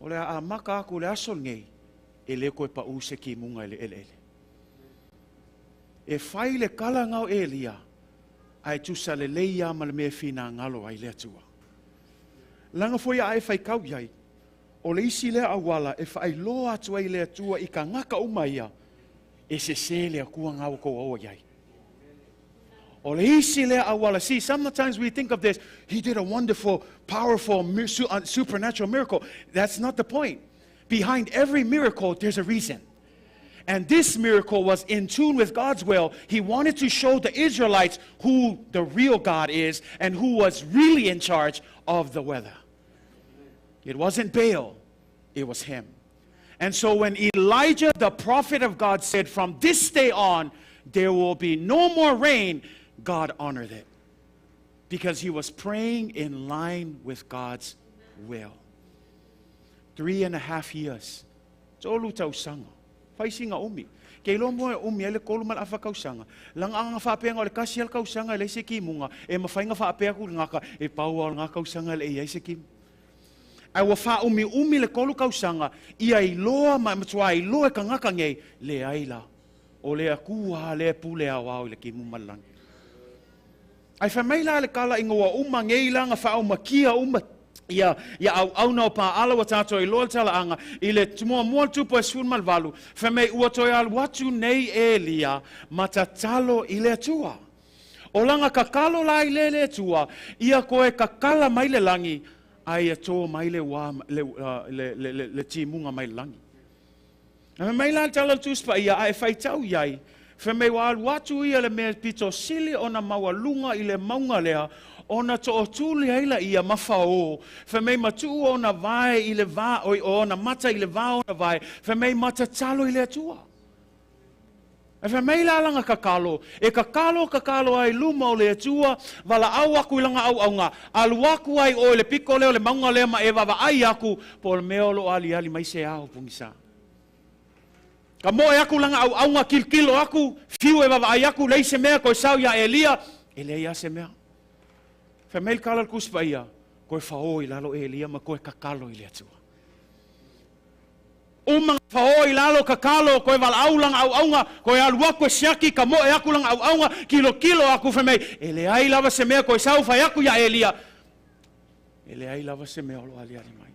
[SPEAKER 2] o le a maka aku le aso ngei, e le koe pa use ki munga ele ele ele. E whai le kala ngau Elia, ai tusa le leia ma le mea whina ngalo ai le atua. Langa foi a e whai kau iai, o le isi lea awala e whai loa atu ai le atua i ka ngaka umaia, e se se le akua ngau ko aua iai. O le isi lea awala. See, sometimes we think of this, he did a wonderful, powerful, supernatural miracle. That's not the point. Behind every miracle, there's a reason. And this miracle was in tune with God's will. He wanted to show the Israelites who the real God is and who was really in charge of the weather. It wasn't Baal, it was him. And so when Elijah, the prophet of God, said, from this day on, there will be no more rain, God honored it. Because he was praying in line with God's will. 3.5 years. Tolu tausanga. Whaisinga umi. Ke ilo moe umi ele kolu mal afa kausanga. Langa anga whaapenga o le kasi al kausanga ele se ki munga. E mawhainga whaapea ku ngaka. E paua o ngā kausanga ele e se ki. Ai ua wha umi umi le kolu kausanga. Ia i loa ma matua i loa e ka ngaka ngei. Le ai la. O le akua le pule au au i le ki mumalangi. Ai wha mai la le kala ingoa uma ngei langa wha uma kia uma ia au au nao pa ala wa tātou i loa le tala anga i le tumua mua le tupu e sfun malvalu wha mei ua toi alu atu nei Elia matatalo i le atua. O langa kakalo la i le le atua ia koe kakala mai le langi Ae ia tō mai le uā, le, le, le, le, le timuga mai le lagi. Ae mai la le tala o le Tusi Paia, a e faitau i ai, fai mai ua alu atu ia le mea pito sili ona maualuga i le mauga lea, ona tootuli ai laia ma faō, fai mai ma tuu ona vae i le va, oi, ona mata i le va ona vae, fai mai ma tatalo i le Atua. Ae fai mai la lana tatalo, e tatalo tatalo ai i luma o le Atua, valaau aku i lana auauna, alu aku ai oe i le pito lea o le mauga lea ma e vaavaai aku, po o le mea o lo o aliali mai se ao pogisa. Ka moe aku lana auauna, kilokilo aku, fiu e vaavaai aku, leai se mea, toe sau iā Elia, e leai lava se mea. Fai mai le tala a le Tusi Paia, toe faō i lalo Elia ma toe tatalo i le Atua. Uma na faō i lalo tatalo, toe valaau lana auauna, toe alu aku e siaki, ka moe aku lana auauna, kilokilo aku, fai mai, e leai lava se mea, toe sau fai aku iā Elia, e leai lava se mea o lo o aliali mai.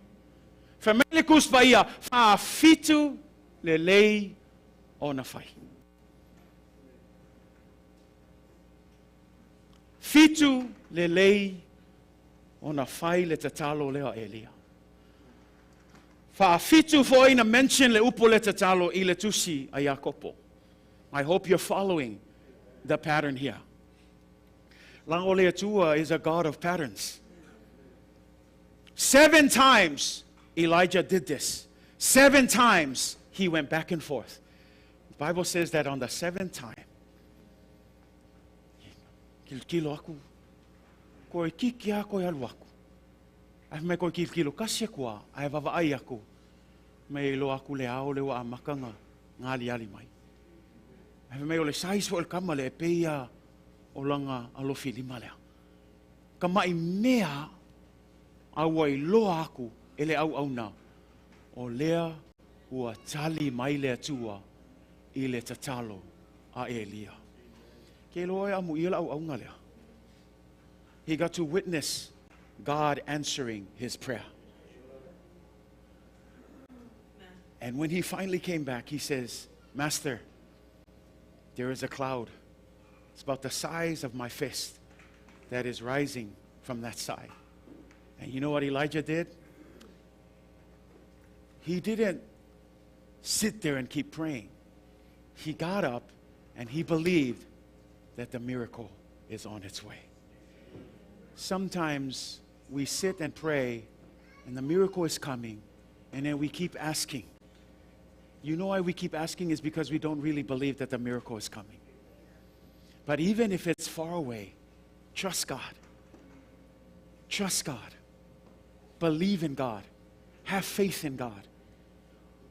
[SPEAKER 2] Fai mai le Tusi Paia, faafitu lelei ona fai. Fitu lelei ona fai le tatalo lea a Elia. Faafitu foi na mention le upu le tatalo i le tusi a Iakopo. I hope you're following the pattern here. Leaga o le Atua is a God of patterns. 7 times Elijah did this. 7 times he went back and forth. The Bible says that on the 7th time, kilokilo aku, koe kiki a koe alu aku. Ae fai mai koe kilokilo kasi aku a, ae vaavaai aku, mai e iloa aku le ao le ua amata na aliali mai. Ae fai mai o le size foi o le tama lea e pei a o lana alofi lima lea. Ka mai mea a ua iloa aku e le auauna o lea ua tali mai le Atua i le tatalo a Elia. Ke iloa e amuia le auauna lea. He got to witness God answering his prayer. And when he finally came back, he says, Master, there is a cloud. It's about the size of my fist that is rising from that side. And you know what Elijah did? He didn't sit there and keep praying. He got up and he believed that the miracle is on its way. Sometimes we sit and pray and the miracle is coming, and then we keep asking. You know why we keep asking is because we don't really believe that the miracle is coming. But even if it's far away, trust God. Trust God. Believe in God. Have faith in God.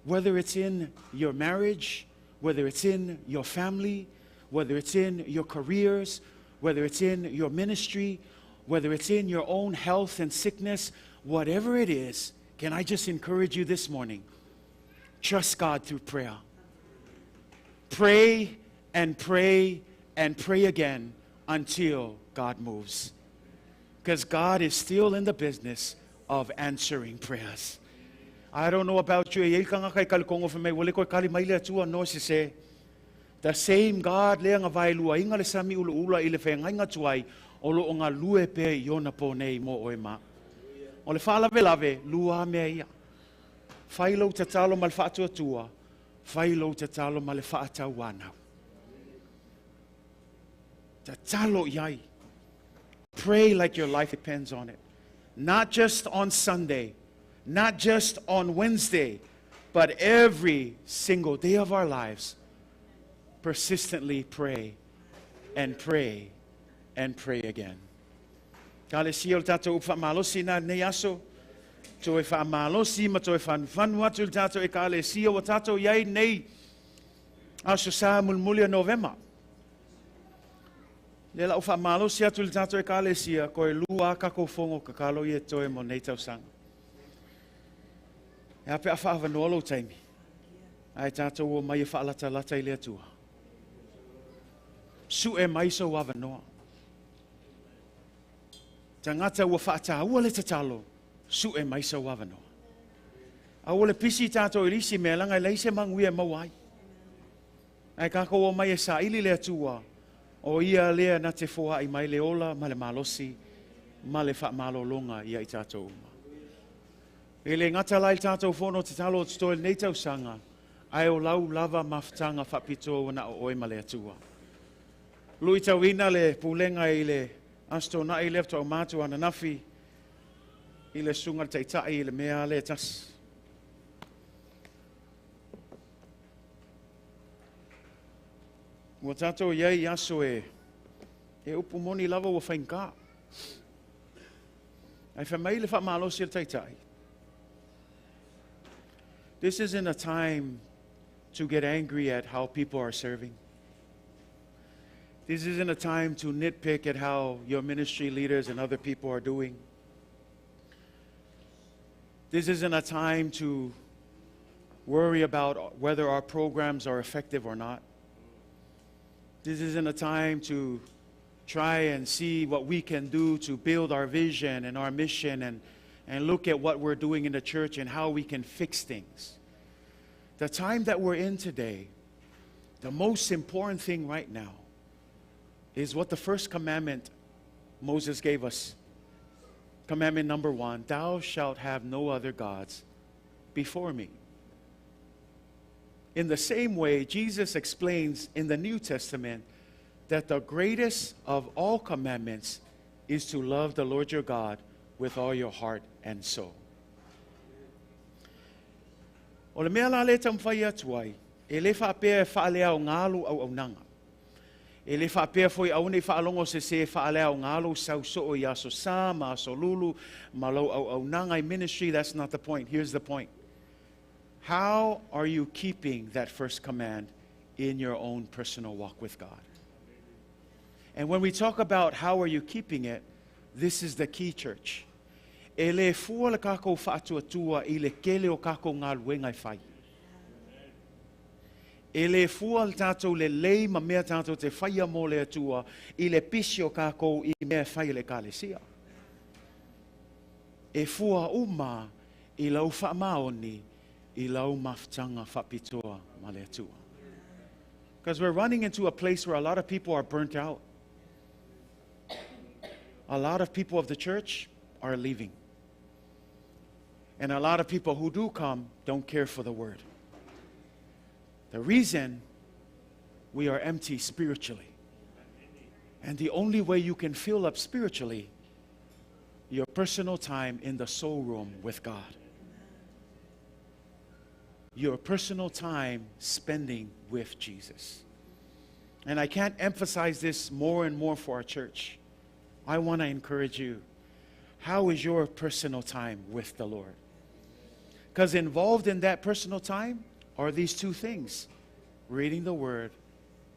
[SPEAKER 2] Whether it's in your marriage, whether it's in your family, whether it's in your careers, whether it's in your ministry, whether it's in your own health and sickness, whatever it is, can I just encourage you this morning? Trust God through prayer. Pray and pray and pray again until God moves. Because God is still in the business of answering prayers. I don't know about you, e iai tagata e talikongo fai mai, ua le toe tali mai le Atua no se se. The same God lea na vaeluaina le sami ulaula i le feagaiga tuai, o lo o galue pea i ona pō nei mo oe ma. O le faalavelave, lua mea ia. Fai lou tatalo ma le faatuatua, fai lou tatalo ma le faatauanau. Tatalo i ai. Pray like your life depends on it. Not just on Sunday, not just on Wednesday, but every single day of our lives. Persistently pray and pray and pray again. Kalesia o le tatou upu faamalosi na lenei aso, toe faamalosi ma toe fanufanu atu le tatou Ekalesia ua tatou i ai nei aso sa mulimuli o Novema. Lea la ua faamalosi atu le tatou Ekalesia, koe lua a takou fono tatalo ia toe mo nei tausaga. E a pe a faaavanoa lou taimi, ae tatou omai e faalatalata i le Atua. Sue mai sou avanoa. Tagata ua faataua le tatalo, sue mai sou avanoa. Aua le pisi tatou i le isi mea, leaga e leai se manuia e maua ai. Ae tatou omai e saili le Atua, o ia lea na te foai mai le ola ma le malosi ma le faamalologa ia i tatou uma. E le gata la i le tatou fono tatalo o totoe i lenei tausaga, ae o lau lava mafutaga faapitoa ua na o oe ma le Atua. Luitauina le pulega i le Aso Toonai lea faatoa uma atu ananafi i le susuga i le Taitai i le mea lea e tasi. Ua tatou i ai i aso e e upu moni lava ua faigata. Ae fai mai le faamalosi a le Taitai, This isn't a time to get angry at how people are serving. This isn't a time to nitpick at how your ministry leaders and other people are doing. This isn't a time to worry about whether our programs are effective or not. This isn't a time to try and see what we can do to build our vision and our mission and look at what we're doing in the church and how we can fix things. The time that we're in today, the most important thing right now is what the first commandment Moses gave us. Commandment number 1, thou shalt have no other gods before me. In the same way, Jesus explains in the New Testament that the greatest of all commandments is to love the Lord your God with all your heart and soul. O le mea la lea e taumafai atu ai, e le faapea e faaleaoga lou auaunaga. E le faapea foi aua ne i faalogo sese e faaleaoga lou sau soo i Aso Sa ma Aso Lulu ma lou auaunaga i ministry. That's not the point. Here's the point. How are you keeping that first command in your own personal walk with God? And when we talk about how are you keeping it, this is the key, church. E le fua le kākou faatuatua i le kele o kākou galuega e fai. E le fua le tātou lelei ma mea tātou te faia mo le Atua i le pisi o kākou i mea e fai e le Ekalesia. E fua uma i lau faamaoni i lau mafutaga faapitoa ma le Atua. Because we're running into a place where a lot of people are burnt out. A lot of people of the church are leaving. And a lot of people who do come don't care for the word. The reason, we are empty spiritually. And the only way you can fill up spiritually, your personal time in the soul room with God. Your personal time spending with Jesus. And I can't emphasize this more and more for our church. I want to encourage you. How is your personal time with the Lord? Because involved in that personal time are these two things, reading the Word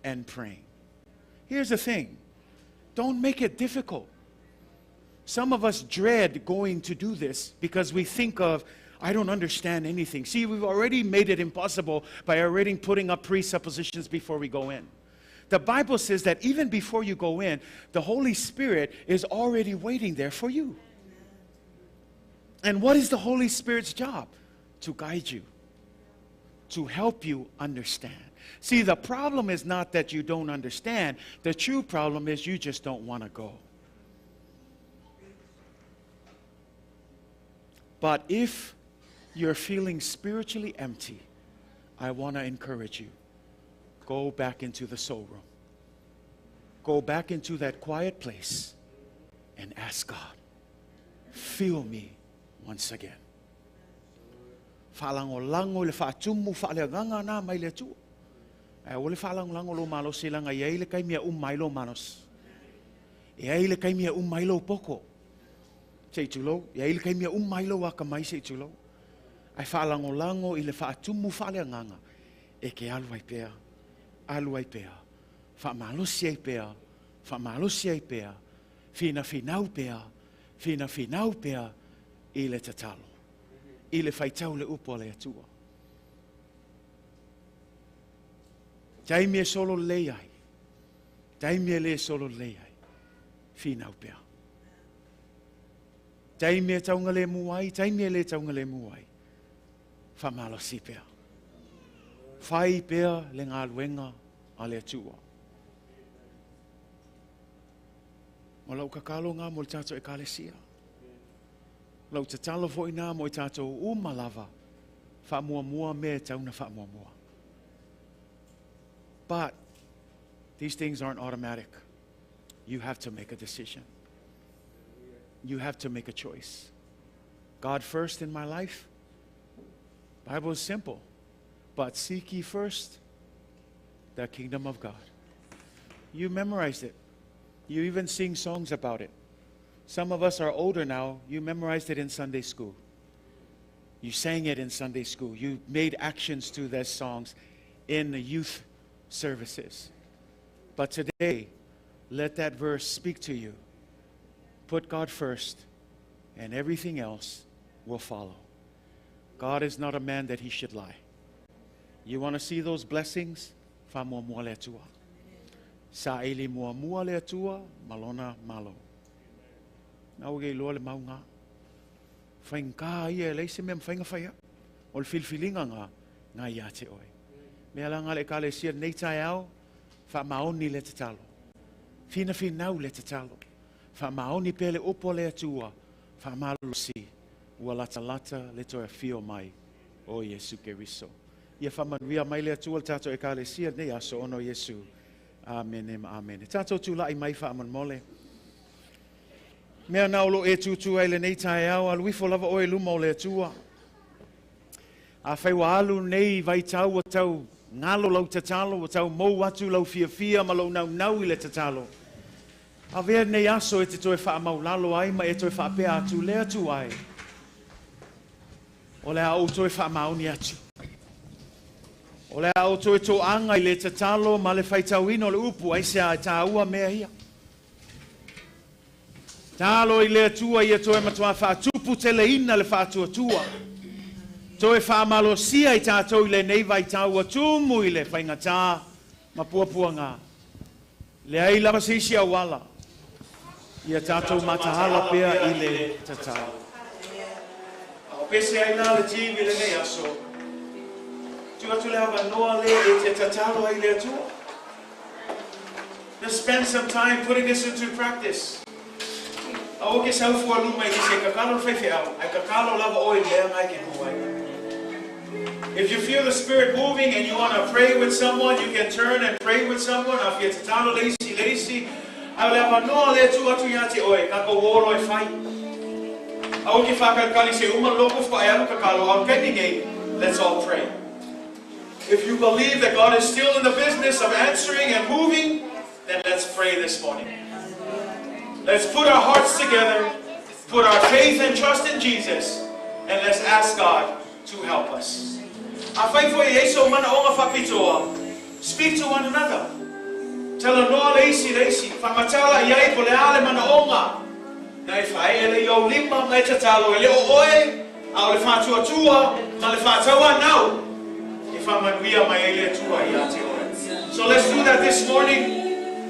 [SPEAKER 2] and praying. Here's the thing. Don't make it difficult. Some of us dread going to do this because we think of, I don't understand anything. See, we've already made it impossible by already putting up presuppositions before we go in. The Bible says that even before you go in, the Holy Spirit is already waiting there for you. And what is the Holy Spirit's job? To guide you, to help you understand. See, the problem is not that you don't understand. The true problem is you just don't want to go. But if you're feeling spiritually empty, I want to encourage you. Go back into the soul room. Go back into that quiet place and ask God, fill me once again. Faalagolago i le faatumu faaleagaga na mai le Atua. Ae aua le faalagolago lou malosi leaga e i ai le taimi e uma ai lou malosi. E i ai le taimi e uma ai lou poto. Se i tulou. E i ai le taimi e uma ai lou akamai se i tulou. Ae faalagolago i le faatumu faaleagaga e ke alu ai pea, alu ai pea, faamalosi ai pea, faamalosi ai pea, finafinau pea, finafinau pea i le tatalo, i le faitau le upu a le Atua. Taimi e solo lelei ai, taimi e le solo lelei ai, finau pea. Taimi e taugalemu ai, taimi e le taugalemu ai, faamalosi pea. Fai pea le galuega a le Atua. O lau tatalo lena mo le tatou Ekalesia. Lau tatalo foʻi na mo i tatou uma lava. Faamuamua mea e tatau ona faamuamua. But these things aren't automatic. You have to make a decision. You have to make a choice. God first in my life. Bible is simple. But seek ye first the kingdom of God. You memorized it. You even sing songs about it. Some of us are older now. You memorized it in Sunday school. You sang it in Sunday school. You made actions to those songs in the youth services. But today, let that verse speak to you. Put God first, and everything else will follow. God is not a man that he should lie. You want to see those blessings? Faamuamua le Atua. Saili muamua le Atua, ma lona Malo. Na ua iloa le mauga. Faigata ia e leai se mea mafai ona faia. O le filifiliga na, na ia te oe. Mea la le ekalesia nei taeao, faamaoni le tatalo. Finafinau le tatalo. Faamaoni pea le upu a le Atua, faamalosi, ua latalata le toe afio mai o Iesu Keriso. Ia faamanuia mai le Atua le tatou ekalesia nei aso ona o Iesu. Amene ma amene. Tatou tulai mai faamolemole. Mea na o lo e tutu ai lenei taeao, alu ifo lava oe i luma o le Atua. Afai ua alu nei vaitau ua tau galo lau tatalo, ua tau mou atu lau fiafia ma lou naunau i le tatalo. Avea nei aso e te toe faamaulalo ai ma e toe faapea atu le Atua e. O le a ou toe faamaoni atu. O le a ou toe toaga i le tatalo ma le faitauina o le upu aisea e taua mea ia. Talo i le Atua ia toe matua faatupu teleina le faatuatua. Toe faamalosia i tatou i lenei vaitau ua tumu i le faigata ma puapuaga. Leai lava se isi auala. Ia tatou mataala pea i le tatalo. A o pese ai la le TV lenei aso. Tuu atu le avanoa le e te tatalo ai le Atua. Just spend some time putting this into practice. Aua e te sau fua luma i se kakalo le faifeau, ae tatalo lava oe mea ngai ke kuai. If you feel the Spirit moving and you want to pray with someone, you can turn and pray with someone. A fia tatalo le isi le isi, a o le avanoa le tuu atu ia te oe, tatou o loa e fai. Aua e te faakalikali se uma loko faatoa e alu tatalo, a o le taimi nei, let's all pray. If you believe that God is still in the business of answering and moving, then let's pray this morning. Let's put our hearts together, put our faith and trust in Jesus, and let's ask God to help us. Afai foi e i ai sou manaoga faapitoa, speak to one another. Talanoa le isi le isi, faamatala i ai po o le a le manaoga. Na e faaee lea i ou lima ma e tatalo, e le o oe, a o le faatuatua ma le faatauanau e faamanuia mai ai le Atua ia te oe. So let's do that this morning,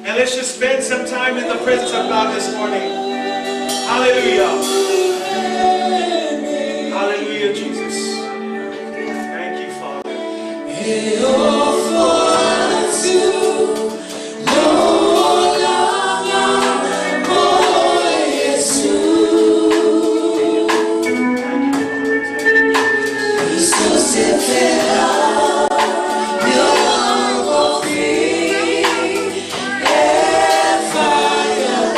[SPEAKER 2] and let's just spend some time in the presence of God this morning. Hallelujah. Hallelujah, Jesus. Thank you, Father.
[SPEAKER 1] E ofo atu lou olaga mo Iesu.
[SPEAKER 2] Thank you, Father. Thank you, Jesus.
[SPEAKER 1] I so se feau iogofi e fai a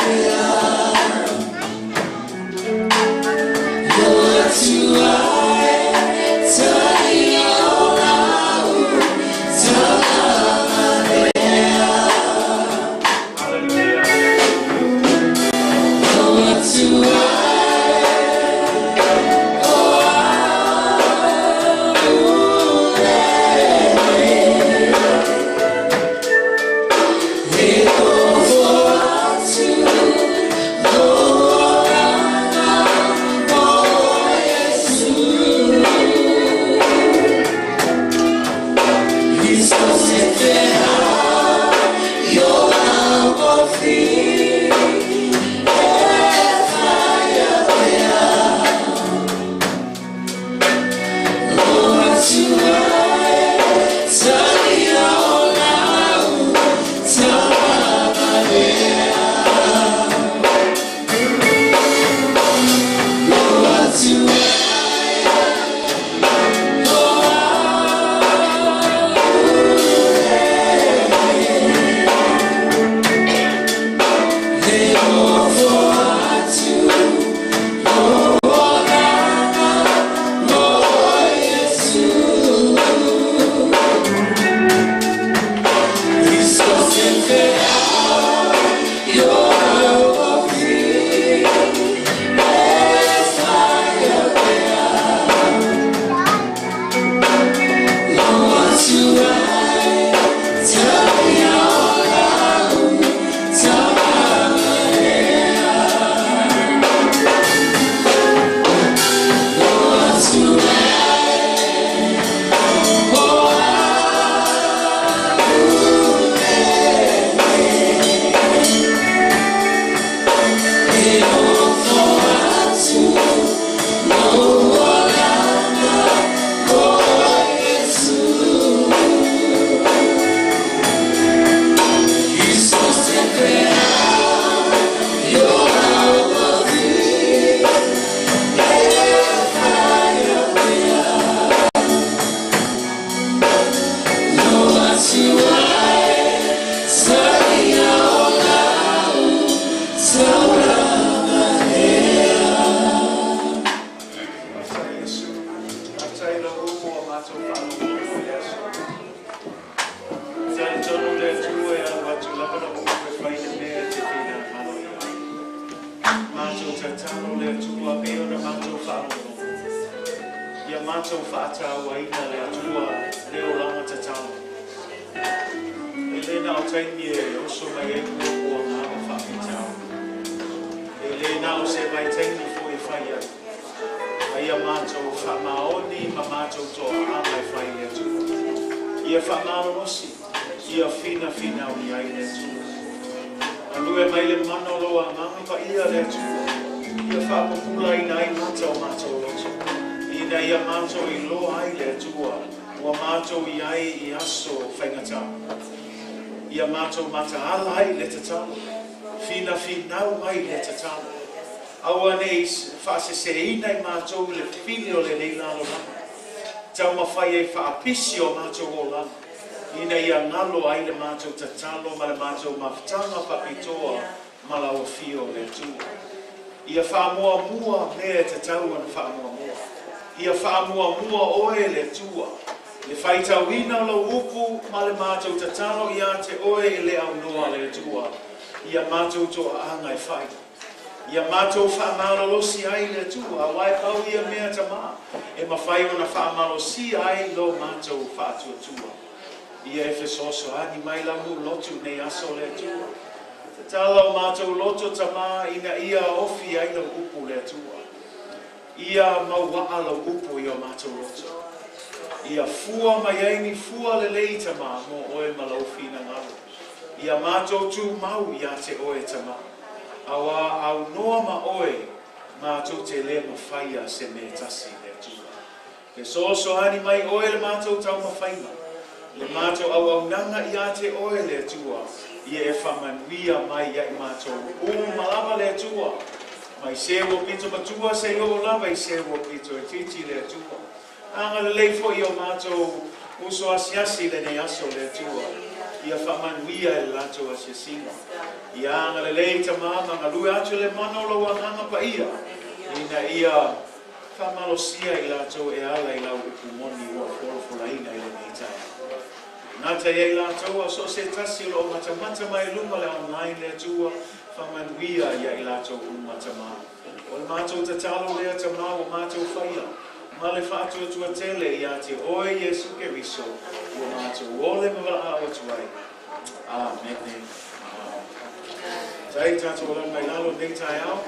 [SPEAKER 1] Lo Atua e tali o lau taulaga lea.
[SPEAKER 2] Hallelujah.
[SPEAKER 1] Lo Atua e o au lele. E ofo atu lou olaga mo Iesu. I so se feau i o laugofi e fai.
[SPEAKER 2] Faapisi o mātou o lana. Ina ia ngalo ai le mātou tatalo ma le mātou mafutanga papitoa ma la ofio le Atua. Ia whaamua mua mea te tau ana whaamua mua. Ia whaamua mua oe le Atua. Le whaitauina lo upu ma le mātou tatalo ia te oe e le au noa le Atua. Ia mātou toa anga e whai. Ia mātou whaamalolosi ai le Atua. A wai pau ia mea tama. E mawhai ona whaamalosi ai lo mātou whaatuatua. Ia e fesoso ani mai lau lotu nei aso le Atua. Te tala o mātou loto tama ina ia ofi ai lau upu le Atua. Ia mauaa lau upu i o mātou loto. Ia fua mai ai ni fua le lei tama mo oe ma lau whina ngalo. Ia mātou tū mau ia te oe tama. Awa au noa ma oe mātou te le mawhaia se me tasi le Atua. Te soso ani mai oe le mātou tau mawhainga. Le mātou au au nanga ia te oe le Atua. Ia e whamanuia mai ia i mātou u malava le Atua. Mai se o pito matua se o lava i se o pito e titi le Atua. Anga le leifo i o mātou uso asiasi le nei aso le Atua. Ia whamanuia e lato asiasinga. Ia anga le lei tamama ngalue atu le manolo wa nganga pa ia. Ina ia whamalosia i lato e ala i lau upumoni ua folofolaina i le nei tai. Ngata ia i lato a so se tasi o matamata mai luma le online le Atua whamanuia ia i lato umatama. O le mātou tatalo le atama o mātou whaia. Ma le whaatuatua tele ia te oe Yesu Keriso ua mātou ole mawala o tuai. Amen. Tai tātou ola mai lalo nei tai au.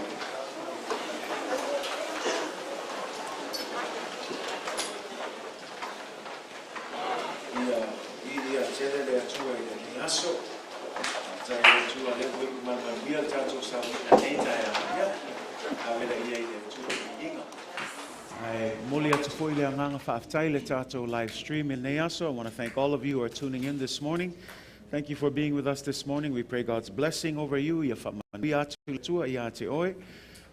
[SPEAKER 2] Ia tele le Atua i le nei aso. Tai le Atua le ui malmaluia tātou sa nei tai au. Ia, awela ia i le Atua i inga. Ai, moli atu foi le anganga whaaftai le tātou live stream in nei aso. I want to thank all of you who are tuning in this morning. Thank you for being with us this morning. We pray God's blessing over you. Ia whaamanuia atu le Atua ia te oe.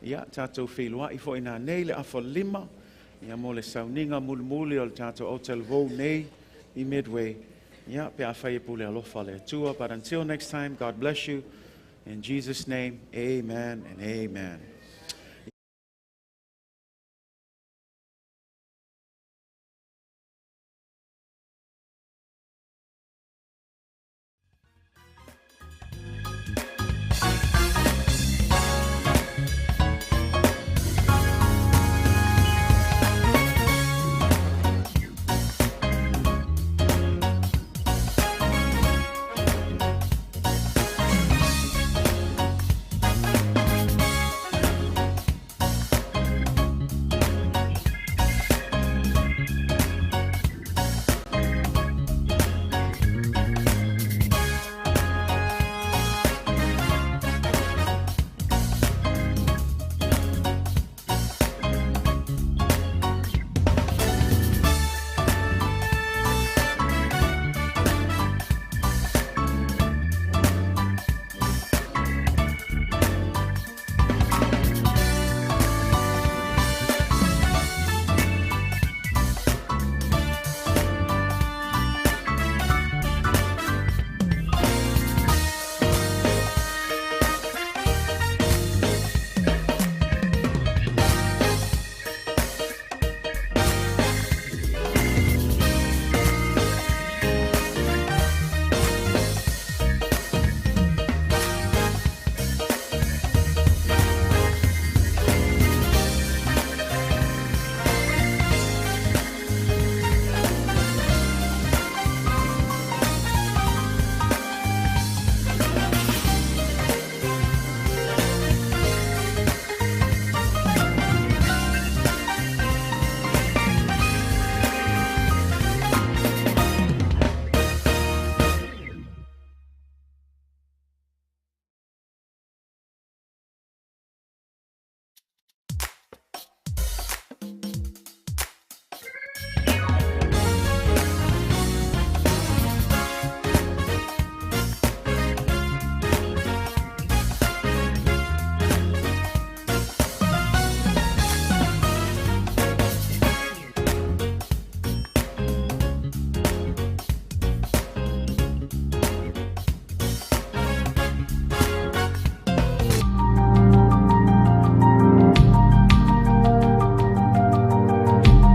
[SPEAKER 2] Ia tātou whilua i fo ina nei le afo lima. Ia mo le sauninga mulimuli o le tātou hotel vau nei i Midway. Ia pe a whai e pule alofa le Atua. But until next time, God bless you. In Jesus' name, amen and amen.